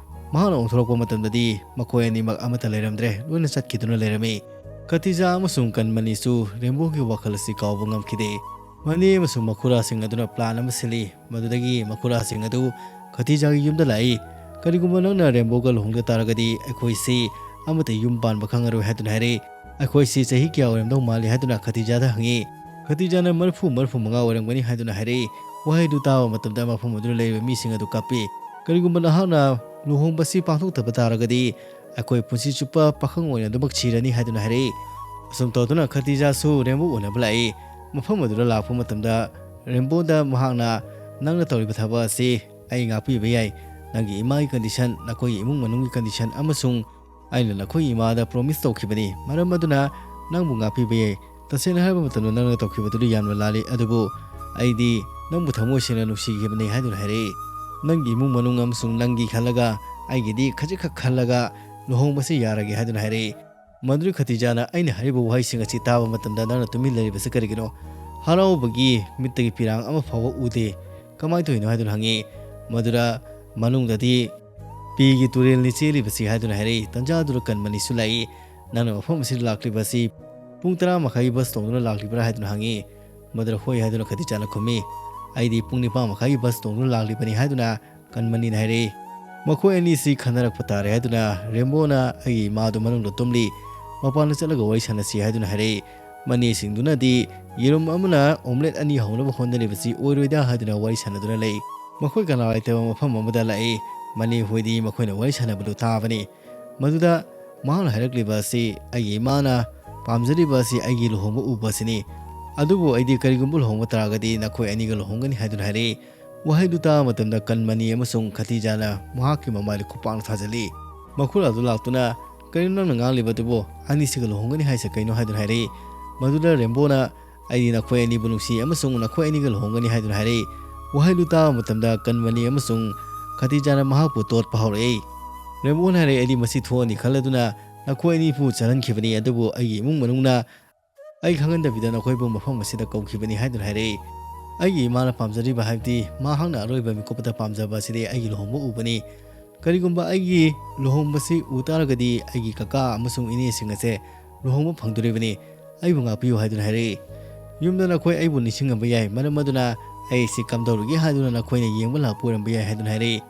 ꯃꯍꯥꯛꯅ ꯑꯣꯟꯊꯣꯔꯛꯄ ꯃꯇꯝꯗꯗꯤ ꯃꯈꯣꯏ ꯑꯅꯤꯃꯛ ꯑꯃꯠꯇ ꯂꯩꯔꯝꯗ꯭ꯔꯦ, ꯂꯣꯏꯅ ꯆꯠꯈꯤꯗꯨꯅ ꯂꯩꯔꯝꯃꯤ꯫ ꯈꯇꯤꯖꯥ ꯑꯃꯁꯨꯡ ꯀꯟꯃꯅꯤꯁꯨ ꯔꯦꯝꯕꯣꯒꯤ ꯋꯥꯈꯜ ꯑꯁꯤ ꯀꯥꯎꯕ ꯉꯝꯈꯤꯗꯦ꯫ ꯃꯅꯦ ꯑꯃꯁꯨꯡ ꯃꯈꯨꯔꯥꯁꯤꯡ ꯑꯗꯨꯅ ꯄ꯭ꯂꯥꯟ ꯑꯃ ꯁꯤꯜꯂꯤ꯫ ꯃꯗꯨꯗꯒꯤ ꯃꯈꯨꯔꯥꯁꯤꯡ ꯑꯗꯨ ꯈꯇꯤꯖꯥꯒꯤ ꯌꯨꯝꯗ ꯂꯥꯛꯏ꯫ "ꯀꯔꯤꯒꯨꯝꯕ ꯅꯪꯅ ꯔꯦꯝꯕꯣꯒ ꯂꯨꯍꯣꯡꯗ ꯇꯥꯔꯒꯗꯤ ꯑꯩꯈꯣꯏꯁꯤ ꯑꯃꯠꯇ ꯌꯨꯝ ꯄꯥꯟꯕ ꯈꯪꯉꯔꯣꯏ" ꯍꯥꯏꯗꯨꯅ ꯍꯥꯏꯔꯛꯏ꯫ "ꯑꯩꯈꯣꯏꯁꯤ ꯆꯍꯤ ꯀꯌꯥ ꯑꯣꯏꯔꯝꯗꯧ ꯃꯥꯜꯂꯤ?" ꯍꯥꯏꯗꯨꯅ ꯈꯇꯤꯖꯥꯗ ꯍꯪꯉꯤ꯫ ꯈꯇꯤꯖꯥꯅ "ꯃꯔꯤꯐꯨ, ꯃꯔꯤꯐꯨ ꯃꯉꯥ ꯑꯣꯏꯔꯝꯒꯅꯤ" ꯍꯥꯏꯗꯨꯅ ꯍꯥꯏꯔꯛꯏ꯫ ꯋꯥꯍꯩꯗꯨ ꯇꯥꯕ ꯃꯇꯝꯗ ꯃꯐꯝ ꯑꯗꯨꯗ ꯂꯩꯔꯤꯕ ꯃꯤꯁꯤꯡ ꯑꯗꯨ ꯀꯞꯄꯤ꯫ "ꯀꯔꯤꯒꯨꯝꯕ ꯅꯍꯥꯛꯅ ꯂꯨꯍꯣꯡꯕꯁꯤ ꯄꯥꯡꯊꯣꯛꯇꯕ ꯇꯥꯔꯒꯗꯤ ꯑꯩꯈꯣꯏ ꯄꯨꯟꯁꯤ ꯆꯨꯞꯄ ꯄꯥꯈꯪ ꯑꯣꯏꯅ ꯑꯗꯨꯃꯛ ꯁꯤꯔꯅꯤ" ꯍꯥꯏꯗꯨꯅ ꯍꯥꯏꯔꯛꯏ꯫ ꯑꯁꯨꯝ ꯇꯧꯗꯨꯅ ꯈꯇꯤꯖꯥꯁꯨ ꯔꯦꯝꯕꯣ ꯎꯅꯕ ꯂꯥꯛꯏ꯫ ꯃꯐꯝ ꯑꯗꯨꯗ ꯂꯥꯛꯄ ꯃꯇꯝꯗ ꯔꯦꯝꯕꯣꯗ ꯃꯍꯥꯛꯅ, "ꯅꯪꯅ ꯇꯧꯔꯤꯕ ꯊꯕꯛ ꯑꯁꯤ ꯑꯩ ꯉꯥꯛꯄꯤꯕ ꯌꯥꯏ꯫ ꯅꯪꯒꯤ ꯏꯃꯥꯒꯤ ꯀꯟꯗꯤꯁꯟ, ꯅꯈꯣꯏꯒꯤ ꯏꯃꯨꯡ ꯃꯅꯨꯡꯒꯤ ꯀꯟꯗꯤꯁꯟ ꯑꯃꯁꯨꯡ ꯑꯩꯅ ꯅꯈꯣꯏꯒꯤ ꯏꯃꯥꯗ ꯄ꯭ꯔꯣꯃꯤꯁ ꯇꯧꯈꯤꯕꯅꯤ꯫ ꯃꯔꯝ ꯑꯗꯨꯅ ꯅꯪꯕꯨ ꯉꯥꯛꯄꯤꯕ ꯌꯥꯏ꯫ ꯇꯁꯦꯡꯅ ꯍꯥꯏꯔꯕ ꯃꯇꯝꯗ ꯅꯪꯅ ꯇꯧꯈꯤꯕꯗꯨꯗꯤ ꯌꯥꯝꯅ ꯂꯥꯜꯂꯤ, ꯑꯗꯨꯕꯨ ꯑꯩꯗꯤ ꯅꯪꯕꯨ ꯊꯃꯣꯏ ꯁꯦꯡꯅ ꯅꯨꯡꯁꯤꯈꯤꯕꯅꯤ" ꯍꯥꯏꯗꯨꯅ ꯍꯥꯏꯔꯛꯏ꯫ ꯅꯪꯒꯤ ꯏꯃꯨꯡ ꯃꯅꯨꯡ ꯑꯃꯁꯨꯡ ꯅꯪꯒꯤ ꯈꯜꯂꯒ ꯑꯩꯒꯤꯗꯤ ꯈꯖꯤꯛꯈꯛ ꯈꯜꯂꯒ ꯂꯨꯍꯣꯡꯕꯁꯤ ꯌꯥꯔꯒꯦ ꯍꯥꯏꯗꯨꯅ ꯍꯥꯏꯔꯛꯏ꯫ ꯃꯗꯨꯗ ꯈꯇꯤꯖꯥꯅ ꯑꯩꯅ ꯍꯥꯏꯔꯤꯕ ꯋꯥꯍꯩꯁꯤꯡ ꯑꯁꯤ ꯇꯥꯕ ꯃꯇꯝꯗ ꯅꯪꯅ ꯇꯨꯃꯤꯟ ꯂꯩꯔꯤꯕꯁꯤ ꯀꯔꯤꯒꯤꯅꯣ? ꯍꯔꯥꯎꯕꯒꯤ ꯃꯤꯠꯇꯒꯤ ꯄꯤꯔꯥꯡ ꯑꯃ ꯐꯥꯎꯕ ꯎꯗꯦ꯫ ꯀꯃꯥꯏꯅ ꯇꯧꯔꯤꯅꯣ ꯍꯥꯏꯗꯨꯅ ꯍꯪꯉꯤ꯫ ꯃꯗꯨꯗ ꯃꯅꯨꯡꯗꯗꯤ ꯄꯤꯒꯤ ꯇꯨꯔꯦꯜꯅꯤ ꯆꯦꯜꯂꯤꯕꯁꯤ ꯍꯥꯏꯗꯨꯅ ꯍꯥꯏꯔꯛꯏ꯫ ꯇꯟꯖꯥꯗꯨꯗ ꯀꯟꯃꯅꯤꯁꯨ ꯂꯥꯛꯏ꯫ ꯅꯪꯅ ꯃꯐꯝ ꯑꯁꯤꯗ ꯂꯥꯛꯂꯤꯕ ꯑꯁꯤ ꯄꯨꯡ ꯇꯔꯥ ꯃꯈꯥꯏꯒꯤ ꯕꯁ ꯇꯣꯡꯗꯨꯅ ꯂꯥꯛꯂꯤꯕ꯭ꯔꯥ ꯍꯥꯏꯗꯨꯅ ꯍꯪꯉꯤ꯫ ꯃꯗꯨꯗ ꯍꯣꯏ ꯍꯥꯏꯗꯨꯅ ꯈꯇꯤꯖꯥꯅ ꯈꯨꯝꯃꯤ꯫ ꯑꯩꯗꯤ ꯄꯨꯡ ꯅꯤꯄꯥꯟ ꯃꯈꯥꯏꯒꯤ ꯕꯁ ꯇꯣꯡꯗꯨꯅ ꯂꯥꯛꯂꯤꯕꯅꯤ ꯍꯥꯏꯗꯨꯅ ꯀꯟꯃꯅꯤꯅ ꯍꯥꯏꯔꯛꯏ꯫ ꯃꯈꯣꯏ ꯑꯅꯤꯁꯤ ꯈꯟꯅꯔꯛꯄ ꯇꯥꯔꯦ ꯍꯥꯏꯗꯨꯅ ꯔꯦꯝꯕꯣꯅ ꯑꯩꯒꯤ ꯏꯃꯥꯗꯨ ꯃꯅꯨꯡꯗ ꯇꯨꯝꯂꯤ, ꯃꯄꯥꯟꯗ ꯆꯠꯂꯒ ꯋꯥꯔꯤ ꯁꯥꯟꯅꯁꯤ ꯍꯥꯏꯗꯨꯅ ꯍꯥꯏꯔꯛꯏ꯫ ꯃꯅꯦꯁꯤꯡꯗꯨꯅꯗꯤ ꯌꯦꯔꯨꯝ ꯑꯃꯅ ꯑꯣꯝꯂꯦꯠ ꯑꯅꯤ ꯍꯧꯅꯕ ꯍꯣꯠꯅꯔꯤꯕꯁꯤ ꯑꯣꯏꯔꯣꯏꯗ ꯍꯥꯏꯗꯨꯅ ꯋꯥꯔꯤ ꯁꯥꯟꯅꯗꯨꯅ ꯂꯩ꯫ ꯃꯈꯣꯏ ꯀꯅꯥ ꯂꯩꯇꯕ ꯃꯐꯝ ꯑꯃꯗ ꯂꯥꯛꯏ꯫ ꯃꯅꯦ ꯍꯣꯏꯗꯤ ꯃꯈꯣꯏꯅ ꯋꯥꯔꯤ ꯁꯥꯟꯅꯕꯗꯨ ꯇꯥꯕꯅꯤ꯫ ꯃꯗꯨꯗ ꯃꯍꯥꯛꯅ ꯍꯥꯏꯔꯛꯂꯤꯕ ꯑꯁꯤ ꯑꯩꯒꯤ ꯏꯃꯥꯅ ꯄꯥꯝꯖꯔꯤꯕ ꯑꯁꯤ ꯑꯩꯒꯤ ꯂꯨꯍꯣꯡꯕ ꯎꯕ ꯑꯁꯤꯅꯤ꯫ ꯑꯗꯨꯕꯨ ꯑꯩꯗꯤ ꯀꯔꯤꯒꯨꯝꯕ ꯂꯨꯍꯣꯡꯕ ꯇꯥꯔꯒꯗꯤ ꯅꯈꯣꯏ ꯑꯅꯤꯒ ꯂꯨꯍꯣꯡꯒꯅꯤ ꯍꯥꯏꯗꯨꯅ ꯍꯥꯏꯔꯛꯏ꯫ ꯋꯥꯍꯩꯗꯨ ꯇꯥꯕ ꯃꯇꯝꯗ ꯀꯟꯃꯅꯤ ꯑꯃꯁꯨꯡ ꯈꯇꯤꯖꯥꯅ ꯃꯍꯥꯛꯀꯤ ꯃꯃꯥꯏꯗ ꯈꯨꯄꯥꯛꯅ ꯊꯥꯖꯤꯜꯂꯤ꯫ ꯃꯈꯨꯔꯥꯗꯨ ꯂꯥꯛꯇꯨꯅ, "ꯀꯔꯤꯅꯣ ꯅꯪꯅ ꯉꯥꯡꯂꯤꯕꯗꯨꯕꯨ? ꯑꯅꯤꯁꯤꯒ ꯂꯨꯍꯣꯡꯒꯅꯤ ꯍꯥꯏꯁꯦ ꯀꯩꯅꯣ?" ꯍꯥꯏꯗꯨꯅ ꯍꯥꯏꯔꯛꯏ꯫ ꯃꯗꯨꯗ ꯔꯦꯝꯕꯣꯅ, "ꯑꯩꯗꯤ ꯅꯈꯣꯏ ꯑꯅꯤꯕꯨ ꯅꯨꯡꯁꯤ ꯑꯃꯁꯨꯡ ꯅꯈꯣꯏ ꯑꯅꯤꯒ ꯂꯨꯍꯣꯡꯒꯅꯤ" ꯍꯥꯏꯗꯨꯅ ꯍꯥꯏꯔꯛꯏ꯫ ꯋꯥꯍꯩꯗꯨ ꯇꯥꯕ ꯃꯇꯝꯗ ꯀꯟꯃꯅꯤ ꯑꯃꯁꯨꯡ ꯈꯇꯤꯖꯥꯅ ꯃꯍꯥꯛꯄꯨ ꯇꯣꯠꯄ ꯍꯧꯔꯛꯏ꯫ ꯔꯦꯝꯕꯣꯅ ꯍꯥꯏꯔꯛꯏ, "ꯑꯩꯗꯤ ꯃꯁꯤ ꯊꯣꯛꯑꯅꯤ ꯈꯜꯂꯗꯨꯅ ꯅꯈꯣꯏ ꯑꯅꯤꯕꯨ ꯆꯠꯍꯟꯈꯤꯕꯅꯤ, ꯑꯗꯨꯕꯨ ꯑꯩꯒꯤ ꯏꯃꯨꯡ ꯃꯅꯨꯡꯅ ꯑꯩ ꯈꯪꯍꯟꯗꯕꯤꯗ ꯅꯈꯣꯏꯕꯨ ꯃꯐꯝ ꯑꯁꯤꯗ ꯀꯧꯈꯤꯕꯅꯤ" ꯍꯥꯏꯗꯨꯅ ꯍꯥꯏꯔꯛꯏ꯫ ꯑꯩꯒꯤ ꯏꯃꯥꯅ ꯄꯥꯝꯖꯔꯤꯕ ꯍꯥꯏꯕꯗꯤ ꯃꯍꯥꯛꯅ ꯑꯔꯣꯏꯕ ꯃꯤꯀꯨꯞꯇ ꯄꯥꯝꯖꯕ ꯑꯁꯤꯗꯤ ꯑꯩꯒꯤ ꯂꯨꯍꯣꯡꯕ ꯎꯕꯅꯤ꯫ ꯀꯔꯤꯒꯨꯝꯕ ꯑꯩꯒꯤ ꯂꯨꯍꯣꯡꯕꯁꯤ ꯎ ꯇꯥꯔꯒꯗꯤ ꯑꯩꯒꯤ ꯀꯀꯥ ꯑꯃꯁꯨꯡ ꯏꯅꯦꯁꯤꯡ ꯑꯁꯦ ꯂꯨꯍꯣꯡꯕ ꯐꯪꯗꯣꯔꯤꯕꯅꯤ꯫ ꯑꯩꯕꯨ ꯉꯥꯛꯄꯤꯌꯨ ꯍꯥꯏꯗꯨꯅ ꯍꯥꯏꯔꯛꯏ꯫ ꯌꯨꯝꯗ ꯅꯈꯣꯏ ꯑꯩꯕꯨ ꯅꯤꯡꯁꯤꯡꯉꯝꯕ ꯌꯥꯏ, ꯃꯔꯝ ꯑꯗꯨꯅ ꯑꯩ ꯑꯁꯤ ꯀꯝꯗꯧꯔꯒꯦ ꯍꯥꯏꯗꯨꯅ ꯅꯈꯣꯏꯅ ꯌꯦꯡꯕ ꯂꯥꯛꯄ ꯑꯣꯏꯔꯝꯕ ꯌꯥꯏ ꯍꯥꯏꯗꯨꯅ ꯍꯥꯏꯔꯛꯏ꯫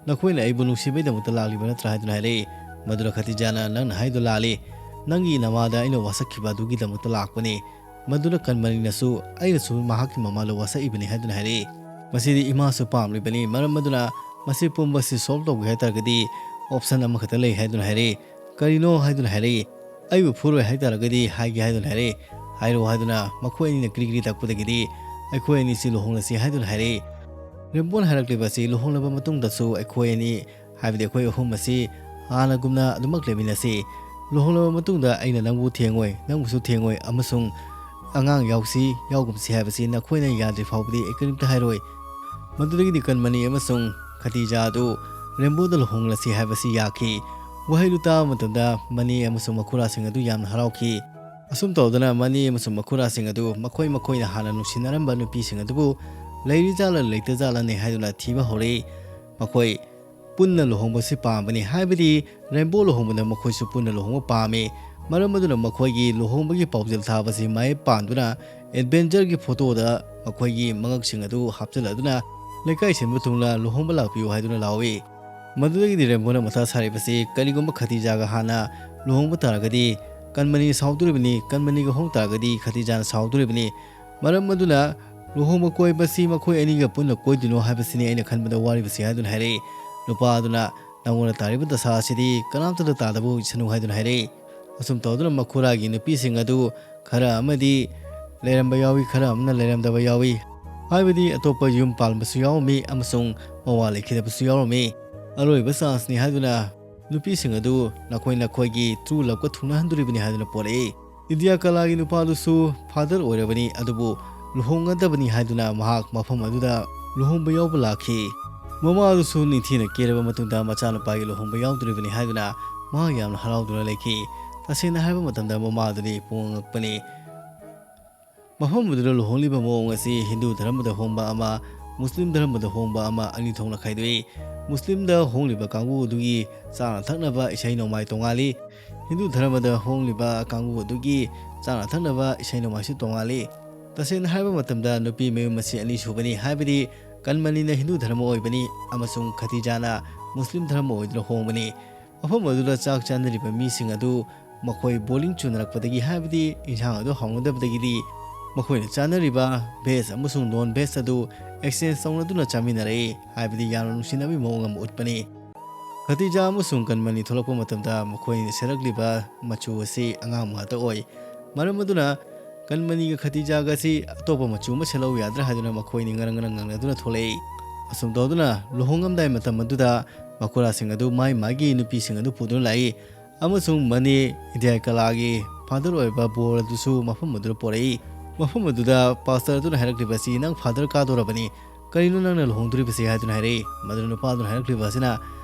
"ꯅꯈꯣꯏꯅ ꯑꯩꯕꯨ ꯅꯨꯡꯁꯤꯕꯩꯗꯃꯛꯇ ꯂꯥꯛꯂꯤꯕ ꯅꯠꯇ꯭ꯔꯥ?" ꯍꯥꯏꯗꯨꯅ ꯍꯥꯏꯔꯛꯏ꯫ ꯃꯗꯨꯗ ꯈꯇꯤꯖꯥꯅ, "ꯅꯪꯅ ꯍꯥꯏꯗꯣ ꯂꯥꯜꯂꯤ꯫ ꯅꯪꯒꯤ ꯅꯃꯥꯗ ꯑꯩꯅ ꯋꯥꯁꯛꯈꯤꯕ ꯑꯗꯨꯒꯤꯗꯃꯛꯇ ꯂꯥꯛꯄꯅꯤ꯫" ꯃꯗꯨꯗ ꯀꯟꯃꯅꯤꯅꯁꯨ, "ꯑꯩꯅꯁꯨ ꯃꯍꯥꯛꯀꯤ ꯃꯃꯥꯗ ꯋꯥꯁꯛꯏꯕꯅꯤ" ꯍꯥꯏꯗꯨꯅ ꯍꯥꯏꯔꯛꯏ꯫ "ꯃꯁꯤꯗꯤ ꯏꯃꯥꯁꯨ ꯄꯥꯝꯂꯤꯕꯅꯤ, ꯃꯔꯝ ꯑꯗꯨꯅ ꯃꯁꯤ ꯄꯨꯝꯕꯁꯤ ꯁꯣꯜꯕ ꯇꯧꯒꯦ ꯍꯥꯏ ꯇꯥꯔꯒꯗꯤ ꯑꯣꯞꯁꯟ ꯑꯃꯈꯛꯇ ꯂꯩ" ꯍꯥꯏꯗꯨꯅ ꯍꯥꯏꯔꯛꯏ꯫ "ꯀꯔꯤꯅꯣ?" ꯍꯥꯏꯗꯨꯅ ꯍꯥꯏꯔꯛꯏ꯫ "ꯑꯩꯕꯨ ꯐꯨꯔꯣꯏ ꯍꯥꯏ ꯇꯥꯔꯒꯗꯤ ꯍꯥꯏꯒꯦ" ꯍꯥꯏꯗꯨꯅ ꯍꯥꯏꯔꯛꯏ꯫ "ꯍꯥꯏꯔꯛꯑꯣ" ꯍꯥꯏꯗꯨꯅ ꯃꯈꯣꯏ ꯑꯅꯤꯅ ꯀ꯭ꯔꯤ ꯀ꯭ꯔꯤ ꯇꯛꯄꯗꯒꯤꯗꯤ ꯑꯩꯈꯣꯏ ꯑꯅꯤꯁꯤ ꯂꯨꯍꯣꯡꯂꯁꯤ ꯍꯥꯏꯗꯨꯅ ꯍꯥꯏꯔꯛꯏ꯫ ꯔꯦꯝꯕꯣꯟ ꯍꯥꯏꯔꯛꯂꯤꯕ ꯑꯁꯤ, "ꯂꯨꯍꯣꯡꯂꯕ ꯃꯇꯨꯡꯗꯁꯨ ꯑꯩꯈꯣꯏ ꯑꯅꯤ, ꯍꯥꯏꯕꯗꯤ ꯑꯩꯈꯣꯏ ꯑꯍꯨꯝ ꯑꯁꯤ ꯍꯥꯟꯅꯒꯨꯝꯅ ꯑꯗꯨꯃꯛ ꯂꯩꯃꯤꯟꯅꯁꯤ꯫ ꯂꯨꯍꯣꯡꯂꯕ ꯃꯇꯨꯡꯗ ꯑꯩꯅ ꯅꯪꯕꯨ ꯊꯦꯡꯉꯣꯏ, ꯅꯪꯕꯨꯁꯨ ꯊꯦꯡꯉꯣꯏ, ꯑꯃꯁꯨꯡ ꯑꯉꯥꯡ ꯌꯥꯎꯁꯤ ꯌꯥꯎꯒꯨꯝꯁꯤ ꯍꯥꯏꯕꯁꯤ ꯅꯈꯣꯏꯅ ꯌꯥꯗ꯭ꯔꯤ ꯐꯥꯎꯕꯗꯤ ꯑꯩ ꯀꯔꯤꯝꯇ ꯍꯥꯏꯔꯣꯏ꯫" ꯃꯗꯨꯗꯒꯤꯗꯤ ꯀꯟꯃꯅꯤ ꯑꯃꯁꯨꯡ ꯈꯇꯤꯖꯥ ꯑꯗꯨ ꯔꯦꯝꯕꯣꯗ ꯂꯨꯍꯣꯡꯂꯁꯤ ꯍꯥꯏꯕꯁꯤ ꯌꯥꯈꯤ꯫ ꯋꯥꯍꯩꯗꯨ ꯇꯥꯕ ꯃꯇꯝꯗ ꯃꯅꯦ ꯑꯃꯁꯨꯡ ꯃꯈꯨꯔꯥꯁꯤꯡ ꯑꯗꯨ ꯌꯥꯝꯅ ꯍꯔꯥꯎꯈꯤ꯫ ꯑꯁꯨꯝ ꯇꯧꯗꯅ ꯃꯅꯦ ꯑꯃꯁꯨꯡ ꯃꯈꯨꯔꯥꯁꯤꯡ ꯑꯗꯨ ꯃꯈꯣꯏ ꯃꯈꯣꯏꯅ ꯍꯥꯟꯅ ꯅꯨꯡꯁꯤꯅꯔꯝꯕ ꯅꯨꯄꯤꯁꯤꯡ ꯑꯗꯨꯕꯨ ꯂꯩꯔꯤꯖꯥꯠꯂ ꯂꯩꯇꯖꯥꯠꯂꯅꯦ ꯍꯥꯏꯗꯨꯅ ꯊꯤꯕ ꯍꯧꯔꯛꯏ꯫ ꯃꯈꯣꯏ ꯄꯨꯟꯅ ꯂꯨꯍꯣꯡꯕꯁꯤ ꯄꯥꯝꯕꯅꯤ, ꯍꯥꯏꯕꯗꯤ ꯔꯦꯝꯕꯣ ꯂꯨꯍꯣꯡꯕꯗ ꯃꯈꯣꯏꯁꯨ ꯄꯨꯟꯅ ꯂꯨꯍꯣꯡꯕ ꯄꯥꯝꯃꯤ꯫ ꯃꯔꯝ ꯑꯗꯨꯅ ꯃꯈꯣꯏꯒꯤ ꯂꯨꯍꯣꯡꯕꯒꯤ ꯄꯥꯎꯖꯦꯜ ꯊꯥꯕꯁꯤ ꯃꯥꯏ ꯄꯥꯟꯗꯨꯅ ꯑꯦꯗꯚꯦꯟꯆꯔꯒꯤ ꯐꯣꯇꯣꯗ ꯃꯈꯣꯏꯒꯤ ꯃꯉꯛꯁꯤꯡ ꯑꯗꯨ ꯍꯥꯞꯆꯤꯜꯂꯗꯨꯅ ꯂꯩꯀꯥꯏ ꯁꯤꯟꯕ ꯊꯨꯡꯅ ꯂꯨꯍꯣꯡꯕ ꯂꯥꯛꯄꯤꯌꯨ ꯍꯥꯏꯗꯨꯅ ꯂꯥꯎꯏ꯫ ꯃꯗꯨꯗꯒꯤꯗꯤ ꯔꯦꯝꯕꯣꯅ ꯃꯊꯥ ꯁꯥꯔꯤꯕꯁꯤ ꯀꯔꯤꯒꯨꯝꯕ ꯈꯇꯤꯖꯥꯒ ꯍꯥꯟꯅ ꯂꯨꯍꯣꯡꯕ ꯇꯥꯔꯒꯗꯤ ꯀꯟꯃꯅꯤ ꯁꯥꯎꯗꯣꯔꯤꯕꯅꯤ, ꯀꯟꯃꯅꯤꯒ ꯍꯣꯡ ꯇꯥꯔꯒꯗꯤ ꯈꯇꯤꯖꯥꯅ ꯁꯥꯎꯗꯣꯔꯤꯕꯅꯤ꯫ ꯃꯔꯝ ꯑꯗꯨꯅ ꯂꯨꯍꯣꯡꯕ ꯀꯣꯏꯕꯁꯤ ꯃꯈꯣꯏ ꯑꯅꯤꯒ ꯄꯨꯟꯅ ꯀꯣꯏꯗꯣꯏꯅꯣ ꯍꯥꯏꯕꯁꯤꯅꯤ ꯑꯩꯅ ꯈꯟꯕꯗ ꯋꯥꯔꯤꯕꯁꯤ ꯍꯥꯏꯗꯨꯅ ꯍꯥꯏꯔꯛꯏ꯫ ꯅꯨꯄꯥ ꯑꯗꯨꯅ ꯅꯉꯣꯟꯗ ꯇꯥꯔꯤꯕ ꯗꯁꯥ ꯑꯁꯤꯗꯤ ꯀꯅꯥꯝꯇꯗ ꯇꯥꯗꯕ ꯑꯣꯏꯁꯅꯨ ꯍꯥꯏꯗꯨꯅ ꯍꯥꯏꯔꯛꯏ꯫ ꯑꯁꯨꯝ ꯇꯧꯗꯨꯅ ꯃꯈꯨꯔꯥꯒꯤ ꯅꯨꯄꯤꯁꯤꯡ ꯑꯗꯨ ꯈꯔ ꯑꯃꯗꯤ ꯂꯩꯔꯝꯕ ꯌꯥꯎꯏ, ꯈꯔ ꯑꯃꯅ ꯂꯩꯔꯝꯗꯕ ꯌꯥꯎꯏ꯫ ꯍꯥꯏꯕꯗꯤ ꯑꯇꯣꯞꯄ ꯌꯨꯝ ꯄꯥꯟꯕꯁꯨ ꯌꯥꯎꯔꯝꯃꯤ ꯑꯃꯁꯨꯡ ꯃꯋꯥ ꯂꯩꯈꯤꯗꯕꯁꯨ ꯌꯥꯎꯔꯝꯃꯤ꯫ ꯑꯔꯣꯏꯕ ꯆꯥꯟꯁꯅꯤ ꯍꯥꯏꯗꯨꯅ ꯅꯨꯄꯤꯁꯤꯡ ꯑꯗꯨ ꯅꯈꯣꯏ ꯅꯈꯣꯏꯒꯤ ꯇ꯭ꯔꯨ ꯂꯞꯀ ꯊꯨꯡꯅꯍꯟꯗꯣꯔꯤꯕꯅꯤ ꯍꯥꯏꯗꯨꯅ ꯄꯣꯔꯛꯏ꯫ ꯏꯗꯤꯌꯥ ꯀꯂꯥꯒꯤ ꯅꯨꯄꯥꯗꯨꯁꯨ ꯐꯥꯗꯔ ꯑꯣꯏꯔꯕꯅꯤ, ꯑꯗꯨꯕꯨ ꯂꯨꯍꯣꯡꯒꯗꯕꯅꯤ ꯍꯥꯏꯗꯨꯅ ꯃꯍꯥꯛ ꯃꯐꯝ ꯑꯗꯨꯗ ꯂꯨꯍꯣꯡꯕ ꯌꯥꯎꯕ ꯂꯥꯛꯈꯤ꯫ ꯃꯃꯥ ꯑꯗꯨꯁꯨ ꯅꯤꯡꯊꯤꯅ ꯀꯦꯔꯕ ꯃꯇꯨꯡꯗ ꯃꯆꯥꯅꯨꯄꯥꯒꯤ ꯂꯨꯍꯣꯡꯕ ꯌꯥꯎꯗꯣꯔꯤꯕꯅꯤ ꯍꯥꯏꯗꯨꯅ ꯃꯍꯥꯛ ꯌꯥꯝꯅ ꯍꯔꯥꯎꯗꯨꯅ ꯂꯩꯈꯤ꯫ ꯇꯁꯦꯡꯅ ꯍꯥꯏꯕ ꯃꯇꯝꯗ ꯃꯃꯥ ꯑꯗꯨꯗꯤ ꯄꯨꯡꯉꯛ ꯉꯛꯄꯅꯤ꯫ ꯃꯐꯝ ꯑꯗꯨꯗ ꯂꯨꯍꯣꯡꯂꯤꯕ ꯃꯑꯣꯡ ꯑꯁꯤ ꯍꯤꯟꯗꯨ ꯙꯔꯃꯗ ꯍꯣꯡꯕ ꯑꯃ, ꯃꯨꯁꯂꯤꯝ ꯙꯔꯃꯗ ꯍꯣꯡꯕ ꯑꯃ ꯑꯅꯤ ꯊꯣꯛꯅ ꯈꯥꯏꯗꯣꯛꯏ꯫ ꯃꯨꯁꯂꯤꯝꯗ ꯍꯣꯡꯂꯤꯕ ꯀꯥꯡꯕꯨ ꯑꯗꯨꯒꯤ ꯆꯥꯅ ꯊꯛꯅꯕ ꯏꯁꯩ ꯅꯣꯡꯃꯥꯏ ꯇꯣꯉꯥꯜꯂꯤ꯫ ꯍꯤꯟꯗꯨ ꯙꯔꯃꯗ ꯍꯣꯡꯂꯤꯕ ꯀꯥꯡꯕꯨ ꯑꯗꯨꯒꯤ ꯆꯥꯅ ꯊꯛꯅꯕ ꯏꯁꯩ ꯅꯣꯡꯃꯥꯏꯁꯨ ꯇꯣꯉꯥꯜꯂꯤ꯫ ꯇꯁꯦꯡꯅ ꯍꯥꯏꯕ ꯃꯇꯝꯗ ꯅꯨꯄꯤ ꯃꯌꯨꯝ ꯑꯁꯤ ꯑꯅꯤ ꯁꯨꯕꯅꯤ, ꯍꯥꯏꯕꯗꯤ ꯀꯟꯃꯅꯤꯅ ꯍꯤꯟꯗꯨ ꯙꯔꯃ ꯑꯣꯏꯕꯅꯤ ꯑꯃꯁꯨꯡ ꯈꯇꯤꯖꯥꯅ ꯃꯨꯁꯂꯤꯝ ꯙꯔꯃ ꯑꯣꯏꯗꯨꯅ ꯍꯣꯡꯕꯅꯤ꯫ ꯃꯐꯝ ꯑꯗꯨꯗ ꯆꯥꯛ ꯆꯥꯅꯔꯤꯕ ꯃꯤꯁꯤꯡ ꯑꯗꯨ ꯃꯈꯣꯏ ꯕꯣꯔꯤꯡ ꯆꯨꯅꯔꯛꯄꯗꯒꯤ, ꯍꯥꯏꯕꯗꯤ ꯏꯟꯁꯥꯡ ꯑꯗꯨ ꯍꯥꯎꯅꯗꯕꯗꯒꯤꯗꯤ ꯃꯈꯣꯏꯅ ꯆꯥꯅꯔꯤꯕ ꯚꯦꯖ ꯑꯃꯁꯨꯡ ꯅꯣꯟ ꯚꯦꯖ ꯑꯗꯨ ꯑꯦꯛꯁꯆꯦꯟꯖ ꯇꯧꯅꯗꯨꯅ ꯆꯥꯃꯤꯟꯅꯔꯛꯏ, ꯍꯥꯏꯕꯗꯤ ꯌꯥꯝꯅ ꯅꯨꯡꯁꯤꯅꯕꯒꯤ ꯃꯑꯣꯡ ꯑꯃ ꯎꯠꯄꯅꯤ꯫ ꯈꯇꯤꯖꯥ ꯑꯃꯁꯨꯡ ꯀꯟꯃꯅꯤ ꯊꯣꯛꯂꯛꯄ ꯃꯇꯝꯗ ꯃꯈꯣꯏꯅ ꯁꯦꯠꯂꯛꯂꯤꯕ ꯃꯆꯨ ꯑꯁꯤ ꯑꯉꯥꯡꯕ ꯉꯥꯛꯇ ꯑꯣꯏ꯫ ꯃꯔꯝ ꯑꯗꯨꯅ ꯀꯟꯃꯅꯤꯒ ꯈꯇꯤꯖꯥꯒ ꯑꯁꯤ ꯑꯇꯣꯞꯄ ꯃꯆꯨ ꯑꯃ ꯁꯦꯠꯍꯧ ꯌꯥꯗ꯭ꯔꯥ ꯍꯥꯏꯗꯨꯅ ꯃꯈꯣꯏꯅꯤ ꯉꯔꯪ ꯉꯔꯪ ꯉꯪꯅꯗꯨꯅ ꯊꯣꯛꯂꯛꯏ꯫ ꯑꯁꯨꯝ ꯇꯧꯗꯨꯅ ꯂꯨꯍꯣꯡꯉꯝꯗꯥꯏ ꯃꯇꯝ ꯑꯗꯨꯗ ꯃꯈꯨꯔꯥꯁꯤꯡ ꯑꯗꯨ ꯃꯥꯏ ꯃꯥꯒꯤ ꯅꯨꯄꯤꯁꯤꯡ ꯑꯗꯨ ꯄꯨꯗꯨꯅ ꯂꯥꯛꯏ ꯑꯃꯁꯨꯡ ꯃꯅꯦ ꯏꯗꯤꯌꯥ ꯀꯂꯥꯒꯤ ꯐꯥꯗꯔ ꯑꯣꯏꯕ ꯕꯣꯔ ꯑꯗꯨꯁꯨ ꯃꯐꯝ ꯑꯗꯨꯗ ꯄꯣꯔꯛꯏ꯫ ꯃꯐꯝ ꯑꯗꯨꯗ ꯄꯥꯁꯇꯔ ꯑꯗꯨꯅ ꯍꯥꯏꯔꯛꯂꯤꯕ ꯑꯁꯤ, "ꯅꯪ ꯐꯥꯗꯔ ꯀꯥꯗꯣꯔꯕꯅꯤ, "ꯀꯔꯤꯅꯣ ꯅꯪꯅ ꯂꯨꯍꯣꯡꯗꯣꯔꯤꯕꯁꯦ?" ꯍꯥꯏꯗꯨꯅ ꯍꯥꯏꯔꯛꯏ꯫ ꯃꯗꯨꯗ ꯅꯨꯄꯥꯗꯨꯅ ꯍꯥꯏꯔꯛꯂꯤꯕ ꯑꯁꯤꯅ,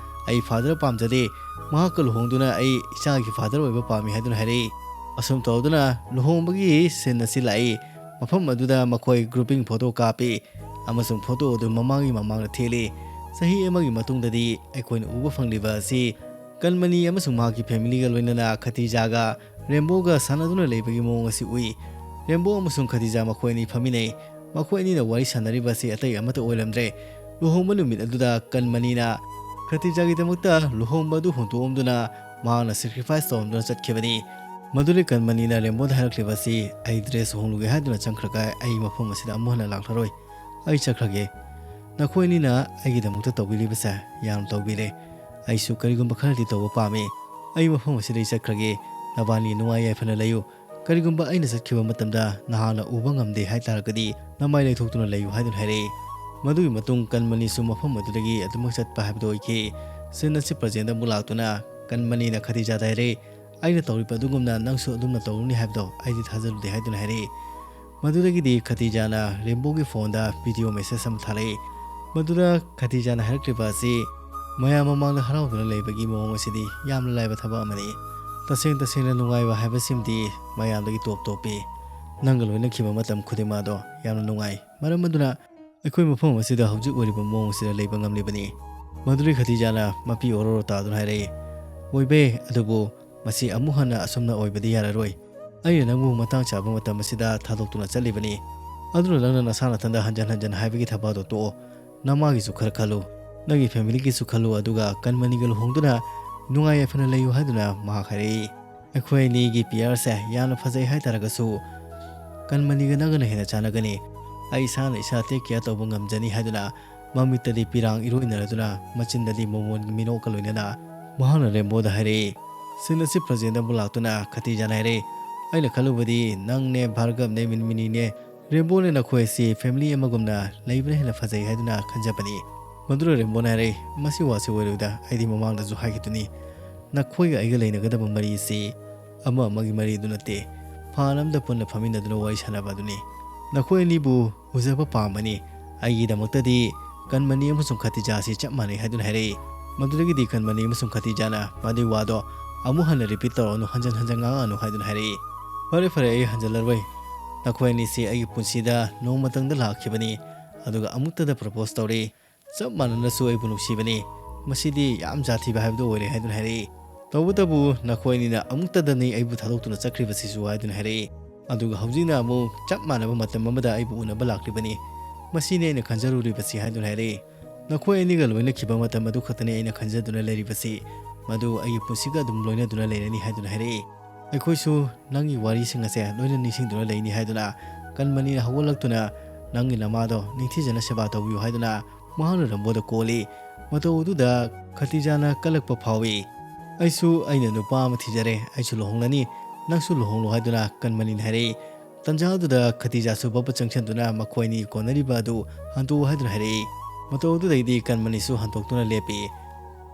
"ꯑꯩ ꯐꯥꯗꯔ ꯄꯥꯝꯖꯗꯦ, ꯃꯍꯥꯛꯀ ꯂꯨꯍꯣꯡꯗꯨꯅ ꯑꯩ ꯏꯆꯥꯒꯤ ꯐꯥꯗꯔ ꯑꯣꯏꯕ ꯄꯥꯝꯃꯤ" ꯍꯥꯏꯗꯨꯅ ꯍꯥꯏꯔꯛꯏ꯫ ꯑꯁꯨꯝ ꯇꯧꯗꯨꯅ ꯂꯨꯍꯣꯡꯕꯒꯤ ꯁꯤꯟ ꯑꯁꯤ ꯂꯥꯛꯏ꯫ ꯃꯐꯝ ꯑꯗꯨꯗ ꯃꯈꯣꯏ ꯒ꯭ꯔꯨꯄꯤꯡ ꯐꯣꯇꯣ ꯀꯥꯞꯄꯤ ꯑꯃꯁꯨꯡ ꯐꯣꯇꯣ ꯑꯗꯨ ꯃꯃꯥꯡꯒꯤ ꯃꯃꯥꯡꯗ ꯊꯦꯠꯂꯤ꯫ ꯆꯍꯤ ꯑꯃꯒꯤ ꯃꯇꯨꯡꯗꯗꯤ ꯑꯩꯈꯣꯏꯅ ꯎꯕ ꯐꯪꯂꯤꯕ ꯑꯁꯤ ꯀꯟꯃꯅꯤ ꯑꯃꯁꯨꯡ ꯃꯍꯥꯛꯀꯤ ꯐꯦꯃꯤꯂꯤꯒ ꯂꯣꯏꯅꯅ ꯈꯇꯤꯖꯥꯒ ꯔꯦꯝꯕꯣꯒ ꯁꯥꯟꯅꯗꯨꯅ ꯂꯩꯕꯒꯤ ꯃꯑꯣꯡ ꯑꯁꯤ ꯎꯏ꯫ ꯔꯦꯝꯕꯣ ꯑꯃꯁꯨꯡ ꯈꯇꯤꯖꯥ ꯃꯈꯣꯏ ꯑꯅꯤ ꯐꯝꯃꯤꯟꯅꯩ꯫ ꯃꯈꯣꯏ ꯑꯅꯤꯅ ꯋꯥꯔꯤ ꯁꯥꯟꯅꯔꯤꯕ ꯑꯁꯤ ꯑꯇꯩ ꯑꯃꯠꯇ ꯑꯣꯏꯔꯝꯗ꯭ꯔꯦ꯫ ꯂꯨꯍꯣꯡꯕ ꯅꯨꯃꯤꯠ ꯑꯗꯨꯗ ꯀꯟꯃꯅꯤꯅ ꯈꯇꯤꯖꯥꯒꯤꯗꯃꯛꯇ ꯂꯨꯍꯣꯡꯕ ꯑꯗꯨ ꯍꯨꯟꯗꯣꯛꯑꯝꯗꯨꯅ ꯃꯍꯥꯛꯅ ꯁꯦꯀ꯭ꯔꯤꯐꯥꯏꯁ ꯇꯧꯔꯝꯗꯨꯅ ꯆꯠꯈꯤꯕꯅꯤ꯫ ꯃꯗꯨꯗꯤ ꯀꯟꯃꯅꯤꯅ ꯔꯦꯝꯕꯣꯗ ꯍꯥꯏꯔꯛꯂꯤꯕ ꯑꯁꯤ, "ꯑꯩ ꯗ꯭ꯔꯦꯁ ꯍꯣꯡꯂꯨꯒꯦ ꯍꯥꯏꯗꯨꯅ ꯆꯪꯈ꯭ꯔꯒ ꯑꯩ ꯃꯐꯝ ꯑꯁꯤꯗ ꯑꯃꯨꯛ ꯍꯟꯅ ꯂꯥꯛꯂꯔꯣꯏ꯫ ꯑꯩ ꯆꯠꯈ꯭ꯔꯒꯦ꯫ ꯅꯈꯣꯏ ꯑꯅꯤꯅ ꯑꯩꯒꯤꯗꯃꯛꯇ ꯇꯧꯕꯤꯔꯤꯕꯁꯦ ꯌꯥꯝ ꯇꯧꯕꯤꯔꯦ꯫ ꯑꯩꯁꯨ ꯀꯔꯤꯒꯨꯝꯕ ꯈꯔꯗꯤ ꯇꯧꯕ ꯄꯥꯝꯃꯤ꯫ ꯑꯩ ꯃꯐꯝ ꯑꯁꯤꯗꯒꯤ ꯆꯠꯈ꯭ꯔꯒꯦ꯫ ꯅꯕꯥꯅꯤ ꯅꯨꯡꯉꯥꯏ ꯌꯥꯏꯐꯅ ꯂꯩꯌꯨ꯫ ꯀꯔꯤꯒꯨꯝꯕ ꯑꯩꯅ ꯆꯠꯈꯤꯕ ꯃꯇꯝꯗ ꯅꯍꯥꯛꯅ ꯎꯕ ꯉꯝꯗꯦ ꯍꯥꯏ ꯇꯥꯔꯒꯗꯤ ꯅꯃꯥꯏ ꯂꯩꯊꯣꯛꯇꯨꯅ ꯂꯩꯌꯨ" ꯍꯥꯏꯗꯨꯅ ꯍꯥꯏꯔꯛꯏ꯫ ꯃꯗꯨꯒꯤ ꯃꯇꯨꯡ ꯀꯟꯃꯅꯤꯁꯨ ꯃꯐꯝ ꯑꯗꯨꯗꯒꯤ ꯑꯗꯨꯃꯛ ꯆꯠꯄ ꯍꯥꯏꯕꯗꯨ ꯑꯣꯏꯈꯤ꯫ ꯁꯤꯟ ꯑꯁꯤ ꯄ꯭ꯔꯖꯦꯟꯗ ꯑꯃꯨꯛ ꯂꯥꯛꯇꯨꯅ ꯀꯟꯃꯅꯤꯅ ꯈꯗꯤꯖꯥꯗ ꯍꯥꯏꯔꯛꯏ, "ꯑꯩꯅ ꯇꯧꯔꯤꯕ ꯑꯗꯨꯒꯨꯝꯅ ꯅꯪꯁꯨ ꯑꯗꯨꯝꯅ ꯇꯧꯔꯅꯤ ꯍꯥꯏꯕꯗꯣ ꯑꯩꯗꯤ ꯊꯥꯖꯔꯨꯗꯦ" ꯍꯥꯏꯗꯨꯅ ꯍꯥꯏꯔꯛꯏ꯫ ꯃꯗꯨꯗꯒꯤꯗꯤ ꯈꯇꯤꯖꯥꯅ ꯔꯦꯝꯕꯣꯒꯤ ꯐꯣꯟꯗ ꯚꯤꯗꯤꯑꯣ ꯃꯦꯁꯦꯖ ꯑꯃ ꯊꯥꯔꯛꯏ꯫ ꯃꯗꯨꯗ ꯈꯇꯤꯖꯥꯅ ꯍꯥꯏꯔꯛꯂꯤꯕ ꯑꯁꯤ, "ꯃꯌꯥꯝ ꯃꯃꯥꯡꯗ ꯍꯔꯥꯎꯗꯨꯅ ꯂꯩꯕꯒꯤ ꯃꯑꯣꯡ ꯑꯁꯤꯗꯤ ꯌꯥꯝꯅ ꯂꯥꯏꯕ ꯊꯕꯛ ꯑꯃꯅꯤ꯫ ꯇꯁꯦꯡ ꯇꯁꯦꯡꯅ ꯅꯨꯡꯉꯥꯏꯕ ꯍꯥꯏꯕꯁꯤꯃꯗꯤ ꯃꯌꯥꯝꯗꯒꯤ ꯇꯣꯞ ꯇꯣꯞꯄꯤ꯫ ꯅꯪꯒ ꯂꯣꯏꯅꯈꯤꯕ ꯃꯇꯝ ꯈꯨꯗꯤꯡꯃꯛ ꯑꯗꯣ ꯌꯥꯝꯅ ꯅꯨꯡꯉꯥꯏ꯫ ꯃꯔꯝ ꯑꯗꯨꯅ ꯑꯩꯈꯣꯏ ꯃꯐꯝ ꯑꯁꯤꯗ ꯍꯧꯖꯤꯛ ꯑꯣꯏꯔꯤꯕ ꯃꯑꯣꯡ ꯑꯁꯤꯗ ꯂꯩꯕ ꯉꯝꯂꯤꯕꯅꯤ"꯫ ꯃꯗꯨꯗꯒꯤ ꯈꯇꯤꯖꯥꯅ ꯃꯄꯤ ꯑꯣꯔꯣ ꯑꯣꯔꯣ ꯇꯥꯗꯨꯅ ꯍꯥꯏꯔꯛꯏ, "ꯑꯣꯏꯕ ꯌꯥꯏ, ꯑꯗꯨꯕꯨ ꯃꯁꯤ ꯑꯃꯨꯛ ꯍꯟꯅ ꯑꯁꯨꯝꯅ ꯑꯣꯏꯕꯗꯤ ꯌꯥꯔꯔꯣꯏ꯫ ꯑꯩꯅ ꯅꯪꯕꯨ ꯃꯇꯥꯡ ꯆꯥꯕ ꯃꯇꯝ ꯑꯁꯤꯗ ꯊꯥꯗꯣꯛꯇꯨꯅ ꯆꯠꯂꯤꯕꯅꯤ꯫ ꯑꯗꯨꯅ ꯅꯪꯅ ꯅꯁꯥ ꯅꯊꯟꯗ ꯍꯟꯖꯟ ꯍꯟꯖꯟ ꯍꯥꯏꯕꯒꯤ ꯊꯕꯛ ꯑꯗꯨ ꯇꯣꯛꯑꯣ꯫ ꯅꯃꯥꯒꯤꯁꯨ ꯈꯔ ꯈꯜꯂꯨ, ꯅꯪꯒꯤ ꯐꯦꯃꯤꯂꯤꯒꯤꯁꯨ ꯈꯜꯂꯨ, ꯑꯗꯨꯒ ꯀꯟꯃꯅꯤꯒ ꯂꯨꯍꯣꯡꯗꯨꯅ ꯅꯨꯡꯉꯥꯏ ꯌꯥꯏꯐꯅ ꯂꯩꯌꯨ" ꯍꯥꯏꯗꯨꯅ ꯃꯍꯥꯛ ꯍꯥꯏꯔꯛꯏ꯫ "ꯑꯩꯈꯣꯏ ꯑꯅꯤꯒꯤ ꯄꯤꯌꯔꯁꯦ ꯌꯥꯝꯅ ꯐꯖꯩ ꯍꯥꯏꯇꯥꯔꯒꯁꯨ ꯀꯟꯃꯅꯤꯒ ꯅꯪꯒꯅ ꯍꯦꯟꯅ ꯆꯥꯟꯅꯒꯅꯤ꯫ ꯑꯩ ꯏꯁꯥꯅ ꯏꯁꯥ ꯇꯦꯛ ꯀꯤꯌꯔ ꯇꯧꯕ ꯉꯝꯖꯅꯤ" ꯍꯥꯏꯗꯨꯅ ꯃꯃꯤꯠꯇꯗꯤ ꯄꯤꯔꯥꯡ ꯏꯔꯣꯏꯅꯔꯗꯨꯅ ꯃꯆꯤꯟꯗꯗꯤ ꯃꯣꯃꯣꯟꯒꯤ ꯃꯤꯅꯣꯛꯀ ꯂꯣꯏꯅꯅ ꯃꯍꯥꯛꯅ ꯔꯦꯝꯕꯣꯗ ꯍꯥꯏꯔꯛꯏ꯫ ꯁꯤꯟ ꯑꯁꯤ ꯄ꯭ꯔꯖꯦꯟꯗ ꯑꯃꯨꯛ ꯂꯥꯛꯇꯨꯅ ꯈꯇꯤꯖꯥꯅ ꯍꯥꯏꯔꯛꯏ, "ꯑꯩꯅ ꯈꯜꯂꯨꯕꯗꯤ ꯅꯪꯅꯦ, ꯚꯥꯔꯒꯕꯅꯦ, ꯃꯤꯟꯃꯤꯅꯤꯅꯦ, ꯔꯦꯝꯕꯣꯅꯦ, ꯅꯈꯣꯏ ꯑꯁꯤ ꯐꯦꯃꯤꯂꯤ ꯑꯃꯒꯨꯝꯅ ꯂꯩꯕꯅ ꯍꯦꯟꯅ ꯐꯖꯩ ꯍꯥꯏꯗꯨꯅ ꯈꯟꯖꯕꯅꯤ"꯫ ꯃꯗꯨꯗ ꯔꯦꯝꯕꯣꯅ ꯍꯥꯏꯔꯛꯏ, "ꯃꯁꯤ ꯋꯥꯁꯤ ꯑꯣꯏꯔꯣꯏꯗ, ꯑꯩꯗꯤ ꯃꯃꯥꯡꯗꯁꯨ ꯍꯥꯏꯈꯤꯗꯨꯅꯤ, ꯅꯈꯣꯏꯒ ꯑꯩꯒ ꯂꯩꯅꯒꯗꯕ ꯃꯔꯤ ꯑꯁꯤ ꯑꯃ ꯑꯃꯒꯤ ꯃꯔꯤꯗꯨ ꯅꯠꯇꯦ, ꯐꯥꯟ ꯑꯃꯗ ꯄꯨꯟꯅ ꯐꯝꯃꯤꯟꯅꯗꯨꯅ ꯋꯥꯔꯤ ꯁꯥꯟꯅꯕ ꯑꯗꯨꯅꯤ꯫ ꯅꯈꯣꯏ ꯑꯅꯤꯕꯨ ꯎꯖꯕ ꯄꯥꯝꯕꯅꯤ, ꯑꯩꯒꯤꯗꯃꯛꯇꯗꯤ ꯀꯟꯃꯅꯤ ꯑꯃꯁꯨꯡ ꯈꯇꯤꯖꯥ ꯑꯁꯤ ꯆꯞ ꯃꯥꯟꯅꯩ ꯍꯥꯏꯗꯨꯅ ꯍꯥꯏꯔꯛꯏ꯫ ꯃꯗꯨꯗꯒꯤꯗꯤ ꯀꯟꯃꯅꯤ ꯑꯃꯁꯨꯡ ꯈꯇꯤꯖꯥꯅ ꯃꯗꯨꯒꯤ ꯋꯥꯗꯣ ꯑꯃꯨꯛ ꯍꯟꯅ ꯔꯤꯄꯤꯠ ꯇꯧꯔꯛꯑꯅꯨ, ꯍꯟꯖꯟ ꯍꯟꯖꯟ ꯉꯥꯡꯉꯛꯑꯅꯨ ꯍꯥꯏꯗꯨꯅ ꯍꯥꯏꯔꯛꯏ꯫ "ꯐꯔꯦ ꯐꯔꯦ, ꯑꯩ ꯍꯟꯖꯜꯂꯔꯣꯏ꯫ ꯅꯈꯣꯏ ꯑꯅꯤꯁꯤ ꯑꯩꯒꯤ ꯄꯨꯟꯁꯤꯗ ꯅꯣꯡꯃꯇꯪꯗ ꯂꯥꯛꯈꯤꯕꯅꯤ, ꯑꯗꯨꯒ ꯑꯃꯨꯛꯇꯗ ꯄ꯭ꯔꯄꯣꯁ ꯇꯧꯔꯤ꯫ ꯆꯞ ꯃꯥꯟꯅꯅꯁꯨ ꯑꯩꯕꯨ ꯅꯨꯡꯁꯤꯕꯅꯤ꯫ ꯃꯁꯤꯗꯤ ꯌꯥꯝ ꯖꯥꯠ ꯊꯤꯕ ꯍꯥꯏꯕꯗꯨ ꯑꯣꯏꯔꯦ" ꯍꯥꯏꯗꯨꯅ ꯍꯥꯏꯔꯛꯏ꯫ "ꯇꯧꯕꯇꯕꯨ ꯅꯈꯣꯏ ꯑꯅꯤꯅ ꯑꯃꯨꯛꯇꯗꯅꯤ ꯑꯩꯕꯨ ꯊꯥꯗꯣꯛꯇꯨꯅ ꯆꯠꯈ꯭ꯔꯤꯕꯁꯤꯁꯨ" ꯍꯥꯏꯗꯨꯅ ꯍꯥꯏꯔꯛꯏ꯫ "ꯑꯗꯨꯒ ꯍꯧꯖꯤꯛꯅ ꯑꯃꯨꯛ ꯆꯞ ꯃꯥꯟꯅꯕ ꯃꯇꯝ ꯑꯃꯗ ꯑꯩꯕꯨ ꯎꯅꯕ ꯂꯥꯛꯂꯤꯕꯅꯤ꯫ ꯃꯁꯤꯅꯤ ꯑꯩꯅ ꯈꯟꯖꯔꯨꯔꯤꯕꯁꯤ" ꯍꯥꯏꯗꯨꯅ ꯍꯥꯏꯔꯛꯏ꯫ "ꯅꯈꯣꯏ ꯑꯅꯤꯒ ꯂꯣꯏꯅꯈꯤꯕ ꯃꯇꯝ ꯑꯗꯨ ꯈꯛꯇꯅꯤ ꯑꯩꯅ ꯈꯟꯖꯗꯨꯅ ꯂꯩꯔꯤꯕꯁꯤ꯫ ꯃꯗꯨ ꯑꯩꯒꯤ ꯄꯨꯟꯁꯤꯒ ꯑꯗꯨꯝ ꯂꯣꯏꯅꯗꯨꯅ ꯂꯩꯔꯅꯤ" ꯍꯥꯏꯗꯨꯅ ꯍꯥꯏꯔꯛꯏ꯫ "ꯑꯩꯈꯣꯏꯁꯨ ꯅꯪꯒꯤ ꯋꯥꯔꯤꯁꯤꯡ ꯑꯁꯦ ꯂꯣꯏꯅ ꯅꯤꯡꯁꯤꯡꯗꯨꯅ ꯂꯩꯅꯤ" ꯍꯥꯏꯗꯨꯅ ꯀꯟꯃꯅꯤꯅ ꯍꯧꯒꯠꯂꯛꯇꯨꯅ "ꯅꯪꯒꯤ ꯅꯃꯥꯗꯣ ꯅꯤꯡꯊꯤꯖꯅ ꯁꯦꯕꯥ ꯇꯧꯕꯤꯌꯨ" ꯍꯥꯏꯗꯨꯅ ꯃꯍꯥꯛꯅ ꯔꯦꯝꯕꯣꯗ ꯀꯣꯜꯂꯤ꯫ ꯃꯇꯧ ꯑꯗꯨꯗ ꯈꯇꯤꯖꯥꯅ ꯀꯜꯂꯛꯄ ꯐꯥꯎꯏ꯫ "ꯑꯩꯁꯨ ꯑꯩꯅ ꯅꯨꯄꯥ ꯑꯃ ꯊꯤꯖꯔꯦ, ꯑꯩꯁꯨ ꯂꯨꯍꯣꯡꯂꯅꯤ, ꯅꯪꯁꯨ ꯂꯨꯍꯣꯡꯂꯣ" ꯍꯥꯏꯗꯨꯅ ꯀꯟꯃꯅꯤꯅ ꯍꯥꯏꯔꯛꯏ꯫ ꯇꯟꯖꯥ ꯑꯗꯨꯗ ꯈꯇꯤꯖꯥꯁꯨ ꯕꯞꯄ ꯆꯪꯁꯤꯟꯗꯨꯅ ꯃꯈꯣꯏ ꯑꯅꯤ ꯀꯣꯟꯅꯔꯤꯕ ꯑꯗꯨ ꯍꯟꯗꯣꯛꯎ ꯍꯥꯏꯗꯨꯅ ꯍꯥꯏꯔꯛꯏ꯫ ꯃꯇꯧ ꯑꯗꯨꯗꯩꯗꯤ ꯀꯟꯃꯅꯤꯁꯨ ꯍꯟꯗꯣꯛꯇꯨꯅ ꯂꯦꯞꯄꯤ꯫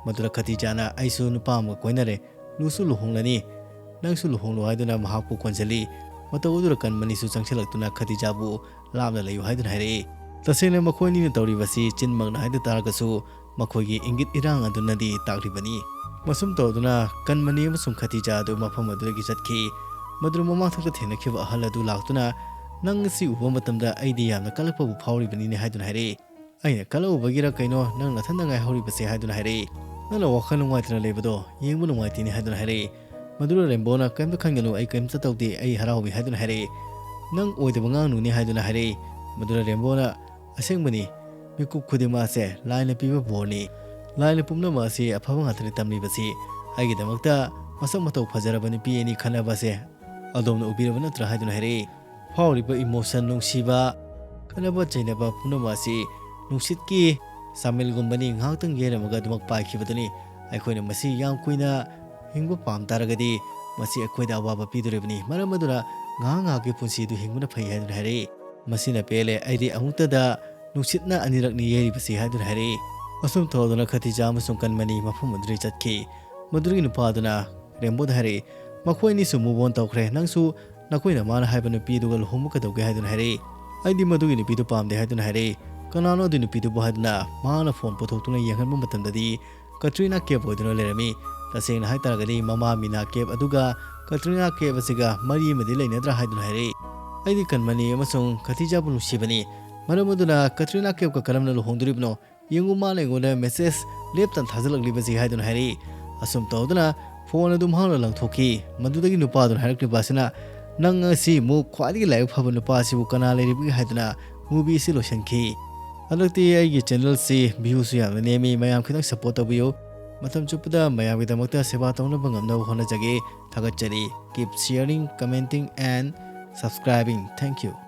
ꯃꯗꯨꯗ ꯈꯇꯤꯖꯥꯅ "ꯑꯩꯁꯨ ꯅꯨꯄꯥ ꯑꯃꯒ ꯀꯣꯏꯅꯔꯦ, ꯂꯨꯁꯨ ꯂꯨꯍꯣꯡꯂꯅꯤ, ꯅꯪꯁꯨ ꯂꯨꯍꯣꯡꯂꯣ" ꯍꯥꯏꯗꯨꯅ ꯃꯍꯥꯛꯄꯨ ꯀꯣꯟꯁꯤꯜꯂꯤ꯫ ꯃꯇꯧ ꯑꯗꯨꯗ ꯀꯟꯃꯅꯤꯁꯨ ꯆꯪꯁꯤꯜꯂꯛꯇꯨꯅ ꯈꯇꯤꯖꯥꯕꯨ "ꯂꯥꯞꯅ ꯂꯩꯌꯨ" ꯍꯥꯏꯗꯨꯅ ꯍꯥꯏꯔꯛꯏ꯫ ꯇꯁꯦꯡꯅ ꯃꯈꯣꯏ ꯑꯅꯤꯅ ꯇꯧꯔꯤꯕꯁꯤ ꯆꯤꯟꯃꯛꯅ ꯍꯥꯏꯗ ꯇꯥꯔꯒꯁꯨ ꯃꯈꯣꯏꯒꯤ ꯏꯪꯒꯤꯠ ꯏꯔꯥꯡ ꯑꯗꯨꯅꯗꯤ ꯇꯥꯛꯂꯤꯕꯅꯤ꯫ ꯃꯁꯨꯝ ꯇꯧꯗꯨꯅ ꯀꯟꯃꯅꯤ ꯑꯃꯁꯨꯡ ꯈꯇꯤꯖꯥ ꯑꯗꯨ ꯃꯐꯝ ꯑꯗꯨꯗꯒꯤ ꯆꯠꯈꯤ꯫ ꯃꯗꯨꯗ ꯃꯃꯥꯡꯊꯛꯇ ꯊꯦꯡꯅꯈꯤꯕ ꯑꯍꯜ ꯑꯗꯨ ꯂꯥꯛꯇꯨꯅ "ꯅꯪ ꯑꯁꯤ ꯎꯕ ꯃꯇꯝꯗ ꯑꯩꯗꯤ ꯌꯥꯝꯅ ꯀꯜꯂꯛꯄꯕꯨ ꯐꯥꯎꯔꯤꯕꯅꯤꯅꯦ" ꯍꯥꯏꯗꯨꯅ ꯍꯥꯏꯔꯛꯏ꯫ "ꯑꯩꯅ ꯀꯜꯂꯛꯎꯕꯒꯤꯔ ꯀꯩꯅꯣ ꯅꯪ ꯅꯊꯟꯗ ꯉꯥꯏꯍꯧꯔꯤꯕꯁꯦ" ꯍꯥꯏꯗꯨꯅ ꯍꯥꯏꯔꯛꯏ꯫ "ꯅꯪꯅ ꯋꯥꯈꯜ ꯅꯨꯡꯉꯥꯏꯇꯅ ꯂꯩꯕꯗꯣ ꯌꯦꯡꯕ ꯅꯨꯡꯉꯥꯏꯇꯦꯅꯦ" ꯍꯥꯏꯗꯨꯅ ꯍꯥꯏꯔꯛꯏ꯫ ꯃꯗꯨꯗ ꯔꯦꯝꯕꯣꯅ "ꯀꯔꯤꯝꯇ ꯈꯟꯒꯅꯨ, ꯑꯩ ꯀꯔꯤꯝꯇ ꯇꯧꯗꯦ, ꯑꯩ ꯍꯔꯥꯎꯏ" ꯍꯥꯏꯗꯨꯅ ꯍꯥꯏꯔꯛꯏ꯫ "ꯅꯪ ꯑꯣꯏꯗꯕ ꯉꯥꯡꯅꯨꯅꯦ" ꯍꯥꯏꯗꯨꯅ ꯍꯥꯏꯔꯛꯏ꯫ ꯃꯗꯨꯗ ꯔꯦꯝꯕꯣꯅ "ꯑꯁꯦꯡꯕꯅꯤ, ꯃꯤꯀꯨꯞ ꯈꯨꯗꯤꯡꯃꯛ ꯑꯁꯦ ꯂꯥꯏꯅ ꯄꯤꯕ ꯕꯣꯔꯅꯤ꯫ ꯂꯥꯏꯅ ꯄꯨꯝꯅꯃꯛ ꯑꯁꯤ ꯑꯐꯕ ꯉꯥꯛꯇꯅꯤ ꯇꯝꯂꯤꯕꯁꯤ꯫ ꯑꯩꯒꯤꯗꯃꯛꯇ ꯃꯁꯛ ꯃꯇꯧ ꯐꯖꯔꯕ ꯅꯨꯄꯤ ꯑꯅꯤ ꯈꯟꯅꯕ ꯑꯁꯦ ꯑꯗꯣꯝꯅ ꯎꯕꯤꯔꯕ ꯅꯠꯇ꯭ꯔꯥ?" ꯍꯥꯏꯗꯨꯅ ꯍꯥꯏꯔꯛꯏ꯫ ꯐꯥꯎꯔꯤꯕ ꯏꯃꯣꯁꯟ, ꯅꯨꯡꯁꯤꯕ, ꯈꯠꯅꯕ ꯆꯩꯅꯕ ꯄꯨꯝꯅꯃꯛ ꯑꯁꯤ ꯅꯨꯡꯁꯤꯠꯀꯤ ꯆꯥꯃꯤꯜꯒꯨꯝꯕꯅꯤ, ꯉꯥꯏꯍꯥꯛꯇꯪ ꯌꯩꯔꯝꯃꯒ ꯑꯗꯨꯃꯛ ꯄꯥꯏꯈꯤꯕꯗꯨꯅꯤ꯫ ꯑꯩꯈꯣꯏꯅ ꯃꯁꯤ ꯌꯥꯝ ꯀꯨꯏꯅ ꯍꯤꯡꯕ ꯄꯥꯝ ꯇꯥꯔꯒꯗꯤ ꯃꯁꯤ ꯑꯩꯈꯣꯏꯗ ꯑꯋꯥꯕ ꯄꯤꯗꯣꯔꯤꯕꯅꯤ꯫ ꯃꯔꯝ ꯑꯗꯨꯅ ꯉꯥꯏꯍꯥꯛ ꯉꯥꯏꯍꯥꯛꯀꯤ ꯄꯨꯟꯁꯤꯗꯨ ꯍꯤꯡꯕꯅ ꯐꯩ" ꯍꯥꯏꯗꯨꯅ ꯍꯥꯏꯔꯛꯏ꯫ "ꯃꯁꯤꯅ ꯄꯦꯜꯂꯦ, ꯑꯩꯗꯤ ꯑꯃꯨꯛꯇꯗ ꯅꯨꯡꯁꯤꯠꯅ ꯑꯅꯤꯔꯛꯅꯤ ꯌꯩꯔꯤꯕꯁꯤ" ꯍꯥꯏꯗꯨꯅ ꯍꯥꯏꯔꯛꯏ꯫ ꯑꯁꯨꯝ ꯇꯧꯗꯨꯅ ꯈꯇꯤꯖꯥ ꯑꯃꯁꯨꯡ ꯀꯟꯃꯅꯤ ꯃꯐꯝ ꯑꯗꯨꯗꯒꯤ ꯆꯠꯈꯤ꯫ ꯃꯗꯨꯗꯒꯤ ꯅꯨꯄꯥ ꯑꯗꯨꯅ ꯔꯦꯝꯕꯣꯗ ꯍꯥꯏꯔꯛꯏ, "ꯃꯈꯣꯏ ꯑꯅꯤꯁꯨ ꯃꯨꯚ ꯑꯣꯟ ꯇꯧꯈ꯭ꯔꯦ, ꯅꯪꯁꯨ ꯅꯈꯣꯏꯅ ꯃꯥꯅ ꯍꯥꯏꯕ ꯅꯨꯄꯤ ꯑꯗꯨꯒ ꯂꯨꯍꯣꯡꯕ ꯀꯩꯗꯧꯒꯦ?" ꯍꯥꯏꯗꯨꯅ ꯍꯥꯏꯔꯛꯏ꯫ "ꯑꯩꯗꯤ ꯃꯗꯨꯒꯤ ꯅꯨꯄꯤꯗꯨ ꯄꯥꯝꯗꯦ" ꯍꯥꯏꯗꯨꯅ ꯍꯥꯏꯔꯛꯏ꯫ "ꯀꯅꯥꯅꯣ ꯑꯗꯨ ꯅꯨꯄꯤꯗꯨꯕꯨ?" ꯍꯥꯏꯗꯨꯅ ꯃꯍꯥꯛꯅ ꯐꯣꯟ ꯄꯨꯊꯣꯛꯇꯨꯅ ꯌꯦꯡꯍꯟꯕ ꯃꯇꯝꯗꯗꯤ ꯀꯇ꯭ꯔꯤꯅꯥ ꯀꯦꯞ ꯑꯣꯏꯗꯨꯅ ꯂꯩꯔꯝꯃꯤ꯫ ꯇꯁꯦꯡꯅ ꯍꯥꯏꯇꯥꯔꯒꯗꯤ ꯃꯃꯥ ꯃꯤꯅꯥ ꯀꯦꯞ ꯑꯗꯨꯒ ꯀꯇ꯭ꯔꯤꯅꯥ ꯀꯦꯞ ꯑꯁꯤꯒ ꯃꯔꯤ ꯑꯃꯗꯤ ꯂꯩꯅꯗ꯭ꯔꯥ ꯍꯥꯏꯗꯨꯅ ꯍꯥꯏꯔꯛꯏ꯫ "ꯑꯩꯗꯤ ꯀꯟꯃꯅꯤ ꯑꯃꯁꯨꯡ ꯈꯇꯤꯖꯥꯕꯨ ꯅꯨꯡꯁꯤꯕꯅꯤ꯫ ꯃꯔꯝ ꯑꯗꯨꯅ ꯀꯇ꯭ꯔꯤꯅꯥ ꯀꯦꯞꯀ ꯀꯔꯝꯅ ꯂꯨꯍꯣꯡꯗꯣꯔꯤꯕꯅꯣ? ꯌꯦꯡꯉꯨ, ꯃꯥꯅ ꯑꯩꯉꯣꯟꯗ ꯃꯦꯁꯦꯖ ꯂꯦꯞꯇꯅ ꯊꯥꯖꯤꯜꯂꯛꯂꯤꯕꯁꯤ" ꯍꯥꯏꯗꯨꯅ ꯍꯥꯏꯔꯛꯏ꯫ ꯑꯁꯨꯝ ꯇꯧꯗꯨꯅ ꯐꯣꯟ ꯑꯗꯨ ꯃꯍꯥꯛꯅ ꯂꯪꯊꯣꯛꯈꯤ꯫ ꯃꯗꯨꯗꯒꯤ ꯅꯨꯄꯥꯗꯨꯅ ꯍꯥꯏꯔꯛꯂꯤꯕ ꯑꯁꯤꯅ, "ꯅꯪ ꯑꯁꯤ ꯑꯃꯨꯛ ꯈ꯭ꯋꯥꯏꯗꯒꯤ ꯂꯥꯏꯕꯛ ꯐꯕ ꯅꯨꯄꯥ ꯑꯁꯤꯕꯨ ꯀꯅꯥ ꯂꯩꯔꯤꯕꯒꯦ?" ꯍꯥꯏꯗꯨꯅ ꯃꯨꯚꯤ ꯑꯁꯤ ꯂꯣꯏꯁꯤꯟꯈꯤ꯫ ꯍꯟꯗꯛꯇꯤ ꯑꯩꯒꯤ ꯆꯦꯅꯦꯜꯁꯤ ꯚ꯭ꯌꯨꯁꯨ ꯌꯥꯝꯅ ꯅꯦꯝꯃꯤ, ꯃꯌꯥꯝ ꯈꯤꯇꯪ ꯁꯞꯄꯣꯔꯠ ꯇꯧꯕꯤꯌꯨ꯫ ꯃꯇꯝ ꯆꯨꯞꯄꯗ ꯃꯌꯥꯝꯒꯤꯗꯃꯛꯇ ꯁꯦꯕꯥ ꯇꯧꯅꯕ ꯉꯝꯅꯕ ꯍꯣꯠꯅꯖꯒꯦ꯫ ꯊꯥꯒꯠꯆꯔꯤ꯫ Keep sharing, commenting and subscribing. Thank you.